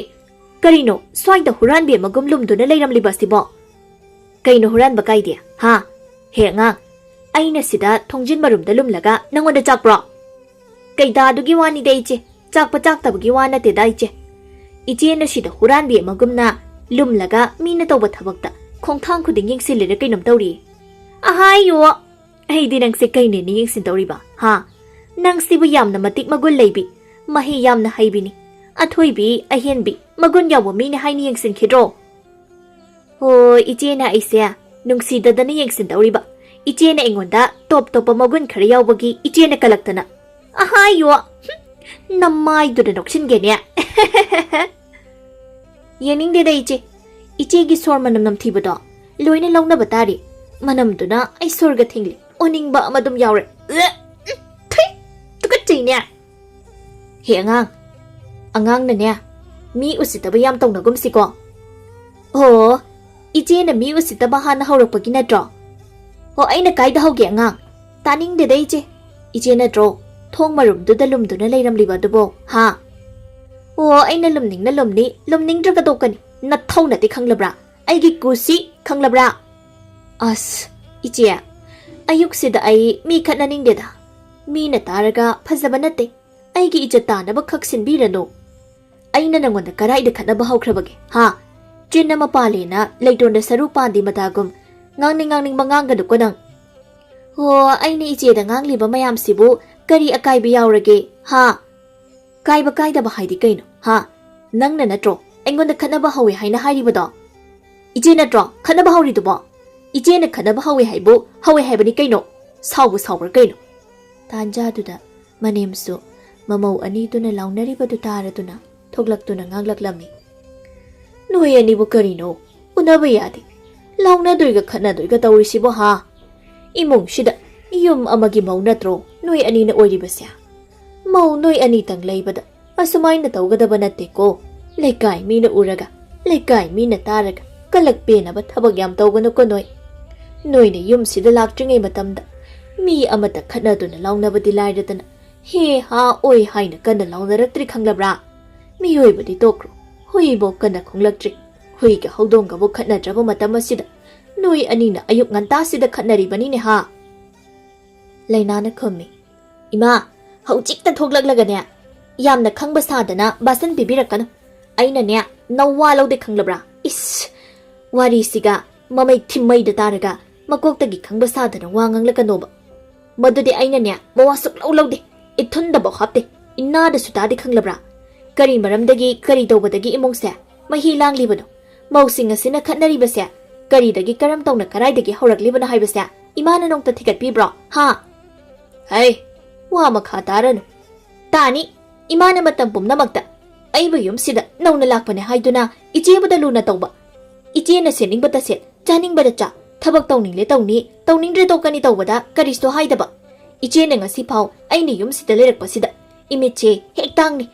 ꯀꯔꯤꯅꯣ ꯁ꯭ꯋꯥꯏꯗ ꯍꯨꯔꯥꯟꯕꯤ ꯑꯃꯒꯨꯝ ꯂꯨꯝꯗꯨꯅ ꯂꯩꯔꯝꯂꯤꯕ ꯑꯁꯤꯕꯣ? ꯀꯩꯅꯣ ꯍꯨꯔꯥꯟꯕ ꯀꯥꯏꯗꯤ, ꯍꯥ? ꯍꯦ ꯑꯉꯥꯡ, ꯑꯩꯅ ꯁꯤꯗ ꯊꯣꯡꯖꯤꯟ ꯃꯔꯨꯝꯗ ꯂꯨꯝꯂꯒ ꯅꯪꯉꯣꯟꯗ ꯆꯥꯛꯄ꯭ꯔꯣ?" "ꯀꯩꯗꯥꯗꯨꯒꯤ ꯋꯥꯅꯤꯗ ꯏꯆꯦ, ꯆꯥꯛꯄ ꯆꯥꯛꯇꯕꯒꯤ ꯋꯥ ꯅꯠꯇꯦꯗ ꯏꯆꯦ꯫ ꯏꯆꯦꯅ ꯁꯤꯗ ꯍꯨꯔꯥꯟꯕꯤ ꯑꯃꯒꯨꯝꯅ ꯂꯨꯝꯂꯒ ꯃꯤꯅ ꯇꯧꯕ ꯊꯕꯛꯇ ꯈꯣꯡꯊꯥꯡ ꯈꯨꯗꯤꯡ ꯌꯦꯡꯁꯤꯜꯂꯤꯔ ꯀꯩꯅꯣꯝ ꯇꯧꯔꯤ꯫ ꯑꯍꯥꯏꯌꯣ! ꯑꯩꯗꯤ ꯅꯪꯁꯦ ꯀꯩꯅꯦꯅ ꯌꯦꯡꯁꯤꯟꯗꯧꯔꯤꯕ, ꯍꯥ? ꯅꯪꯁꯤꯕꯨ ꯌꯥꯝꯅ ꯃꯇꯤꯛ ꯃꯒꯨꯟ ꯂꯩꯕꯤ, ꯃꯍꯩ ꯌꯥꯝꯅ ꯍꯩꯕꯤꯅꯤ, ꯑꯊꯣꯏꯕꯤ, ꯑꯍꯦꯟꯕꯤ, ꯃꯒꯨꯟ ꯌꯥꯎꯕ ꯃꯤꯅꯤ ꯍꯥꯏꯅ ꯌꯦꯡꯁꯤꯟꯈꯤꯗ꯭ꯔꯣ?" "ꯍꯣꯏ, ꯏꯆꯦꯅ ꯑꯩꯁꯦ ꯅꯨꯡꯁꯤꯗꯗꯅ ꯌꯦꯡꯁꯤꯟꯗꯧꯔꯤꯕ꯫ ꯏꯆꯦꯅ ꯑꯩꯉꯣꯟꯗ ꯇꯣꯞ ꯇꯣꯞꯄ ꯃꯒꯨꯟ ꯈꯔ ꯌꯥꯎꯕꯒꯤ ꯏꯆꯦꯅ ꯀꯜꯂꯛꯇꯅ꯫ ꯑꯍꯥꯏꯌꯣ! ꯍꯨꯝ, ꯅꯃꯥꯏꯗꯨꯗ ꯅꯣꯛꯁꯤꯟꯒꯦꯅꯦ!" "ꯌꯦꯡꯅꯤꯡꯗꯦꯗ ꯏꯆꯦ꯫ ꯏꯆꯦꯒꯤ ꯁꯣꯔ ꯃꯅꯝ ꯅꯝꯊꯤꯕꯗꯣ ꯂꯣꯏꯅ ꯂꯧꯅꯕ ꯇꯥꯔꯤ꯫ ꯃꯅꯝꯗꯨꯅ ꯑꯩ ꯁꯣꯔꯒ ꯊꯤꯡꯂꯤ꯫ ꯑꯣꯅꯤꯡꯕ ꯑꯃ ꯑꯗꯨꯝ ꯌꯥꯎꯔꯦ꯫ ꯎ, ꯎꯝ, ꯊꯨꯏ! ꯇꯨꯀꯠꯆꯩꯅꯦ!" "ꯍꯦ ꯑꯉꯥꯡ, ꯑꯉꯥꯡꯅꯅꯦ, ꯃꯤ ꯎꯁꯤꯠꯇꯕ ꯌꯥꯝ ꯇꯧꯅꯒꯨꯝꯁꯤꯀꯣ꯫ ꯑꯣ, ꯏꯆꯦꯅ ꯃꯤ ꯎꯁꯤꯠꯇꯕ ꯍꯥꯟꯅ ꯍꯧꯔꯛꯄꯒꯤ ꯅꯠꯇ꯭ꯔꯣ? ꯑꯣ, ꯑꯩꯅ ꯀꯥꯏꯗ ꯍꯧꯒꯦ ꯑꯉꯥꯡ? ꯇꯥꯅꯤꯡꯗꯦꯗ ꯏꯆꯦ꯫ ꯏꯆꯦ ꯅꯠꯇ꯭ꯔꯣ ꯊꯣꯡ ꯃꯔꯨꯝꯗꯨꯗ ꯂꯨꯝꯗꯨꯅ ꯂꯩꯔꯝꯂꯤꯕ ꯑꯗꯨꯕꯣ, ꯍꯥ?" ꯑꯣ, ꯑꯩꯅ ꯂꯨꯝꯅꯤꯡꯅ ꯂꯨꯝꯅꯤ, ꯂꯨꯝꯅꯤꯡꯗ꯭ꯔꯒ ꯇꯣꯛꯀꯅꯤ꯫ ꯅꯊꯧ ꯅꯠꯇꯦ, ꯈꯪꯂꯕ꯭ꯔꯥ? ꯑꯩꯒꯤ ꯀꯨꯁꯤ, ꯈꯪꯂꯕ꯭ꯔꯥ? ꯑꯁ, ꯏꯆꯦ, ꯑꯌꯨꯛꯁꯤꯗ ꯑꯩ ꯃꯤ ꯈꯠꯅꯅꯤꯡꯗꯦꯗ꯫ ꯃꯤꯅ ꯇꯥꯔꯒ ꯐꯖꯕ ꯅꯠꯇꯦ꯫ ꯑꯩꯒꯤ ꯏꯖꯠ ꯇꯥꯅꯕ ꯈꯛ ꯁꯤꯟꯕꯤꯔꯅꯨ꯫ ꯑꯩꯅ ꯅꯉꯣꯟꯗ ꯀꯔꯥꯏꯗ ꯈꯠꯅꯕ ꯍꯧꯈ꯭ꯔꯕꯒꯦ, ꯍꯥ? ꯆꯤꯟ ꯑꯃ ꯄꯥꯜꯂꯦꯅ ꯂꯩꯇꯣꯟꯗ ꯁꯔꯨ ꯄꯥꯟꯗꯤ ꯃꯇꯥꯒꯨꯝ ꯉꯥꯡꯅꯤꯡ ꯉꯥꯡꯅꯤꯡꯕ ꯉꯥꯡꯒꯅꯨꯀꯣ ꯅꯪ꯫ ꯍꯣ, ꯑꯩꯅ ꯏꯆꯦꯗ ꯉꯥꯡꯂꯤꯕ ꯃꯌꯥꯝꯁꯤꯕꯨ ꯀꯔꯤ ꯑꯀꯥꯏꯕ ꯌꯥꯎꯔꯒꯦ, ꯍꯥ? ꯀꯥꯏꯕ ꯀꯥꯏꯗꯕ ꯍꯥꯏꯗꯤ ꯀꯩꯅꯣ, ꯍꯥ? ꯅꯪꯅ ꯅꯠꯇ꯭ꯔꯣ ꯑꯩꯉꯣꯟꯗ ꯈꯠꯅꯕ ꯍꯧꯋꯦ ꯍꯥꯏꯅ ꯍꯥꯏꯔꯤꯕꯗꯣ? ꯏꯆꯦ ꯅꯠꯇ꯭ꯔꯣ ꯈꯠꯅꯕ ꯍꯧꯔꯤꯗꯨꯕꯣ? ꯏꯆꯦꯅ ꯈꯠꯅꯕ ꯍꯧꯋꯦ ꯍꯥꯏꯕꯨ ꯍꯧꯋꯦ ꯍꯥꯏꯕꯅꯤ ꯀꯩꯅꯣ? ꯁꯥꯎꯕ ꯁꯥꯎꯕ꯭ꯔꯥ ꯀꯩꯅꯣ? ꯇꯥꯟꯖꯥꯗꯨꯗ ꯃꯅꯦꯝꯁꯨ ꯃꯃꯧ ꯑꯅꯤꯗꯨꯅ ꯂꯥꯎꯅꯔꯤꯕꯗꯨ ꯇꯥꯔꯗꯨꯅ ꯊꯣꯛꯂꯛꯇꯨꯅ ꯉꯥꯡꯂꯛꯂꯝꯃꯤ꯫ ꯅꯣꯏ ꯑꯅꯤꯕꯨ ꯀꯔꯤꯅꯣ? ꯎꯅꯕ ꯌꯥꯗꯦ꯫ ꯂꯥꯎꯅꯗꯣꯏꯒ ꯈꯠꯅꯗꯣꯏꯒ ꯇꯧꯔꯤꯁꯤꯕꯣ, ꯍꯥ? ꯏꯃꯨꯡꯁꯤꯗ ꯌꯨꯝ ꯑꯃꯒꯤ ꯃꯧ ꯅꯠꯇ꯭ꯔꯣ ꯅꯣꯏ ꯑꯅꯤꯅ ꯑꯣꯏꯔꯤꯕꯁꯦ? ꯃꯧ ꯅꯣꯏ ꯑꯅꯤꯇꯪ ꯂꯩꯕꯗ ꯑꯁꯨꯃꯥꯏꯅ ꯇꯧꯒꯗꯕ ꯅꯠꯇꯦꯀꯣ꯫ ꯂꯩꯀꯥꯏ ꯃꯤꯅ ꯎꯔꯒ, ꯂꯩꯀꯥꯏ ꯃꯤꯅ ꯇꯥꯔꯒ ꯀꯂꯛ ꯄꯦꯟꯅꯕ ꯊꯕꯛ ꯌꯥꯝ ꯇꯧꯒꯅꯨꯀꯣ ꯅꯣꯏ꯫ ꯅꯣꯏꯅ ꯌꯨꯝꯁꯤꯗ ꯂꯥꯛꯇ꯭ꯔꯤꯉꯩ ꯃꯇꯝꯗ ꯃꯤ ꯑꯃꯇ ꯈꯠꯅꯗꯨꯅ ꯂꯥꯎꯅꯕꯗꯤ ꯂꯥꯏꯔꯗꯅ ꯍꯦ ꯍꯥ ꯑꯣꯏ ꯍꯥꯏꯅ ꯀꯟꯅ ꯂꯥꯎꯅꯔꯛꯇ꯭ꯔꯤ, ꯈꯪꯂꯕ꯭ꯔꯥ? ꯃꯤꯑꯣꯏꯕꯗꯤ ꯇꯣꯛꯈ꯭ꯔꯣ, ꯍꯨꯏꯕꯧ ꯀꯟꯅ ꯈꯣꯡꯂꯛꯇ꯭ꯔꯤ꯫ ꯍꯨꯏꯒ ꯍꯧꯗꯣꯡꯒꯕꯨ ꯈꯠꯅꯗ꯭ꯔꯕ ꯃꯇꯝ ꯑꯁꯤꯗ ꯅꯣꯏ ꯑꯅꯤꯅ ꯑꯌꯨꯛ ꯉꯟꯇꯥꯁꯤꯗ ꯈꯠꯅꯔꯤꯕꯅꯤꯅꯦ ꯍꯥ? ꯂꯩꯅꯥꯅ ꯈꯨꯝꯃꯤ, ꯏꯃꯥ, ꯍꯧꯖꯤꯛꯇ ꯊꯣꯛꯂꯛꯂꯒꯅꯦ ꯌꯥꯝꯅ ꯈꯪꯕ ꯁꯥꯗꯅ ꯕꯥꯁꯟ ꯄꯤꯕꯤꯔꯛꯀꯅꯨ꯫ ꯑꯩꯅꯅꯦ ꯅꯋꯥ ꯂꯧꯗꯦ, ꯈꯪꯂꯕ꯭ꯔꯥ? ꯏꯁ! ꯋꯥꯔꯤꯁꯤꯒ ꯃꯃꯩ ꯊꯤꯝꯃꯩꯗ ꯇꯥꯔꯒ ꯃꯀꯣꯛꯇꯒꯤ ꯈꯪꯕ ꯁꯥꯗꯅ ꯋꯥ ꯉꯥꯡꯂꯛꯀꯅꯣꯕ꯫ ꯃꯗꯨꯗꯤ ꯑꯩꯅꯦ ꯃꯋꯥ ꯁꯨꯛꯂꯧ ꯂꯧꯗꯦ꯫ ꯏꯊꯨꯟꯗꯐꯥꯎ ꯍꯥꯞꯇꯦ꯫ ꯏꯅꯥꯗꯁꯨ ꯇꯥꯗꯦ, ꯈꯪꯂꯕ꯭ꯔꯥ? ꯀꯔꯤ ꯃꯔꯝꯗꯒꯤ, ꯀꯔꯤ ꯇꯧꯕꯗꯒꯤ ꯏꯃꯨꯡꯁꯦ ꯃꯍꯤ ꯂꯥꯡꯂꯤꯕꯅꯣ? ꯃꯧꯁꯤꯡ ꯑꯁꯤꯅ ꯈꯠꯅꯔꯤꯕꯁꯦ ꯀꯔꯤꯗꯒꯤ, ꯀꯔꯝ ꯇꯧꯅ, ꯀꯔꯥꯏꯗꯒꯤ ꯍꯧꯔꯛꯂꯤꯕꯅꯣ ꯍꯥꯏꯕꯁꯦ ꯏꯃꯥꯅ ꯅꯣꯡꯇ ꯊꯤꯒꯠꯄꯤꯕ꯭ꯔꯣ? ꯍꯥ? ꯍꯩ, ꯋꯥ ꯃꯈꯥ ꯇꯥꯔꯅꯨ꯫ ꯇꯥꯅꯤ, ꯏꯃꯥꯅ ꯃꯇꯝ ꯄꯨꯝꯅꯃꯛꯇ ꯑꯩꯕꯨ ꯌꯨꯝꯁꯤꯗ ꯅꯧꯅ ꯂꯥꯛꯄꯅꯦ ꯍꯥꯏꯗꯨꯅ ꯏꯆꯦꯕꯨꯗ ꯂꯨꯅ ꯇꯧꯕ, ꯏꯆꯦꯅ ꯁꯦꯠꯅꯤꯡꯕꯇ ꯁꯦꯠ, ꯆꯥꯅꯤꯡꯕꯗ ꯆꯥ, ꯊꯕꯛ ꯇꯧꯅꯤꯡꯂꯦ ꯇꯧꯅꯤ, ꯇꯧꯅꯤꯡꯗ꯭ꯔꯦ ꯇꯣꯛꯀꯅꯤ ꯇꯧꯕꯗ ꯀꯔꯤꯁꯨ ꯍꯥꯏꯗꯕ꯫ ꯏꯆꯦꯅ ꯉꯁꯤ ꯐꯥꯎ ꯑꯩꯅ ꯌꯨꯝꯁꯤꯗ ꯂꯩꯔꯛꯄꯁꯤꯗ ꯏꯃꯤꯠꯁꯦ ꯍꯦꯛ ꯇꯥꯡꯅꯤ꯫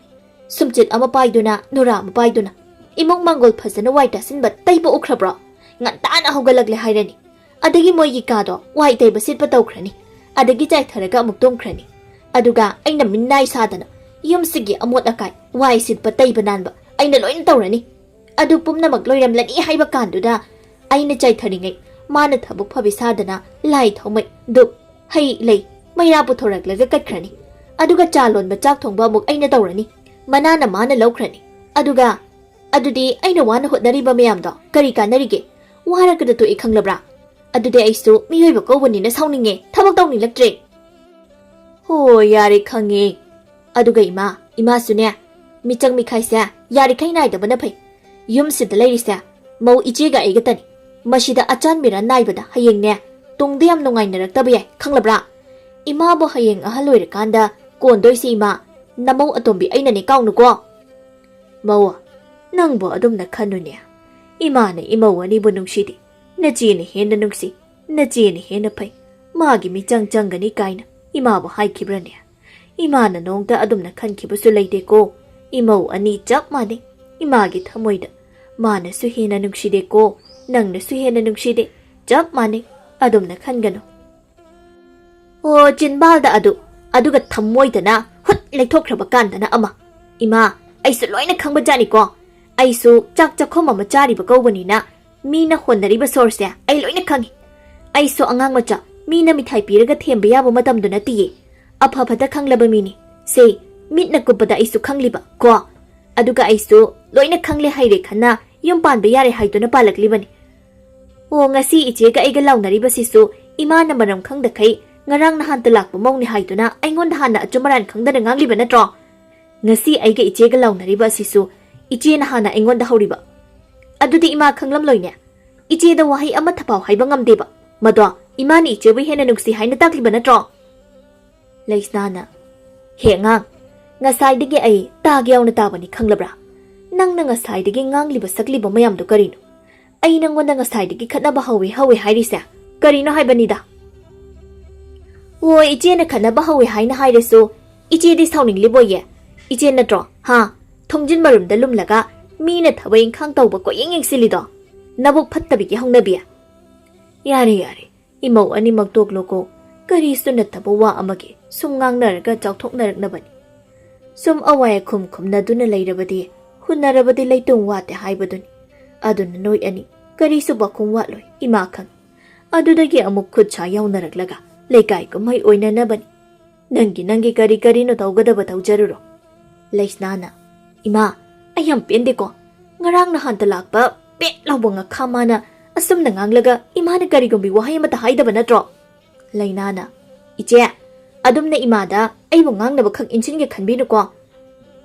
ꯁꯨꯝꯆꯤꯠ ꯑꯃ ꯄꯥꯏꯗꯨꯅ, ꯅꯨꯔꯥ ꯑꯃ ꯄꯥꯏꯗꯨꯅ, ꯏꯃꯨꯡ ꯃꯥꯡꯒꯣꯜ ꯐꯖꯅ ꯋꯥꯏ ꯇꯥꯁꯤꯟꯕ ꯇꯩꯕ ꯎꯈ꯭ꯔꯕ꯭ꯔꯣ? ꯉꯟꯇꯥꯅ ꯍꯧꯒꯠꯂꯛꯂꯦ ꯍꯥꯏꯔꯅꯤ꯫ ꯑꯗꯒꯤ ꯃꯣꯏꯒꯤ ꯀꯥꯗꯣ ꯋꯥꯏ ꯇꯩꯕ ꯁꯤꯠꯄ ꯇꯧꯈ꯭ꯔꯅꯤ꯫ ꯑꯗꯒꯤ ꯆꯥꯏꯊꯔꯒ ꯑꯃꯨꯛ ꯇꯨꯝꯈ꯭ꯔꯅꯤ꯫ ꯑꯗꯨꯒ ꯑꯩꯅ ꯃꯤꯅꯥꯏ ꯁꯥꯗꯅ ꯌꯨꯝꯁꯤꯒꯤ ꯑꯃꯣꯠ ꯑꯀꯥꯏ, ꯋꯥꯏ ꯁꯤꯠꯄ, ꯇꯩꯕ ꯅꯥꯟꯕ ꯑꯩꯅ ꯂꯣꯏꯅ ꯇꯧꯔꯅꯤ꯫ ꯑꯗꯨ ꯄꯨꯝꯅꯃꯛ ꯂꯣꯏꯔꯝꯂꯅꯤ ꯍꯥꯏꯕ ꯀꯥꯟꯗꯨꯗ ꯑꯩꯅ ꯆꯥꯏꯊꯔꯤꯉꯩ ꯃꯥꯅ ꯊꯕꯛ ꯐꯕꯤ ꯁꯥꯗꯅ ꯂꯥꯏ ꯊꯥꯎꯃꯩ, ꯙꯨꯞ, ꯍꯩ ꯂꯩ, ꯃꯩꯔꯥ ꯄꯨꯊꯣꯔꯛꯂꯒ ꯀꯠꯈ꯭ꯔꯅꯤ꯫ ꯑꯗꯨꯒ ꯆꯥ ꯂꯣꯟꯕ, ꯆꯥꯛ ꯊꯣꯡꯕ ꯑꯃꯨꯛ ꯑꯩꯅ ꯇꯧꯔꯅꯤ꯫ ꯃꯅꯥꯅ ꯃꯥꯅ ꯂꯧꯈ꯭ꯔꯅꯤ꯫ ꯑꯗꯨꯒ ꯑꯗꯨꯗꯤ ꯑꯩꯅ ꯋꯥꯅ ꯍꯣꯠꯅꯔꯤꯕ ꯃꯌꯥꯝꯗꯣ ꯀꯔꯤ ꯀꯥꯟꯅꯔꯤꯒꯦ? ꯋꯥꯔꯒꯗ ꯇꯣꯛꯏ ꯈꯪꯂꯕ꯭ꯔꯥ? ꯑꯗꯨꯗꯤ ꯑꯩꯁꯨ ꯃꯤꯑꯣꯏꯕ ꯀꯧꯕꯅꯤꯅ ꯁꯥꯎꯅꯤꯡꯉꯦ, ꯊꯕꯛ ꯇꯧꯅꯤꯡꯂꯛꯇ꯭ꯔꯦ꯫ ꯍꯣ, ꯌꯥꯔꯦ, ꯈꯪꯉꯦ꯫ ꯑꯗꯨꯒ ꯏꯃꯥ, ꯏꯃꯥꯁꯨꯅꯦ, ꯃꯤꯆꯪ ꯃꯤꯈꯥꯏꯁꯦ ꯌꯥꯔꯤꯈꯩ ꯅꯥꯏꯗꯕꯅ ꯐꯩ꯫ ꯌꯨꯝꯁꯤꯗ ꯂꯩꯔꯤꯁꯦ ꯃꯧ ꯏꯆꯦꯒ ꯑꯩꯒꯇꯅꯤ꯫ ꯃꯁꯤꯗ ꯑꯆꯥꯟ ꯃꯤꯔꯥꯟ ꯅꯥꯏꯕꯗ ꯍꯌꯦꯡꯅꯦ ꯇꯨꯡꯗ ꯌꯥꯝ ꯅꯨꯡꯉꯥꯏꯅꯔꯛꯇꯕ ꯌꯥꯏ, ꯈꯪꯂꯕ꯭ꯔꯥ? ꯏꯃꯥꯕꯨ ꯍꯌꯦꯡ ꯑꯍꯜ ꯑꯣꯏꯔꯀꯥꯟꯗ ꯀꯣꯟꯗꯣꯏꯁꯦ ꯏꯃꯥ, ꯅꯃꯧ ꯑꯇꯣꯝꯕꯤ ꯑꯩꯅꯅꯦ, ꯀꯥꯎꯅꯨꯀꯣ꯫ ꯃꯧ, ꯅꯪꯕꯨ ꯑꯗꯨꯝꯅ ꯈꯟꯅꯨꯅꯦ꯫ ꯏꯃꯥꯅ ꯏꯃꯧ ꯑꯅꯤꯕꯨ ꯅꯨꯡꯁꯤꯗꯦ꯫ ꯅꯆꯦꯅ ꯍꯦꯟꯅ ꯅꯨꯡꯁꯤ, ꯅꯆꯦꯅ ꯍꯦꯟꯅ ꯐꯩ꯫ ꯃꯥꯒꯤ ꯃꯤꯆꯪ ꯆꯪꯒꯅꯤ ꯀꯥꯏꯅ ꯏꯃꯥꯕꯨ ꯍꯥꯏꯈꯤꯕ꯭ꯔꯅꯦ? ꯏꯃꯥꯅ ꯅꯣꯡꯇ ꯑꯗꯨꯝꯅ ꯈꯟꯈꯤꯕꯁꯨ ꯂꯩꯇꯦꯀꯣ꯫ ꯏꯃꯧ ꯑꯅꯤ ꯆꯞ ꯃꯥꯟꯅꯩ꯫ ꯏꯃꯥꯒꯤ ꯊꯃꯣꯏꯗ ꯃꯥꯅꯁꯨ ꯍꯦꯟꯅ ꯅꯨꯡꯁꯤꯗꯦꯀꯣ, ꯅꯪꯅꯁꯨ ꯍꯦꯟꯅ ꯅꯨꯡꯁꯤꯗꯦ꯫ ꯆꯞ ꯃꯥꯟꯅꯩ꯫ ꯑꯗꯨꯝꯅ ꯈꯟꯒꯅꯨ꯫ ꯑꯣ, ꯆꯤꯟꯕꯥꯜꯗ ꯑꯗꯨ, ꯑꯗꯨꯒ ꯊꯃꯣꯏꯗꯅ ꯍꯨꯠ ꯂꯩꯊꯣꯛꯈ꯭ꯔꯕ ꯀꯥꯟꯗꯅ ꯑꯃ꯫ ꯏꯃꯥ, ꯑꯩꯁꯨ ꯂꯣꯏꯅ ꯈꯪꯕꯖꯥꯠꯅꯤꯀꯣ꯫ ꯑꯩꯁꯨ ꯆꯥꯛ ꯆꯥꯛꯈꯨꯝ ꯑꯃ ꯆꯥꯔꯤꯕ ꯀꯧꯕꯅꯤꯅ ꯃꯤꯅ ꯍꯣꯟꯅꯔꯤꯕ ꯁꯣꯔꯁꯦ ꯑꯩ ꯂꯣꯏꯅ ꯈꯪꯉꯤ꯫ ꯑꯩꯁꯨ ꯑꯉꯥꯡ ꯃꯆꯥ ꯃꯤꯅ ꯃꯤꯊꯥꯏ ꯄꯤꯔꯒ ꯊꯦꯝꯕ ꯌꯥꯕ ꯃꯇꯝꯗꯨ ꯅꯠꯇꯤꯌꯦ꯫ ꯑꯐ ꯐꯠꯇ ꯈꯪꯂꯕ ꯃꯤꯅꯤ꯫ ꯁꯦ, ꯃꯤꯠꯅ ꯀꯨꯞꯄꯗ ꯑꯩꯁꯨ ꯈꯪꯂꯤꯕ ꯀꯣ꯫ ꯑꯗꯨꯒ ꯑꯩꯁꯨ ꯂꯣꯏꯅ ꯈꯪꯂꯦ ꯍꯩꯔꯦ ꯈꯟꯅ ꯌꯨꯝ ꯄꯥꯟꯕ ꯌꯥꯔꯦ ꯍꯥꯏꯗꯨꯅ ꯄꯥꯜꯂꯛꯂꯤꯕꯅꯤ꯫ ꯑꯣ, ꯉꯁꯤ ꯏꯆꯦꯒ ꯑꯩꯒ ꯂꯥꯎꯅꯔꯤꯕꯁꯤꯁꯨ ꯏꯃꯥꯅ ꯃꯔꯝ ꯈꯪꯗꯈꯩ ꯉꯔꯥꯡ ꯅꯍꯥꯟꯇ ꯂꯥꯛꯄ ꯃꯧꯅꯤ ꯍꯥꯏꯗꯨꯅ ꯑꯩꯉꯣꯟꯗ ꯍꯥꯟꯅ ꯑꯆꯨꯝ ꯑꯔꯥꯟ ꯈꯪꯗꯅ ꯉꯥꯡꯂꯤꯕ ꯅꯠꯇ꯭ꯔꯣ? ꯉꯁꯤ ꯑꯩꯒ ꯏꯆꯦꯒ ꯂꯥꯎꯅꯔꯤꯕ ꯑꯁꯤꯁꯨ ꯏꯆꯦꯅ ꯍꯥꯟꯅ ꯑꯩꯉꯣꯟꯗ ꯍꯧꯔꯤꯕ꯫ ꯑꯗꯨꯗꯤ ꯏꯃꯥ ꯈꯪꯂꯝꯂꯣꯏꯅꯦ꯫ ꯏꯆꯦꯗ ꯋꯥꯍꯩ ꯑꯃꯠꯇ ꯐꯥꯎ ꯍꯥꯏꯕ ꯉꯝꯗꯦꯕ꯫ ꯃꯗꯣ ꯏꯃꯥꯅ ꯏꯆꯦꯕꯨ ꯍꯦꯟꯅ ꯅꯨꯡꯁꯤ ꯍꯥꯏꯅ ꯇꯥꯛꯂꯤꯕ ꯅꯠꯇ꯭ꯔꯣ? ꯂꯩꯁꯅꯥꯅ, "ꯍꯦ ꯑꯉꯥꯡ, ꯉꯁꯥꯏꯗꯒꯤ ꯑꯩ ꯇꯥꯒꯦ ꯌꯥꯎꯅ ꯇꯥꯕꯅꯤ, ꯈꯪꯂꯕ꯭ꯔꯥ? ꯅꯪꯅ ꯉꯁꯥꯏꯗꯒꯤ ꯉꯥꯡꯂꯤꯕ ꯁꯛꯂꯤꯕ ꯃꯌꯥꯝꯗꯣ ꯀꯔꯤꯅꯣ? ꯑꯩ ꯅꯪꯉꯣꯟꯗ ꯉꯁꯥꯏꯗꯒꯤ ꯈꯠꯅꯕ ꯍꯧꯋꯦ ꯍꯧꯋꯦ ꯍꯥꯏꯔꯤꯁꯦ ꯀꯔꯤꯅꯣ ꯍꯥꯏꯕꯅꯤꯗ?" "ꯑꯣ, ꯏꯆꯦꯅ ꯈꯠꯅꯕ ꯍꯧꯋꯦ ꯍꯥꯏꯅ ꯍꯥꯏꯔꯁꯨ ꯏꯆꯦꯗꯤ ꯁꯥꯎꯅꯤꯡꯂꯤꯕꯣꯏꯌꯦ꯫ ꯏꯆꯦ ꯅꯠꯇ꯭ꯔꯣ, ꯍꯥ? ꯊꯣꯡꯖꯤꯟ ꯃꯔꯨꯝꯗ ꯂꯨꯝꯂꯒ ꯃꯤꯅ ꯊꯕꯛ ꯏꯪꯈꯥꯡ ꯇꯧꯕ ꯀꯣꯏꯌꯦꯡ ꯌꯦꯡꯁꯤꯜꯂꯤꯗꯣ? ꯅꯕꯨꯛ ꯐꯠꯇꯕꯤꯒꯤ ꯍꯧꯅꯕꯤ!" "ꯌꯥꯔꯦ, ꯌꯥꯔꯦ, ꯏꯃꯧ ꯑꯅꯤꯃꯛ ꯇꯣꯛꯂꯣꯀꯣ꯫ ꯀꯔꯤꯁꯨ ꯅꯠꯇꯕ ꯋꯥ ꯑꯃꯒꯤ ꯁꯨꯝ ꯉꯥꯡꯅꯔꯒ ꯆꯥꯎꯊꯣꯛꯅꯔꯛꯅꯕꯅꯤ꯫ ꯁꯨꯝ ꯑꯋꯥꯏ ꯑꯈꯨꯝ ꯈꯨꯝꯅꯗꯨꯅ ꯂꯩꯔꯕꯗꯤ, ꯍꯨꯟꯅꯔꯕꯗꯤ ꯂꯩꯇꯣꯡ ꯋꯥꯠꯇꯦ ꯍꯥꯏꯕꯗꯨꯅꯤ꯫ ꯑꯗꯨꯅ ꯅꯣꯏ ꯑꯅꯤ ꯀꯔꯤꯁꯨ ꯄꯥꯈꯨꯝ ꯋꯥꯠꯂꯣꯏ, ꯏꯃꯥ ꯈꯪꯏ꯫ ꯑꯗꯨꯗꯒꯤ ꯑꯃꯨꯛ ꯈꯨꯠ ꯁꯥ ꯌꯥꯎꯅꯔꯛꯂꯒ ꯂꯩꯀꯥꯏ ꯀꯨꯝꯍꯩ ꯑꯣꯏꯅꯅꯕꯅꯤ꯫ ꯅꯪꯒꯤ, ꯅꯪꯒꯤ ꯀꯔꯤ ꯀꯔꯤꯅꯣ ꯇꯧꯒꯗꯕ ꯇꯧꯖꯔꯨꯔꯣ꯫ ꯂꯩꯁꯅꯥꯅ, "ꯏꯃꯥ, ꯑꯩ ꯌꯥꯝ ꯄꯦꯟꯗꯦꯀꯣ꯫ ꯉꯔꯥꯡ ꯅꯍꯥꯟꯇ ꯂꯥꯛꯄ ꯄꯦꯠ ꯂꯥꯎꯕ ꯉꯥꯈꯥ ꯃꯥꯅ ꯑꯁꯨꯝꯅ ꯉꯥꯡꯂꯒ ꯏꯃꯥꯅ ꯀꯔꯤꯒꯨꯝꯕꯤ ꯋꯥꯍꯩ ꯑꯃꯠꯇ ꯍꯥꯏꯗꯕ ꯅꯠꯇ꯭ꯔꯣ?" ꯂꯩꯅꯥꯅ, "ꯏꯆꯦ, ꯑꯗꯨꯝꯅ ꯏꯃꯥꯗ ꯑꯩꯕꯨ ꯉꯥꯡꯅꯕ ꯈꯛ ꯏꯟꯁꯤꯟꯒꯦ ꯈꯟꯕꯤꯅꯨꯀꯣ꯫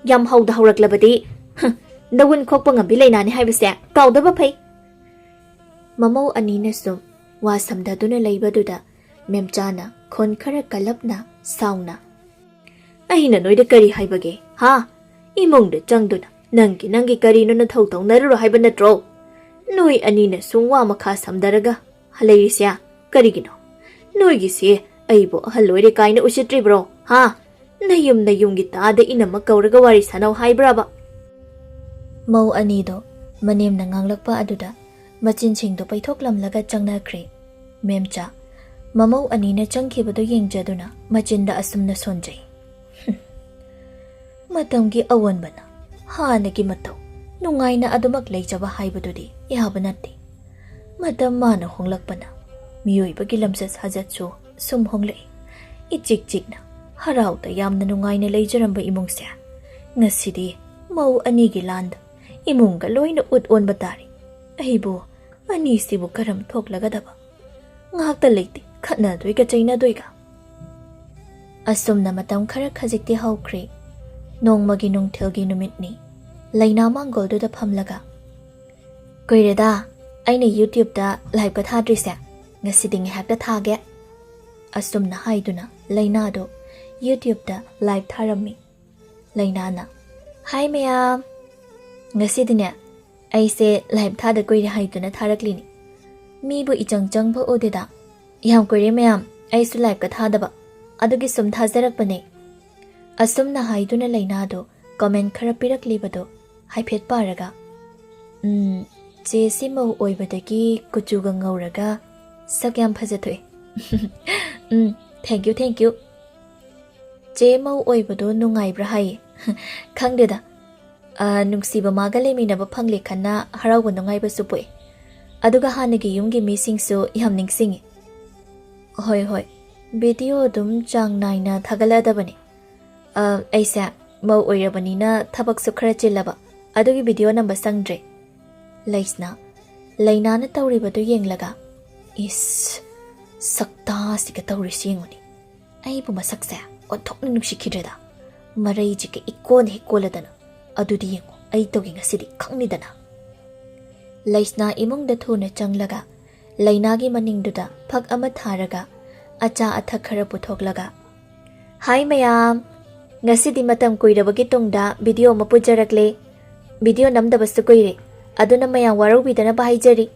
ꯌꯥꯝ ꯍꯧꯗ ꯍꯧꯔꯛꯂꯕꯗꯤ, ꯍ, ꯅꯒꯨꯟ ꯈꯣꯛꯄ ꯉꯝꯕꯤ ꯂꯩꯅꯥꯅꯤ ꯍꯥꯏꯕꯁꯦ ꯀꯥꯎꯗꯕ ꯐꯩ꯫" ꯃꯃꯧ ꯑꯅꯤꯅ ꯁꯨꯝ ꯋꯥ ꯁꯝꯊꯗꯨꯅ ꯂꯩꯕꯗꯨꯗ ꯃꯦꯝꯆꯥꯅ ꯈꯣꯟ ꯈꯔ ꯀꯜꯂꯞꯅ ꯁꯥꯎꯅ, "ꯑꯩꯅ ꯅꯣꯏꯗ ꯀꯔꯤ ꯍꯥꯏꯕꯒꯦ, ꯍꯥ? ꯏꯃꯨꯡꯗ ꯆꯪꯗꯨꯅ ꯅꯪꯒꯤ, ꯅꯪꯒꯤ ꯀꯔꯤꯅꯣ ꯅꯊꯧ ꯇꯧꯅꯔꯨꯔꯣ ꯍꯥꯏꯕ ꯅꯠꯇ꯭ꯔꯣ? ꯅꯣꯏ ꯑꯅꯤꯅ ꯁꯨꯝ ꯋꯥ ꯃꯈꯥ ꯁꯝꯗꯔꯒ ꯂꯩꯔꯤꯁꯦ ꯀꯔꯤꯒꯤꯅꯣ? ꯅꯣꯏꯒꯤꯁꯦ ꯑꯩꯕꯨ ꯑꯍꯜ ꯑꯣꯏꯔꯦ ꯀꯥꯏꯅ ꯎꯁꯤꯠꯇ꯭ꯔꯤꯕ꯭ꯔꯣ, ꯍꯥ? ꯅꯌꯨꯝ ꯅꯌꯨꯝꯒꯤ ꯇꯥꯗ ꯏꯅꯝꯃ ꯀꯧꯔꯒ ꯋꯥꯔꯤ ꯁꯥꯟꯅꯧ ꯍꯥꯏꯕ꯭ꯔꯕ?" ꯃꯧ ꯑꯅꯤꯗꯣ ꯃꯅꯦꯝꯅ ꯉꯥꯡꯂꯛꯄ ꯑꯗꯨꯗ ꯃꯆꯤꯟꯁꯤꯡꯗꯣ ꯄꯩꯊꯣꯛꯂꯝꯂꯒ ꯆꯪꯅꯈ꯭ꯔꯦ꯫ ꯃꯦꯝꯆꯥ ꯃꯃꯧ ꯑꯅꯤꯅ ꯆꯪꯈꯤꯕꯗꯨ ꯌꯦꯡꯖꯗꯨꯅ ꯃꯆꯤꯟꯗ ꯑꯁꯨꯝꯅ ꯁꯣꯟꯖꯩ, "ꯃꯇꯝꯒꯤ ꯑꯑꯣꯟꯕꯅ ꯍꯥꯟꯅꯒꯤ ꯃꯇꯧ ꯅꯨꯡꯉꯥꯏꯅ ꯑꯗꯨꯃꯛ ꯂꯩꯖꯕ ꯍꯥꯏꯕꯗꯨꯗꯤ ꯌꯥꯕ ꯅꯠꯇꯦ꯫ ꯃꯇꯝ ꯃꯥꯅ ꯍꯣꯡꯂꯛꯄꯅ ꯃꯤꯑꯣꯏꯕꯒꯤ ꯂꯝꯆꯠ ꯁꯥꯖꯠꯁꯨ ꯁꯨꯝ ꯍꯣꯡꯂꯛꯏ꯫ ꯏꯆꯤꯛ ꯆꯤꯛꯅ ꯍꯔꯥꯎ ꯇꯌꯥꯝꯅ ꯅꯨꯡꯉꯥꯏꯅ ꯂꯩꯖꯔꯝꯕ ꯏꯃꯨꯡꯁꯦ ꯉꯁꯤꯗꯤ ꯃꯧ ꯑꯅꯤꯒꯤ ꯂꯥꯟꯗ ꯏꯃꯨꯡꯒ ꯂꯣꯏꯅ ꯎꯠ ꯑꯣꯟꯕ ꯇꯥꯔꯦ꯫ ꯑꯩꯕꯨ ꯑꯅꯤꯁꯤꯕꯨ ꯀꯔꯝ ꯊꯣꯛꯂꯒꯗꯕ? ꯉꯥꯛꯇ ꯂꯩꯇꯦ, ꯈꯠꯅꯗꯣꯏꯒ ꯆꯩꯅꯗꯣꯏꯒ꯫" ꯑꯁꯨꯝꯅ ꯃꯇꯝ ꯈꯔ ꯈꯖꯤꯛꯇꯤ ꯍꯧꯈ꯭ꯔꯦ꯫ ꯅꯣꯡꯃꯒꯤ ꯅꯨꯡꯊꯤꯜꯒꯤ ꯅꯨꯃꯤꯠꯅꯤ꯫ ꯂꯩꯅꯥ ꯃꯥꯡꯒꯣꯜꯗꯨꯗ ꯐꯝꯂꯒ, "ꯀꯨꯏꯔꯦꯗ ꯑꯩꯅ YouTube-ꯇ live-ꯀ ꯊꯥꯗ꯭ꯔꯤꯁꯦ, ꯉꯁꯤꯗꯤ ꯉꯥꯏꯍꯥꯛꯇ ꯊꯥꯒꯦ꯫" ꯑꯁꯨꯝꯅ ꯍꯥꯏꯗꯨꯅ ꯂꯩꯅꯥꯗꯣ YouTube-ꯇ live ꯊꯥꯔꯝꯃꯤ꯫ ꯂꯩꯅꯥꯅ, "ꯍꯥꯏ ꯃꯌꯥꯝ, ꯉꯁꯤꯗꯤꯅꯦ ꯑꯩꯁꯦ live ꯊꯥꯗ ꯀꯨꯏꯔꯦ ꯍꯥꯏꯗꯨꯅ ꯊꯥꯔꯛꯂꯤꯅꯤ꯫ ꯃꯤꯕꯨ ꯏꯆꯪ ꯆꯪꯕ ꯎꯗꯦꯗ꯫ ꯌꯥꯝ ꯀꯨꯏꯔꯦ ꯃꯌꯥꯝ ꯑꯩꯁꯨ live-ꯀ ꯊꯥꯗꯕ, ꯑꯗꯨꯒꯤ ꯁꯨꯝ ꯊꯥꯖꯔꯛꯄꯅꯦ꯫" ꯑꯁꯨꯝꯅ ꯍꯥꯏꯗꯨꯅ ꯂꯩꯅꯥꯗꯣ comment ꯈꯔ ꯄꯤꯔꯛꯂꯤꯕꯗꯣ ꯍꯥꯏꯐꯦꯠ ꯄꯥꯔꯒ, "ꯎꯝ, ꯆꯦꯁꯤ ꯃꯧ ꯑꯣꯏꯕꯗꯒꯤ ꯀꯨꯆꯨꯒ ꯉꯧꯔꯒ ꯁꯛ ꯌꯥꯝ ꯐꯖꯊꯣꯛꯑꯦ꯫" "ꯎꯝ, thank you, thank you꯫" "ꯆꯦ, ꯃꯧ ꯑꯣꯏꯕꯗꯣ ꯅꯨꯡꯉꯥꯏꯕ꯭ꯔꯥ?" ꯍꯥꯏꯌꯦ꯫ "ꯈꯪꯗꯦꯗ꯫ ꯑ, ꯅꯨꯡꯁꯤꯕ ꯃꯥꯒ ꯂꯩꯃꯤꯟꯅꯕ ꯐꯪꯂꯦ ꯈꯟꯅ ꯍꯔꯥꯎꯕ ꯅꯨꯡꯉꯥꯏꯕꯁꯨ ꯄꯣꯛꯑꯦ꯫ ꯑꯗꯨꯒ ꯍꯥꯟꯅꯒꯤ ꯌꯨꯝꯒꯤ ꯃꯤꯁꯤꯡꯁꯨ ꯌꯥꯝ ꯅꯤꯡꯁꯤꯡꯉꯤ꯫" "ꯍꯣꯏ, ꯍꯣꯏ꯫ ꯚꯤꯗꯤꯑꯣ ꯑꯗꯨꯝ ꯆꯥꯡ ꯅꯥꯏꯅ ꯊꯥꯒꯠꯂꯛꯑꯗꯕꯅꯤ꯫ ꯑ, ꯑꯩꯁꯦ ꯃꯧ ꯑꯣꯏꯔꯕꯅꯤꯅ ꯊꯕꯛꯁꯨ ꯈꯔ ꯆꯤꯜꯂꯕ, ꯑꯗꯨꯒꯤ ꯚꯤꯗꯤꯑꯣ ꯅꯝꯕ ꯁꯪꯗ꯭ꯔꯦ꯫" ꯂꯩꯁꯅꯥ, ꯂꯩꯅꯥꯅ ꯇꯧꯔꯤꯕꯗꯨ ꯌꯦꯡꯂꯒ, "ꯏꯁ, ꯁꯛꯇꯥꯁꯤꯒ ꯇꯧꯔꯤꯁꯤ ꯌꯦꯡꯉꯨꯅꯦ꯫ ꯑꯩꯕꯨ ꯃꯁꯛꯁꯦ ꯑꯣꯟꯊꯣꯛꯅ ꯅꯨꯡꯁꯤꯈꯤꯗ꯭ꯔꯦꯗ꯫ ꯃꯔꯩꯁꯤꯒ ꯏꯀꯣꯟ ꯍꯦꯛ ꯀꯣꯜꯂꯗꯅ꯫ ꯑꯗꯨꯗꯤ ꯌꯦꯡꯉꯣ, ꯑꯩ ꯇꯧꯒꯦ ꯉꯁꯤꯗꯤ, ꯈꯪꯅꯤꯗꯅ꯫" ꯂꯩꯁꯅꯥ ꯏꯃꯨꯡꯗ ꯊꯨꯅ ꯆꯪꯂꯒ ꯂꯩꯅꯥꯒꯤ ꯃꯅꯤꯡꯗꯨꯗ ꯐꯛ ꯑꯃ ꯊꯥꯔꯒ ꯑꯆꯥ ꯑꯊꯛ ꯈꯔ ꯄꯨꯊꯣꯛꯂꯒ, "ꯍꯥꯏ ꯃꯌꯥꯝ, ꯉꯁꯤꯗꯤ ꯃꯇꯝ ꯀꯨꯏꯔꯕꯒꯤ ꯇꯨꯡꯗ ꯚꯤꯗꯤꯑꯣ ꯑꯃ ꯄꯨꯖꯔꯛꯂꯦ꯫ ꯚꯤꯗꯤꯑꯣ ꯅꯝꯗꯕꯁꯨ ꯀꯨꯏꯔꯦ, ꯑꯗꯨꯅ ꯃꯌꯥꯝ ꯋꯥꯔꯧꯕꯤꯗꯅꯕ ꯍꯥꯏꯖꯔꯤ꯫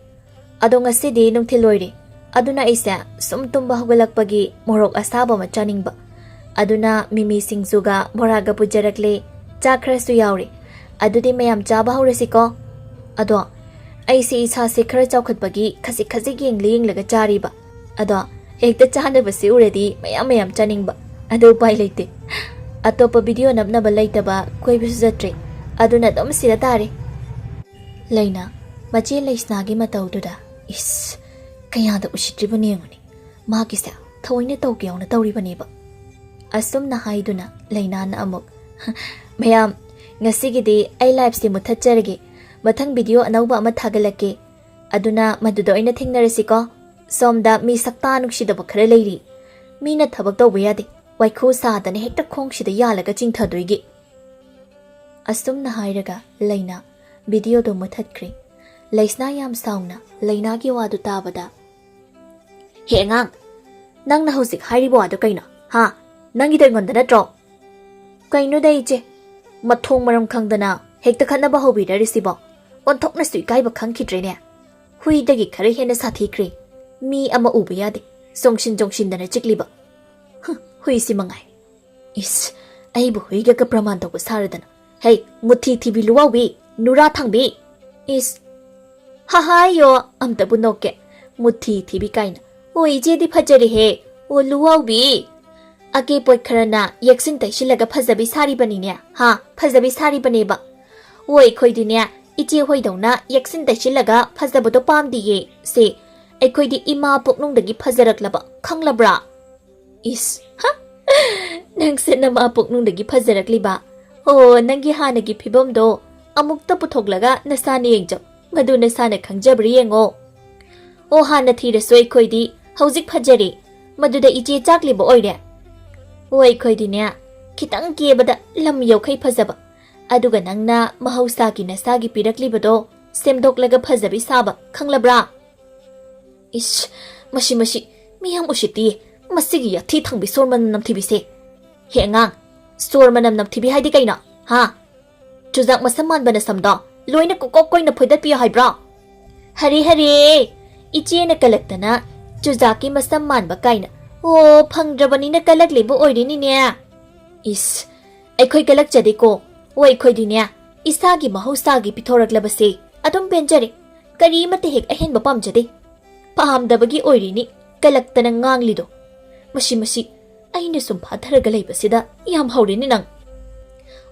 ꯑꯗꯣ ꯉꯁꯤꯗꯤ ꯅꯨꯡꯊꯤꯜ ꯑꯣꯏꯔꯦ, ꯑꯗꯨꯅ ꯑꯩꯁꯦ ꯁꯨꯝ ꯇꯨꯝꯕ ꯍꯧꯒꯠꯂꯛꯄꯒꯤ ꯃꯣꯔꯣꯛ ꯑꯁꯥꯕ ꯑꯃ ꯆꯥꯅꯤꯡꯕ꯫ ꯑꯗꯨꯅ ꯃꯤꯃꯤ ꯁꯤꯡꯖꯨꯒ ꯕꯣꯔꯥꯒ ꯄꯨꯖꯔꯛꯂꯦ, ꯆꯥꯛ ꯈꯔꯁꯨ ꯌꯥꯎꯔꯦ꯫ ꯑꯗꯨꯗꯤ ꯃꯌꯥꯝ ꯆꯥꯕ ꯍꯧꯔꯁꯤꯀꯣ꯫ ꯑꯗꯣ ꯑꯩꯁꯦ ꯏꯁꯥꯁꯦ ꯈꯔ ꯆꯥꯎꯈꯠꯄꯒꯤ ꯈꯖꯤꯛ ꯈꯖꯤꯛ ꯌꯦꯡꯂ ꯌꯦꯡꯂꯒ ꯆꯥꯔꯤꯕ꯫ ꯑꯗꯣ ꯍꯦꯛꯇ ꯆꯥꯅꯕꯁꯤ ꯎꯔꯗꯤ ꯃꯌꯥꯝ ꯃꯌꯥꯝ ꯆꯥꯅꯤꯡꯕ꯫ ꯑꯗꯣ ꯎꯄꯥꯏ ꯂꯩꯇꯦ꯫ ꯑꯇꯣꯞꯄ ꯚꯤꯗꯤꯑꯣ ꯅꯝꯅꯕ ꯂꯩꯇꯕ, ꯀꯣꯏꯕꯁꯨ ꯆꯠꯇ꯭ꯔꯦ꯫ ꯑꯗꯨꯅ ꯑꯗꯨꯝ ꯁꯤꯗ ꯇꯥꯔꯦ꯫" ꯂꯩꯅꯥ, ꯃꯆꯦ ꯂꯩꯁꯅꯥꯒꯤ ꯃꯇꯧꯗꯨꯗ, "ꯏꯁ, ꯀꯌꯥꯗ ꯎꯁꯤꯠꯇ꯭ꯔꯤꯕꯅꯣ ꯌꯦꯡꯉꯨꯅꯦ꯫ ꯃꯥꯒꯤꯁꯦ ꯊꯑꯣꯏꯅ ꯇꯧꯒꯦ ꯌꯥꯎꯅ ꯇꯧꯔꯤꯕꯅꯦꯕ꯫" ꯑꯁꯨꯝꯅ ꯍꯥꯏꯗꯨꯅ ꯂꯩꯅꯥꯅ ꯑꯃꯨꯛ, "ꯃꯌꯥꯝ, ꯉꯁꯤꯒꯤꯗꯤ ꯑꯩ ꯂꯥꯏꯞꯁꯦ ꯃꯨꯠꯊꯠꯆꯔꯒꯦ꯫ ꯃꯊꯪ ꯚꯤꯗꯤꯑꯣ ꯑꯅꯧꯕ ꯑꯃ ꯊꯥꯒꯠꯂꯛꯀꯦ꯫ ꯑꯗꯨꯅ ꯃꯗꯨꯗ ꯑꯣꯏꯅ ꯊꯦꯡꯅꯔꯁꯤꯀꯣ꯫ ꯁꯣꯝꯗ ꯃꯤ ꯁꯛꯇꯥ ꯅꯨꯡꯁꯤꯗꯕ ꯈꯔ ꯂꯩꯔꯤ꯫ ꯃꯤꯅ ꯊꯕꯛ ꯇꯧꯕ ꯌꯥꯗꯦ, ꯋꯥꯏꯈꯨ ꯁꯥꯗꯅ ꯍꯦꯛꯇ ꯈꯣꯡꯁꯤꯗ ꯌꯥꯜꯂꯒ ꯆꯤꯡꯊꯗꯣꯏꯒꯤ꯫" ꯑꯁꯨꯝꯅ ꯍꯥꯏꯔꯒ ꯂꯩꯅꯥ ꯚꯤꯗꯤꯑꯣꯗꯨ ꯃꯨꯠꯊꯠꯈ꯭ꯔꯦ꯫ ꯂꯩꯁꯅꯥ ꯌꯥꯝ ꯁꯥꯎꯅ ꯂꯩꯅꯥꯒꯤ ꯋꯥꯗꯨ ꯇꯥꯕꯗ, "ꯍꯦ ꯑꯉꯥꯡ, ꯅꯪꯅ ꯍꯧꯖꯤꯛ ꯍꯥꯏꯔꯤꯕ ꯋꯥꯗꯨ ꯀꯩꯅꯣ? ꯍꯥ? ꯅꯪꯒꯤꯗꯣ ꯑꯩꯉꯣꯟꯗ ꯅꯠꯇ꯭ꯔꯣ?" "ꯀꯩꯅꯣꯗ ꯏꯆꯦ, ꯃꯊꯣꯡ ꯃꯔꯝ ꯈꯪꯗꯅ ꯍꯦꯛꯇ ꯈꯠꯅꯕ ꯍꯧꯕꯤꯔꯔꯤꯁꯤꯕꯣ? ꯑꯣꯟꯊꯣꯛꯅꯁꯨ ꯏꯀꯥꯏꯕ ꯈꯪꯈꯤꯗ꯭ꯔꯦꯅꯦ꯫ ꯍꯨꯏꯗꯒꯤ ꯈꯔ ꯍꯦꯟꯅ ꯁꯥꯊꯤꯈ꯭ꯔꯦ꯫ ꯃꯤ ꯑꯃ ꯎꯕ ꯌꯥꯗꯦ, ꯆꯣꯡꯁꯤꯟ ꯆꯣꯡꯁꯤꯟꯗꯅ ꯆꯤꯛꯂꯤꯕ꯫ ꯍꯨꯝ, ꯍꯨꯏꯁꯤ ꯃꯉꯥꯏ꯫ ꯏꯁ, ꯑꯩꯕꯨ ꯍꯨꯏꯒꯒ ꯄ꯭ꯔꯃꯥꯟ ꯇꯧꯕ ꯁꯥꯔꯗꯅ꯫ ꯍꯩ, ꯃꯨꯊꯤ ꯊꯤꯕꯤ ꯂꯨꯋꯥꯎꯕꯤ, ꯅꯨꯔꯥ ꯊꯥꯡꯕꯤ꯫ ꯏꯁ, ꯍꯍꯥꯏꯌꯣ, ꯑꯝꯇꯕꯨ ꯅꯣꯛꯀꯦ꯫ ꯃꯨꯊꯤ ꯊꯤꯕꯤ ꯀꯥꯏꯅ꯫ ꯑꯣ, ꯏꯆꯦꯗꯤ ꯐꯖꯔꯦꯍꯦ꯫ ꯑꯣ, ꯂꯨꯋꯥꯎꯕꯤ꯫ ꯑꯀꯦ ꯄꯣꯠ ꯈꯔꯅ ꯌꯦꯛꯁꯤꯟ ꯇꯩꯁꯤꯜꯂꯒ ꯐꯖꯕꯤ ꯁꯥꯔꯤꯕꯅꯤꯅꯦ꯫ ꯍꯥ, ꯐꯖꯕꯤ ꯁꯥꯔꯤꯕꯅꯦꯕ꯫ ꯑꯣ, ꯑꯩꯈꯣꯏꯗꯤꯅꯦ, ꯏꯆꯦ ꯍꯣꯏꯗꯧꯅ ꯌꯦꯛꯁꯤꯟ ꯇꯩꯁꯤꯜꯂꯒ ꯐꯖꯕꯗꯣ ꯄꯥꯝꯗꯤꯌꯦ꯫ ꯁꯦ, ꯑꯩꯈꯣꯏꯗꯤ ꯏꯃꯥ ꯄꯨꯛꯅꯨꯡꯗꯒꯤ ꯐꯖꯔꯛꯂꯕ, ꯈꯪꯂꯕ꯭ꯔꯥ? ꯏꯁ, ꯍ? ꯅꯪꯁꯦ ꯅꯃꯥ ꯄꯨꯛꯅꯨꯡꯗꯒꯤ ꯐꯖꯔꯛꯂꯤꯕ? ꯑꯣ, ꯅꯪꯒꯤ ꯍꯥꯟꯅꯒꯤ ꯐꯤꯕꯝꯗꯣ ꯑꯃꯨꯛꯇ ꯄꯨꯊꯣꯛꯂꯒ ꯅꯁꯥꯅ ꯌꯦꯡꯖꯧ꯫ ꯃꯗꯨ ꯅꯁꯥꯅ ꯈꯪꯖꯕ꯭ꯔꯥ ꯌꯦꯡꯉꯣ꯫ ꯑꯣ, ꯍꯥꯟꯅ ꯊꯤꯔꯁꯨ ꯑꯩꯈꯣꯏꯗꯤ ꯍꯧꯖꯤꯛ ꯐꯖꯔꯦ꯫ ꯃꯗꯨꯗ ꯏꯆꯦ ꯆꯥꯛꯂꯤꯕ ꯑꯣꯏꯔꯦ꯫ ꯑꯣ, ꯑꯩꯈꯣꯏꯗꯤꯅꯦ, ꯈꯤꯇꯪ ꯀꯦꯕꯗ ꯂꯝ ꯌꯧꯈꯩ ꯐꯖꯕ꯫ ꯑꯗꯨꯒ ꯅꯪꯅ ꯃꯍꯧꯁꯥꯒꯤ ꯅꯁꯥꯒꯤ ꯄꯤꯔꯛꯂꯤꯕꯗꯣ ꯁꯦꯝꯗꯣꯛꯂꯒ ꯐꯖꯕꯤ ꯁꯥꯕ, ꯈꯪꯂꯕ꯭ꯔꯥ? ꯏꯁ, ꯃꯁꯤ, ꯃꯁꯤ, ꯃꯤ ꯌꯥꯝ ꯎꯁꯤꯠꯇꯤꯌꯦ, ꯃꯁꯤꯒꯤ ꯌꯥꯊꯤ ꯊꯪꯕꯤ ꯁꯣꯔ ꯃꯅꯝ ꯅꯝꯊꯤꯕꯤꯁꯦ꯫ ꯍꯦ ꯑꯉꯥꯡ, ꯁꯣꯔ ꯃꯅꯝ ꯅꯝꯊꯤꯕꯤ ꯍꯥꯏꯗꯤ ꯀꯩꯅꯣ? ꯍꯥ? ꯆꯨꯖꯥꯛ ꯃꯁꯝ ꯃꯥꯟꯕ ꯅꯁꯝꯗꯣ ꯂꯣꯏꯅ ꯀꯣꯛꯀꯣꯛ ꯀꯣꯏꯅ ꯐꯣꯏꯗꯠꯄꯤꯌꯨ ꯍꯥꯏꯕ꯭ꯔꯣ? ꯍꯔꯦ, ꯍꯔꯦ! ꯏꯆꯦꯅ ꯀꯜꯂꯛꯇꯅ ꯆꯨꯖꯥꯛꯀꯤ ꯃꯁꯝ ꯃꯥꯟꯕ ꯀꯥꯏꯅ꯫ ꯑꯣ, ꯐꯪꯗ꯭ꯔꯕꯅꯤꯅ ꯀꯜꯂꯛꯂꯤꯕ ꯑꯣꯏꯔꯤꯅꯤꯅꯦ꯫ ꯏꯁ, ꯑꯩꯈꯣꯏ ꯀꯜꯂꯛꯆꯗꯦꯀꯣ꯫ ꯑꯣ, ꯑꯩꯈꯣꯏꯗꯤꯅꯦ, ꯏꯁꯥꯒꯤ ꯃꯍꯧꯁꯥꯒꯤ ꯄꯤꯊꯣꯔꯛꯂꯕꯁꯦ ꯑꯗꯨꯝ ꯄꯦꯟꯖꯔꯦ꯫ ꯀꯔꯤꯃꯠꯇ ꯍꯦꯛ ꯑꯍꯦꯟꯕ ꯄꯥꯝꯖꯗꯦ꯫ ꯄꯥꯝꯗꯕꯒꯤ ꯑꯣꯏꯔꯤꯅꯤ ꯀꯜꯂꯛꯇꯅ ꯉꯥꯡꯂꯤꯗꯣ꯫ ꯃꯁꯤ, ꯃꯁꯤ, ꯑꯩꯅ ꯁꯨꯝ ꯐꯥꯊꯔꯒ ꯂꯩꯕꯁꯤꯗ ꯌꯥꯝ ꯍꯧꯔꯦꯅꯦ ꯅꯪ꯫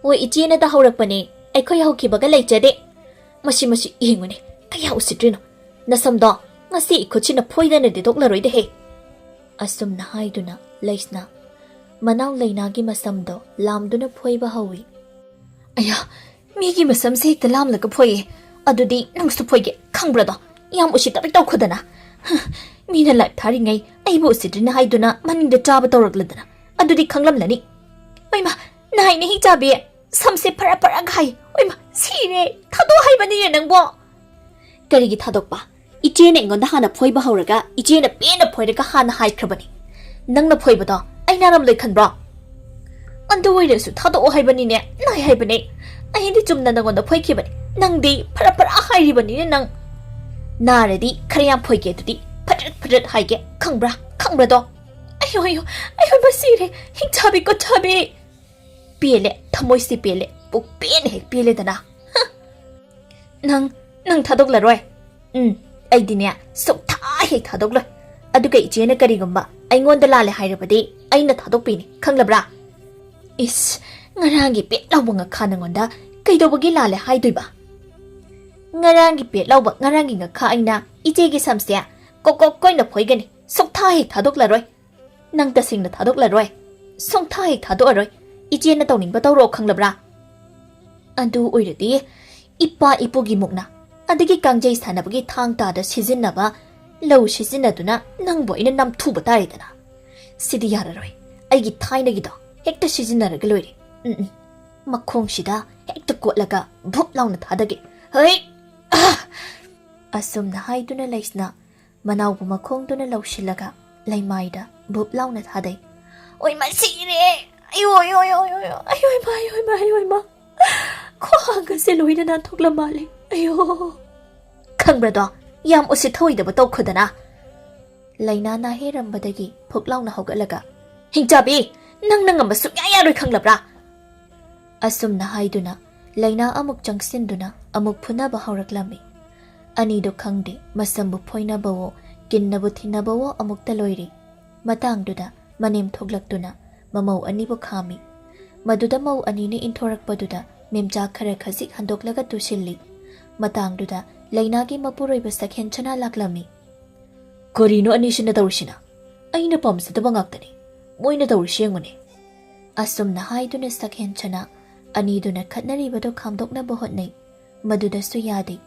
ꯑꯣ, ꯏꯆꯦꯅ ꯇꯥꯍꯧꯔꯛꯄꯅꯦ, ꯑꯩꯈꯣꯏ ꯍꯧꯈꯤꯕꯒ ꯂꯩꯖꯗꯦ꯫ ꯃꯁꯤ, ꯃꯁꯤ, ꯌꯦꯡꯉꯨꯅꯦ, ꯀꯌꯥ ꯎꯁꯤꯠꯇ꯭ꯔꯤꯅꯣ꯫ ꯅꯁꯝꯗꯣ ꯉꯁꯤ ꯏꯈꯨꯠꯁꯤꯅ ꯐꯣꯏꯗꯅ ꯗꯦꯗꯣꯛꯂꯔꯣꯏꯗꯍꯦ꯫ ꯑꯁꯨꯝꯅ ꯍꯥꯏꯗꯨꯅ ꯂꯩꯁꯅꯥ ꯃꯅꯥꯎ ꯂꯩꯅꯥꯒꯤ ꯃꯁꯝꯗꯣ ꯂꯥꯝꯗꯨꯅ ꯐꯣꯏꯕ ꯍꯧꯏ꯫ ꯑꯌꯥ, ꯃꯤꯒꯤ ꯃꯁꯝꯁꯦ ꯍꯦꯛꯇ ꯂꯥꯝꯂꯒ ꯐꯣꯏꯌꯦ꯫ ꯑꯗꯨꯗꯤ ꯅꯪꯁꯨ ꯐꯣꯏꯒꯦ, ꯈꯪꯕ꯭ꯔꯥꯗꯣ? ꯌꯥꯝ ꯎꯁꯤꯠꯇꯕꯤ ꯇꯧꯈꯗꯅ꯫ ꯍ, ꯃꯤꯅ ꯂꯥꯏꯞ ꯊꯥꯔꯤꯉꯩ ꯑꯩꯕꯨ ꯎꯁꯤꯠꯇ꯭ꯔꯤꯅ ꯍꯥꯏꯗꯨꯅ ꯃꯅꯤꯡꯗ ꯆꯥꯕ ꯇꯧꯔꯛꯂꯗꯅ꯫ ꯑꯗꯨꯗꯤ ꯈꯪꯂꯝꯂꯅꯤ꯫ ꯑꯣꯏꯃ, ꯅꯥꯏꯅꯦ ꯍꯤꯡꯆꯥꯕꯤ, ꯁꯝꯁꯦ ꯐꯔꯥ ꯐꯔꯥ ꯈꯥꯏ꯫ ꯑꯣꯏꯃ, ꯁꯤꯔꯦ꯫ ꯊꯥꯗꯣꯛ ꯍꯥꯏꯕꯅꯤꯅꯦ ꯅꯪꯕꯣ꯫ ꯀꯔꯤꯒꯤ ꯊꯥꯗꯣꯛꯄ? ꯏꯆꯦꯅ ꯑꯩꯉꯣꯟꯗ ꯍꯥꯟꯅ ꯐꯣꯏꯕ ꯍꯧꯔꯒ, ꯏꯆꯦꯅ ꯄꯦꯟꯅ ꯐꯣꯏꯔꯒ ꯍꯥꯟꯅ ꯍꯥꯏꯈ꯭ꯔꯕꯅꯤ꯫ ꯅꯪꯅ ꯐꯣꯏꯕꯗꯣ ꯑꯩ ꯅꯥꯔꯝꯂꯣꯏ ꯈꯟꯕ꯭ꯔꯣ? ꯑꯗꯨ ꯑꯣꯏꯔꯁꯨ ꯊꯥꯗꯣꯛꯑꯣ ꯍꯥꯏꯕꯅꯤꯅꯦ, ꯅꯥꯏ ꯍꯥꯏꯕꯅꯦ꯫ ꯑꯩꯗꯤ ꯆꯨꯝꯅ ꯅꯉꯣꯟꯗ ꯐꯣꯏꯈꯤꯕꯅꯤ, ꯅꯪꯗꯤ ꯐꯔꯥ ꯐꯔꯥ ꯍꯥꯏꯔꯤꯕꯅꯤꯅꯦ ꯅꯪ꯫ ꯅꯥꯔꯗꯤ ꯈꯔ ꯌꯥꯝ ꯐꯣꯏꯒꯦ, ꯑꯗꯨꯗꯤ ꯐꯠꯔꯠ ꯐꯠꯔꯠ ꯍꯥꯏꯒꯦ, ꯈꯪꯕ꯭ꯔꯥ? ꯈꯪꯕ꯭ꯔꯥꯗꯣ? ꯑꯌꯣ, ꯑꯌꯣ, ꯑꯌꯣ, ꯃꯁꯤꯔꯦ, ꯍꯤꯡꯆꯥꯕꯤ ꯀꯣꯠꯆꯥꯕꯤ꯫ ꯄꯦꯜꯂꯦ, ꯊꯃꯣꯏꯁꯤ ꯄꯦꯜꯂꯦ, ꯄꯨꯛꯄꯦꯟ ꯍꯦꯛ ꯄꯦꯜꯂꯦꯗꯅ꯫ ꯍ! ꯅꯪ, ꯅꯪ ꯊꯥꯗꯣꯛꯂꯔꯣꯏ? ꯎꯝ, ꯑꯩꯗꯤꯅꯦ, ꯁꯨꯛꯊꯥ ꯍꯦꯛ ꯊꯥꯗꯣꯛꯂꯣꯏ꯫ ꯑꯗꯨꯒ ꯏꯆꯦꯅ ꯀꯔꯤꯒꯨꯝꯕ ꯑꯩꯉꯣꯟꯗ ꯂꯥꯜꯂꯦ ꯍꯥꯏꯔꯕꯗꯤ ꯑꯩꯅ ꯊꯥꯗꯣꯛꯄꯤꯅꯤ, ꯈꯪꯂꯕ꯭ꯔꯥ? ꯏꯁ, ꯉꯔꯥꯡꯒꯤ ꯄꯦꯠ ꯂꯥꯎꯕ ꯉꯥꯈꯥ ꯅꯪꯉꯣꯟꯗ ꯀꯩꯗꯧꯕꯒꯤ ꯂꯥꯜꯂꯦ ꯍꯥꯏꯗꯣꯏꯕ? ꯉꯔꯥꯡꯒꯤ ꯄꯦꯠ ꯂꯥꯎꯕ ꯉꯔꯥꯡꯒꯤ ꯉꯥꯈꯥ ꯑꯩꯅ ꯏꯆꯦꯒꯤ ꯁꯝꯁꯦ ꯀꯣꯛ ꯀꯣꯛ ꯀꯣꯏꯅ ꯐꯣꯏꯒꯅꯤ, ꯁꯨꯡꯊꯥ ꯍꯦꯛ ꯊꯥꯗꯣꯛꯂꯔꯣꯏ꯫ ꯅꯪ ꯇꯁꯦꯡꯅ ꯊꯥꯗꯣꯛꯂꯔꯣꯏ, ꯁꯨꯡꯊꯥ ꯍꯦꯛ ꯊꯥꯗꯣꯛꯑꯔꯣꯏ꯫ ꯏꯆꯦꯅ ꯇꯧꯅꯤꯡꯕ ꯇꯧꯔꯣ, ꯈꯪꯂꯕ꯭ꯔꯥ? ꯑꯗꯨ ꯑꯣꯏꯔꯗꯤ ꯏꯄꯥ ꯏꯄꯨꯒꯤ ꯃꯨꯛꯅꯥ ꯑꯗꯒꯤ ꯀꯥꯡꯖꯩ ꯁꯥꯟꯅꯕꯒꯤ ꯊꯥꯡ ꯇꯥꯗ ꯁꯤꯖꯤꯟꯅꯕ ꯂꯧ ꯁꯤꯖꯤꯟꯅꯗꯨꯅ ꯅꯪꯕꯨ ꯑꯩꯅ ꯅꯝꯊꯨꯕ ꯇꯥꯔꯦꯗꯅ꯫ ꯁꯤꯗꯤ ꯌꯥꯔꯔꯣꯏ, ꯑꯩꯒꯤ ꯊꯥꯏꯅꯒꯤꯗꯣ ꯍꯦꯛꯇ ꯁꯤꯖꯤꯟꯅꯔꯒ ꯂꯣꯏꯔꯦ꯫ ꯎꯝ ꯎꯝ, ꯃꯈꯣꯡꯁꯤꯗ ꯍꯦꯛꯇ ꯀꯣꯠꯂꯒ ꯚꯨꯞ ꯂꯥꯎꯅ ꯊꯥꯗꯒꯦ꯫ ꯍꯩ! ꯑꯥ! ꯑꯁꯨꯝꯅ ꯍꯥꯏꯗꯨꯅ ꯂꯩꯁꯅꯥ ꯃꯅꯥꯎꯕꯨ ꯃꯈꯣꯡꯗꯨꯅ ꯂꯧꯁꯤꯜꯂꯒ ꯂꯩꯃꯥꯏꯗ ꯚꯨꯞ ꯂꯥꯎꯅ ꯊꯥꯗꯩ꯫ ꯑꯣꯏ ꯃꯁꯤꯔꯦ! ꯑꯌꯣ, ꯑꯌꯣ, ꯑꯌꯣ, ꯑꯌꯣ, ꯑꯌꯣ, ꯑꯌꯣ, ꯏꯃꯥ, ꯑꯌꯣ, ꯏꯃꯥ, ꯑꯌꯣ, ꯏꯃꯥ! ꯈ꯭ꯋꯥꯡ ꯑꯁꯦ ꯂꯣꯏꯅ ꯅꯥꯟꯊꯣꯛꯂ ꯃꯥꯜꯂꯦ꯫ ꯑꯌꯣ! ꯈꯪꯕ꯭ꯔꯗꯣ? ꯌꯥꯝ ꯎꯁꯤꯠ ꯊꯑꯣꯏꯗꯕ ꯇꯧꯈꯗꯅ꯫ ꯂꯩꯅꯥ ꯅꯥꯍꯦꯔꯝꯕꯗꯒꯤ ꯐꯨꯛ ꯂꯥꯎꯅ ꯍꯧꯒꯠꯂꯒ, "ꯍꯤꯡꯆꯥꯕꯤ, ꯅꯪꯅ ꯉꯝꯕ ꯁꯨꯡꯌꯥ ꯌꯥꯔꯣꯏ, ꯈꯪꯂꯕ꯭ꯔꯥ?" ꯑꯁꯨꯝꯅ ꯍꯥꯏꯗꯨꯅ ꯂꯩꯅꯥ ꯑꯃꯨꯛ ꯆꯪꯁꯤꯟꯗꯨꯅ ꯑꯃꯨꯛ ꯐꯨꯅꯕ ꯍꯧꯔꯛꯂꯝꯃꯤ꯫ ꯑꯅꯤꯗꯨ ꯈꯪꯗꯦ, ꯃꯁꯝꯕꯨ ꯐꯣꯏꯅꯕꯋꯣ, ꯀꯤꯟꯅꯕꯨ ꯊꯤꯟꯅꯕꯋꯣ ꯑꯃꯨꯛꯇ ꯂꯣꯏꯔꯦ꯫ ꯃꯇꯥꯡꯗꯨꯗ ꯃꯅꯦꯝ ꯊꯣꯛꯂꯛꯇꯨꯅ ꯃꯃꯧ ꯑꯅꯤꯕꯨ ꯈꯥꯝꯃꯤ꯫ ꯃꯗꯨꯗ ꯃꯧ ꯑꯅꯤꯅ ꯏꯟꯊꯣꯔꯛꯄꯗꯨꯗ ꯃꯦꯝꯆꯥ ꯈꯔ ꯈꯖꯤꯛ ꯍꯟꯗꯣꯛꯂꯒ ꯇꯨꯁꯤꯜꯂꯤ꯫ ꯃꯇꯥꯡꯗꯨꯗ ꯂꯩꯅꯥꯒꯤ ꯃꯄꯨꯔꯣꯏꯕ ꯁꯛꯍꯦꯟ ꯁꯅꯥ ꯂꯥꯛꯂꯝꯃꯤ꯫ "ꯀꯔꯤꯅꯣ ꯑꯅꯤꯁꯤꯅ ꯇꯧꯔꯤꯁꯤꯅ? ꯑꯩꯅ ꯄꯥꯝꯖꯗꯕ ꯉꯥꯛꯇꯅꯤ ꯃꯣꯏꯅ ꯇꯧꯔꯤꯁꯤ, ꯌꯦꯡꯉꯨꯅꯦ!" ꯑꯁꯨꯝꯅ ꯍꯥꯏꯗꯨꯅ ꯁꯛꯍꯦꯟ ꯁꯅꯥ ꯑꯅꯤꯗꯨꯅ ꯈꯠꯅꯔꯤꯕꯗꯨ ꯈꯥꯝꯗꯣꯛꯅꯕ ꯍꯣꯠꯅꯩ꯫ ꯃꯗꯨꯗꯁꯨ ꯌꯥꯗꯦ꯫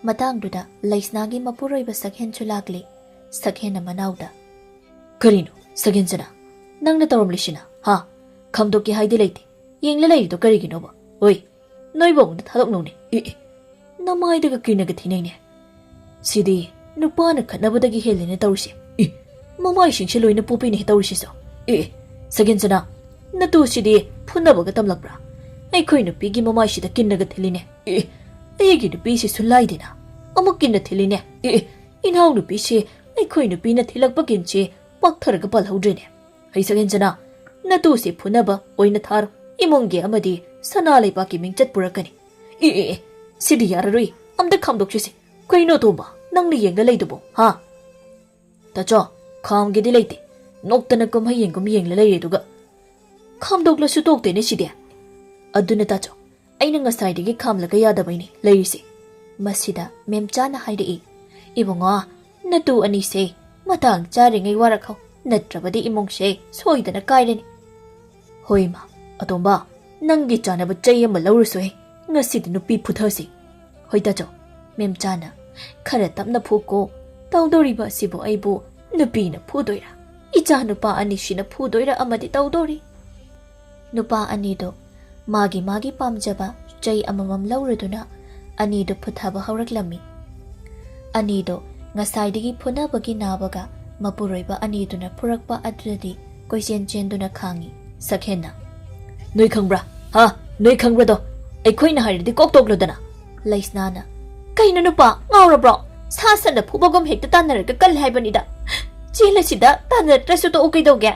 ꯃꯇꯥꯡꯗꯨꯗ ꯂꯩꯁꯅꯥꯒꯤ ꯃꯄꯨꯔꯣꯏꯕ ꯁꯛꯍꯦꯟꯁꯨ ꯂꯥꯛꯂꯦ꯫ ꯁꯛꯍꯦꯟꯅ ꯃꯅꯥꯎꯗ, "ꯀꯔꯤꯅꯣ, ꯁꯛꯍꯦꯟ ꯁꯅꯥ? ꯅꯪꯅ ꯇꯧꯔꯝꯂꯤꯁꯤꯅ, ꯍꯥ? ꯈꯥꯝꯗꯣꯛꯀꯦ ꯍꯥꯏꯗꯤ ꯂꯩꯇꯦ꯫ ꯌꯦꯡꯂ ꯂꯩꯔꯤꯗꯣ ꯀꯔꯤꯒꯤꯅꯣꯕ? ꯍꯣꯏ, ꯅꯣꯏꯕꯨ ꯑꯃꯨꯛꯇ ꯊꯥꯗꯣꯛꯅꯧꯅꯦ꯫ ꯑꯦ, ꯑꯦ, ꯅꯃꯥꯏꯗꯒ ꯀꯤꯅꯒ ꯊꯤꯅꯩꯅꯦ꯫ ꯁꯤꯗꯤ ꯅꯨꯄꯥꯅ ꯈꯠꯅꯕꯗꯒꯤ ꯍꯦꯜꯂꯦꯅꯦ ꯇꯧꯔꯤꯁꯦ꯫ ꯑꯦ, ꯃꯃꯥꯏꯁꯤꯡꯁꯦ ꯂꯣꯏꯅ ꯄꯣꯞꯄꯤꯅꯦ ꯇꯧꯔꯤꯁꯤꯁꯨ꯫ ꯑꯦ, ꯑꯦ, ꯁꯛꯍꯦꯟ ꯁꯅꯥ, ꯅꯇꯨꯁꯤꯗꯤ ꯐꯨꯅꯕꯒ ꯇꯝꯂꯛꯄ꯭ꯔꯥ? ꯑꯩꯈꯣꯏ ꯅꯨꯄꯤꯒꯤ ꯃꯃꯥꯏꯁꯤꯗ ꯀꯤꯟꯅꯒ ꯊꯤꯜꯂꯤꯅꯦ꯫ ꯑꯦ, ꯑꯦ, ꯑꯩꯒꯤ ꯅꯨꯄꯤꯁꯤꯁꯨ ꯂꯥꯏꯗꯦꯅ, ꯑꯃꯨꯛ ꯀꯤꯟꯅ ꯊꯤꯜꯂꯤꯅꯦ꯫ ꯑꯦ, ꯑꯦ, ꯏꯅꯥꯎꯅꯨꯄꯤꯁꯤ ꯑꯩꯈꯣꯏ ꯅꯨꯄꯤꯅ ꯊꯤꯜꯂꯛꯄ ꯀꯤꯟꯁꯤ ꯄꯥꯛꯊꯔꯒ ꯄꯥꯜꯍꯧꯗ꯭ꯔꯦꯅꯦ꯫ ꯍꯩ ꯁꯛꯍꯦꯟ ꯁꯅꯥ, ꯅꯇꯨꯁꯤ ꯐꯨꯅꯕ ꯑꯣꯏꯅ ꯊꯥꯔꯣ, ꯏꯃꯨꯡꯒꯤ ꯑꯃꯗꯤ ꯁꯅꯥ ꯂꯩꯕꯥꯛꯀꯤ ꯃꯤꯡꯆꯠ ꯄꯨꯔꯛꯀꯅꯤ꯫ ꯑꯦ, ꯑꯦ, ꯑꯦ, ꯁꯤꯗꯤ ꯌꯥꯔꯔꯣꯏ, ꯑꯝꯇ ꯈꯥꯝꯗꯣꯛꯁꯤꯁꯦ꯫ ꯀꯩꯅꯣ ꯇꯣꯝꯕ, ꯅꯪꯅ ꯌꯦꯡꯂ ꯂꯩꯗꯨꯕꯣ, ꯍꯥ? ꯇꯥꯆꯧ, ꯈꯥꯝꯒꯦꯗꯤ ꯂꯩꯇꯦ꯫ ꯅꯣꯛꯇꯅ ꯀꯨꯝꯍꯩ ꯌꯦꯡꯒꯨꯝ ꯌꯦꯡꯂ ꯂꯩꯔꯦ, ꯑꯗꯨꯒ ꯈꯥꯝꯗꯣꯛꯂꯁꯨ ꯇꯣꯛꯇꯦꯅꯦ ꯁꯤꯗꯤ꯫ ꯑꯗꯨꯅ ꯇꯥꯆꯧ, ꯑꯩꯅ ꯉꯁꯥꯏꯗꯒꯤ ꯈꯥꯝꯂꯒ ꯌꯥꯗꯕꯩꯅꯦ ꯂꯩꯔꯤꯁꯦ꯫ ꯃꯁꯤꯗ ꯃꯦꯝꯆꯥꯅ ꯍꯥꯏꯔꯛꯏ, "ꯏꯕꯨꯡꯉꯣ, ꯅꯇꯨ ꯑꯅꯤꯁꯦ ꯃꯇꯥꯡ ꯆꯥꯔꯤꯉꯩ ꯋꯥꯔꯛꯍꯧ, ꯅꯠꯇ꯭ꯔꯕꯗꯤ ꯏꯃꯨꯡꯁꯦ ꯁꯣꯏꯗꯅ ꯀꯥꯏꯔꯅꯤ꯫" "ꯍꯣꯏ ꯏꯃꯥ, ꯑꯇꯣꯝꯕ, ꯅꯪꯒꯤ ꯆꯥꯅꯕ ꯆꯩ ꯑꯃ ꯂꯧꯔꯨꯁꯨꯍꯦ, ꯉꯁꯤꯗꯤ ꯅꯨꯄꯤ ꯐꯨꯊꯁꯤ꯫" "ꯍꯣꯏ ꯇꯥꯆꯧ꯫" ꯃꯦꯝꯆꯥꯅ, "ꯈꯔ ꯇꯞꯅ ꯐꯨꯀꯣ, ꯇꯧꯗꯧꯔꯤꯕ ꯑꯁꯤꯕꯨ ꯑꯩꯕꯨ ꯅꯨꯄꯤꯅ ꯐꯨꯗꯣꯏꯔꯥ, ꯏꯆꯥ ꯅꯨꯄꯥ ꯑꯅꯤꯁꯤꯅ ꯐꯨꯗꯣꯏꯔꯥ ꯑꯃꯗꯤ ꯇꯧꯗꯧꯔꯤ꯫" ꯅꯨꯄꯥ ꯑꯅꯤꯗꯨ ꯃꯥꯒꯤ ꯃꯥꯒꯤ ꯄꯥꯝꯖꯕ ꯆꯩ ꯑꯃꯃꯝ ꯂꯧꯔꯗꯨꯅ ꯑꯅꯤꯗꯨ ꯐꯨꯊꯕ ꯍꯧꯔꯛꯂꯝꯃꯤ꯫ ꯑꯅꯤꯗꯨ ꯉꯁꯥꯏꯗꯒꯤ ꯐꯨꯅꯕꯒꯤ ꯅꯥꯕꯒ ꯃꯄꯨꯔꯣꯏꯕ ꯑꯅꯤꯗꯨꯅ ꯐꯨꯔꯛꯄ ꯑꯗꯨꯗꯗꯤ ꯀꯣꯏꯆꯦꯟ ꯆꯦꯟꯗꯨꯅ ꯈꯥꯡꯉꯤ꯫ ꯁꯛꯍꯦꯟꯅ, "ꯅꯣꯏ ꯈꯪꯕ꯭ꯔꯥ? ꯍꯥ? ꯅꯣꯏ ꯈꯪꯕ꯭ꯔꯗꯣ? ꯑꯩꯈꯣꯏꯅ ꯍꯥꯏꯔꯗꯤ ꯀꯣꯛ ꯇꯣꯛꯂꯣꯗꯅ꯫" ꯂꯩꯁꯅꯥꯅ, "ꯀꯩꯅꯣ ꯅꯨꯄꯥ, ꯉꯥꯎꯔꯕ꯭ꯔꯣ? ꯁꯥ ꯁꯟꯅ ꯐꯨꯕꯒꯨꯝ ꯍꯦꯛꯇ ꯇꯥꯟꯅꯔꯒ ꯀꯜꯂꯦ ꯍꯥꯏꯕꯅꯤꯗ꯫ ꯆꯦꯜꯂꯁꯤꯗ, ꯇꯥꯟꯅꯔꯛꯇ꯭ꯔꯁꯨ ꯇꯣꯛꯎ ꯀꯩꯗꯧꯒꯦ?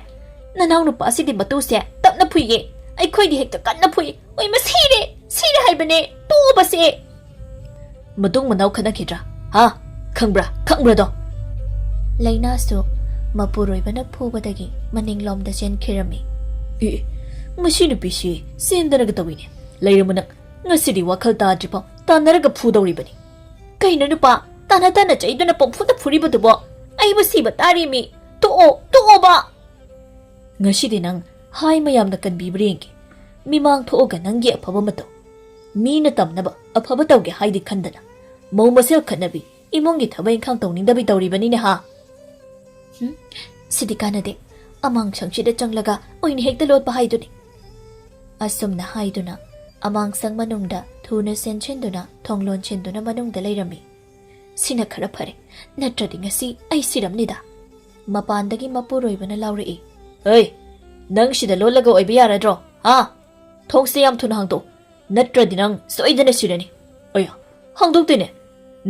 ꯅꯅꯥꯎ ꯅꯨꯄꯥꯁꯤꯗꯤ ꯃꯇꯨꯁꯦ ꯇꯞꯅ ꯐꯨꯏꯌꯦ, ꯑꯩꯈꯣꯏꯗꯤ ꯍꯦꯛꯇ ꯀꯟꯅ ꯐꯨꯏ꯫ ꯑꯣꯏꯃ ꯁꯤꯔꯦ, ꯁꯤꯔꯦ ꯍꯥꯏꯕꯅꯦ, ꯇꯣꯛꯑꯣꯕꯁꯦ꯫" "ꯃꯇꯨꯡ ꯃꯅꯥꯎ ꯈꯠꯅꯈꯤꯗ꯭ꯔꯥ? ꯍꯥ? ꯈꯪꯕ꯭ꯔꯥ? ꯈꯪꯕ꯭ꯔꯥꯗꯣ?" ꯂꯩꯅꯥꯁꯨ ꯃꯄꯨꯔꯣꯏꯕꯅ ꯐꯨꯕꯗꯒꯤ ꯃꯅꯤꯡꯂꯣꯝꯗ ꯆꯦꯟꯈꯤꯔꯝꯃꯤ꯫ "ꯑꯦ, ꯃꯁꯤ ꯅꯨꯄꯤꯁꯤ ꯆꯦꯟꯗꯅꯒ ꯇꯧꯏꯅꯦ꯫ ꯂꯩꯔꯝꯃꯨ ꯅꯪ, ꯉꯁꯤꯗꯤ ꯋꯥꯈꯜ ꯇꯥꯗ꯭ꯔꯤꯐꯥꯎ ꯇꯥꯟꯅꯔꯒ ꯐꯨꯗꯧꯔꯤꯕꯅꯤ꯫" "ꯀꯩꯅꯣ ꯅꯨꯄꯥ, ꯇꯥꯟꯅ ꯇꯥꯟꯅ ꯆꯩꯗꯨꯅ ꯄꯪꯐꯨꯗ ꯐꯨꯔꯤꯕꯗꯨꯕꯣ? ꯑꯩꯕꯨ ꯁꯤꯕ ꯇꯥꯔꯦꯃꯤ꯫ ꯇꯣꯛꯑꯣ, ꯇꯣꯛꯑꯣꯕ!" "ꯉꯁꯤꯗꯤ ꯅꯪ ꯍꯥꯏ ꯃꯌꯥꯝꯅ ꯀꯟꯕꯤꯕ꯭ꯔꯥ ꯌꯦꯡꯒꯦ꯫ ꯃꯤꯃꯥꯡ ꯊꯣꯛꯑꯒ ꯅꯪꯒꯤ ꯑꯐꯕ ꯃꯇꯧ꯫ ꯃꯤꯅ ꯇꯝꯅꯕ ꯑꯐꯕ ꯇꯧꯒꯦ ꯍꯥꯏꯗꯤ ꯈꯟꯗꯅ ꯃꯧ ꯃꯁꯦꯜ ꯈꯠꯅꯕꯤ, ꯏꯃꯨꯡꯒꯤ ꯊꯕꯛ ꯏꯪꯈꯥꯡ ꯇꯧꯅꯤꯡꯗꯕꯤ ꯇꯧꯔꯤꯕꯅꯤꯅꯦ ꯍꯥ?" "ꯍꯨꯝ, ꯁꯤꯗꯤ ꯀꯥꯟꯅꯗꯦ꯫ ꯑꯃꯥꯡꯁꯪꯁꯤꯗ ꯆꯪꯂꯒ ꯑꯣꯏꯅ ꯍꯦꯛꯇ ꯂꯣꯠꯄ ꯍꯥꯏꯗꯨꯅꯤ꯫" ꯑꯁꯨꯝꯅ ꯍꯥꯏꯗꯨꯅ ꯑꯃꯥꯡꯁꯪ ꯃꯅꯨꯡꯗ ꯊꯨꯅ ꯆꯦꯟꯁꯤꯟꯗꯨꯅ ꯊꯣꯡ ꯂꯣꯟꯁꯤꯟꯗꯨꯅ ꯃꯅꯨꯡꯗ ꯂꯩꯔꯝꯃꯤ꯫ "ꯁꯤꯅ ꯈꯔ ꯐꯔꯦ, ꯅꯠꯇ꯭ꯔꯗꯤ ꯉꯁꯤ ꯑꯩ ꯁꯤꯔꯝꯅꯤꯗ꯫" ꯃꯄꯥꯟꯗꯒꯤ ꯃꯄꯨꯔꯣꯏꯕꯅ ꯂꯥꯎꯔꯛꯏ꯫ "ꯍꯩ, ꯅꯪ ꯁꯤꯗ ꯂꯣꯠꯂꯒ ꯑꯣꯏꯕ ꯌꯥꯔꯗ꯭ꯔꯣ? ꯍꯥ? ꯊꯣꯡꯁꯦ ꯌꯥꯝ ꯊꯨꯅ ꯍꯥꯡꯗꯣꯛꯎ, ꯅꯠꯇ꯭ꯔꯗꯤ ꯅꯪ ꯁꯣꯏꯗꯅ ꯁꯤꯔꯅꯤ꯫" "ꯑꯌꯥ, ꯍꯥꯡꯗꯣꯛꯇꯦꯅꯦ꯫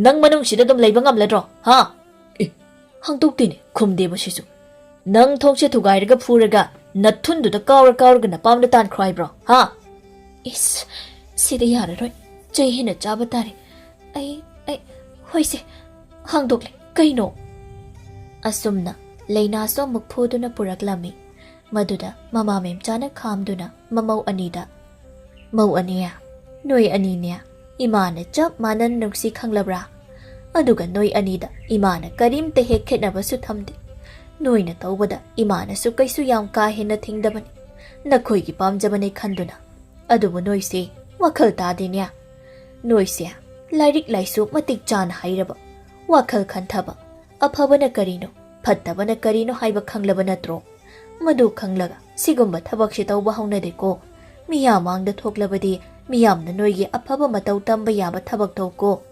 ꯅꯪ ꯃꯅꯨꯡꯁꯤꯗ ꯑꯗꯨꯝ ꯂꯩꯕ ꯉꯝꯂꯗ꯭ꯔꯣ? ꯍꯥ?" "ꯑꯦ, ꯍꯥꯡꯗꯣꯛꯇꯦꯅꯦ, ꯈꯨꯝꯗꯦꯕ ꯁꯤꯁꯨ꯫ ꯅꯪ ꯊꯣꯡꯁꯦ ꯊꯨꯒꯥꯏꯔꯒ ꯐꯨꯔꯒ ꯅꯊꯨꯟꯗꯨꯗ ꯀꯥꯎꯔ ꯀꯥꯎꯔꯒ ꯅꯄꯥꯝꯗ ꯇꯥꯟꯈ꯭ꯔꯣ ꯍꯥꯏꯕ꯭ꯔꯣ? ꯍꯥ?" "ꯏꯁ, ꯁꯤꯗ ꯌꯥꯔꯔꯣꯏ꯫ ꯆꯩ ꯍꯦꯟꯅ ꯆꯥꯕ ꯇꯥꯔꯦ꯫ ꯑꯩ, ꯑꯩ, ꯍꯣꯏꯁꯦ, ꯍꯥꯡꯗꯣꯛꯂꯦ꯫ ꯀꯩꯅꯣ?" ꯑꯁꯨꯝꯅ ꯂꯩꯅꯥꯁꯨ ꯑꯃꯨꯛ ꯐꯨꯗꯨꯅ ꯄꯨꯔꯛꯂꯝꯃꯤ꯫ ꯃꯗꯨꯗ ꯃꯃꯥ ꯃꯦꯝꯆꯥꯅ ꯈꯥꯝꯗꯨꯅ ꯃꯃꯧ ꯑꯅꯤꯗ, "ꯃꯧ ꯑꯅꯤ, ꯅꯣꯏ ꯑꯅꯤꯅꯦ ꯏꯃꯥꯅ ꯆꯞ ꯃꯥꯟꯅꯅ ꯅꯨꯡꯁꯤ, ꯈꯪꯂꯕ꯭ꯔꯥ? ꯑꯗꯨꯒ ꯅꯣꯏ ꯑꯅꯤꯗ ꯏꯃꯥꯅ ꯀꯔꯤꯝꯇ ꯍꯦꯛ ꯈꯦꯠꯅꯕꯁꯨ ꯊꯝꯗꯦ꯫ ꯅꯣꯏꯅ ꯇꯧꯕꯗ ꯏꯃꯥꯅꯁꯨ ꯀꯩꯁꯨ ꯌꯥꯝ ꯀꯥ ꯍꯦꯟꯅ ꯊꯤꯡꯗꯕꯅꯤ꯫ ꯅꯈꯣꯏꯒꯤ ꯄꯥꯝꯖꯕꯅꯤ ꯈꯟꯗꯨꯅ꯫ ꯑꯗꯨꯕꯨ ꯅꯣꯏꯁꯦ ꯋꯥꯈꯜ ꯇꯥꯗꯦꯅꯦ꯫ ꯅꯣꯏꯁꯦ ꯂꯥꯏꯔꯤꯛ ꯂꯥꯏꯁꯨ ꯃꯇꯤꯛ ꯆꯥꯅ ꯍꯩꯔꯕ, ꯋꯥꯈꯜ ꯈꯟꯊꯕ, ꯑꯐꯕꯅ ꯀꯔꯤꯅꯣ, ꯐꯠꯇꯕꯅ ꯀꯔꯤꯅꯣ ꯍꯥꯏꯕ ꯈꯪꯂꯕ ꯅꯠꯇ꯭ꯔꯣ? ꯃꯗꯨ ꯈꯪꯂꯒ ꯁꯤꯒꯨꯝꯕ ꯊꯕꯛꯁꯤ ꯇꯧꯕ ꯍꯧꯅꯗꯦꯀꯣ꯫ ꯃꯤꯌꯥꯝ ꯃꯥꯡꯗ ꯊꯣꯛꯂꯕꯗꯤ ꯃꯤꯌꯥꯝꯅ ꯅꯣꯏꯒꯤ ꯑꯐꯕ ꯃꯇꯧ ꯇꯝꯕ ꯌꯥꯕ ꯊꯕꯛ ꯇꯧꯀꯣ꯫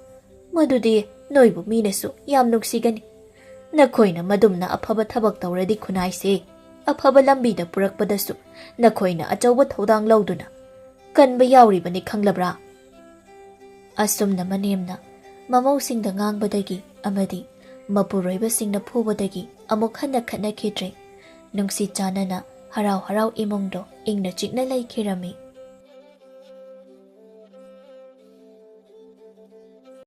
ꯃꯗꯨꯗꯤ ꯅꯣꯏꯕꯨ ꯃꯤꯅꯁꯨ ꯌꯥꯝ ꯅꯨꯡꯁꯤꯒꯅꯤ꯫ ꯅꯈꯣꯏꯅ ꯃꯗꯨꯝꯅ ꯑꯐꯕ ꯊꯕꯛ ꯇꯧꯔꯗꯤ ꯈꯨꯟꯅꯥꯏꯁꯦ ꯑꯐꯕ ꯂꯝꯕꯤꯗ ꯄꯨꯔꯛꯄꯗꯁꯨ ꯅꯈꯣꯏꯅ ꯑꯆꯧꯕ ꯊꯧꯗꯥꯡ ꯂꯧꯗꯨꯅ ꯀꯟꯕ ꯌꯥꯎꯔꯤꯕꯅꯤ, ꯈꯪꯂꯕ꯭ꯔꯥ?" ꯑꯁꯨꯝꯅ ꯃꯅꯦꯝꯅ ꯃꯃꯧꯁꯤꯡꯗ ꯉꯥꯡꯕꯗꯒꯤ ꯑꯃꯗꯤ ꯃꯄꯨꯔꯣꯏꯕꯁꯤꯡꯅ ꯐꯨꯕꯗꯒꯤ ꯑꯃꯨꯛ ꯍꯟꯅ ꯈꯠꯅꯈꯤꯗ꯭ꯔꯦ꯫ ꯅꯨꯡꯁꯤ ꯆꯥꯟꯅꯅ ꯍꯔꯥꯎ ꯍꯔꯥꯎ ꯏꯃꯨꯡꯗꯣ ꯏꯪꯅ ꯆꯤꯛꯅ ꯂꯩꯈꯤꯔꯝꯃꯤ꯫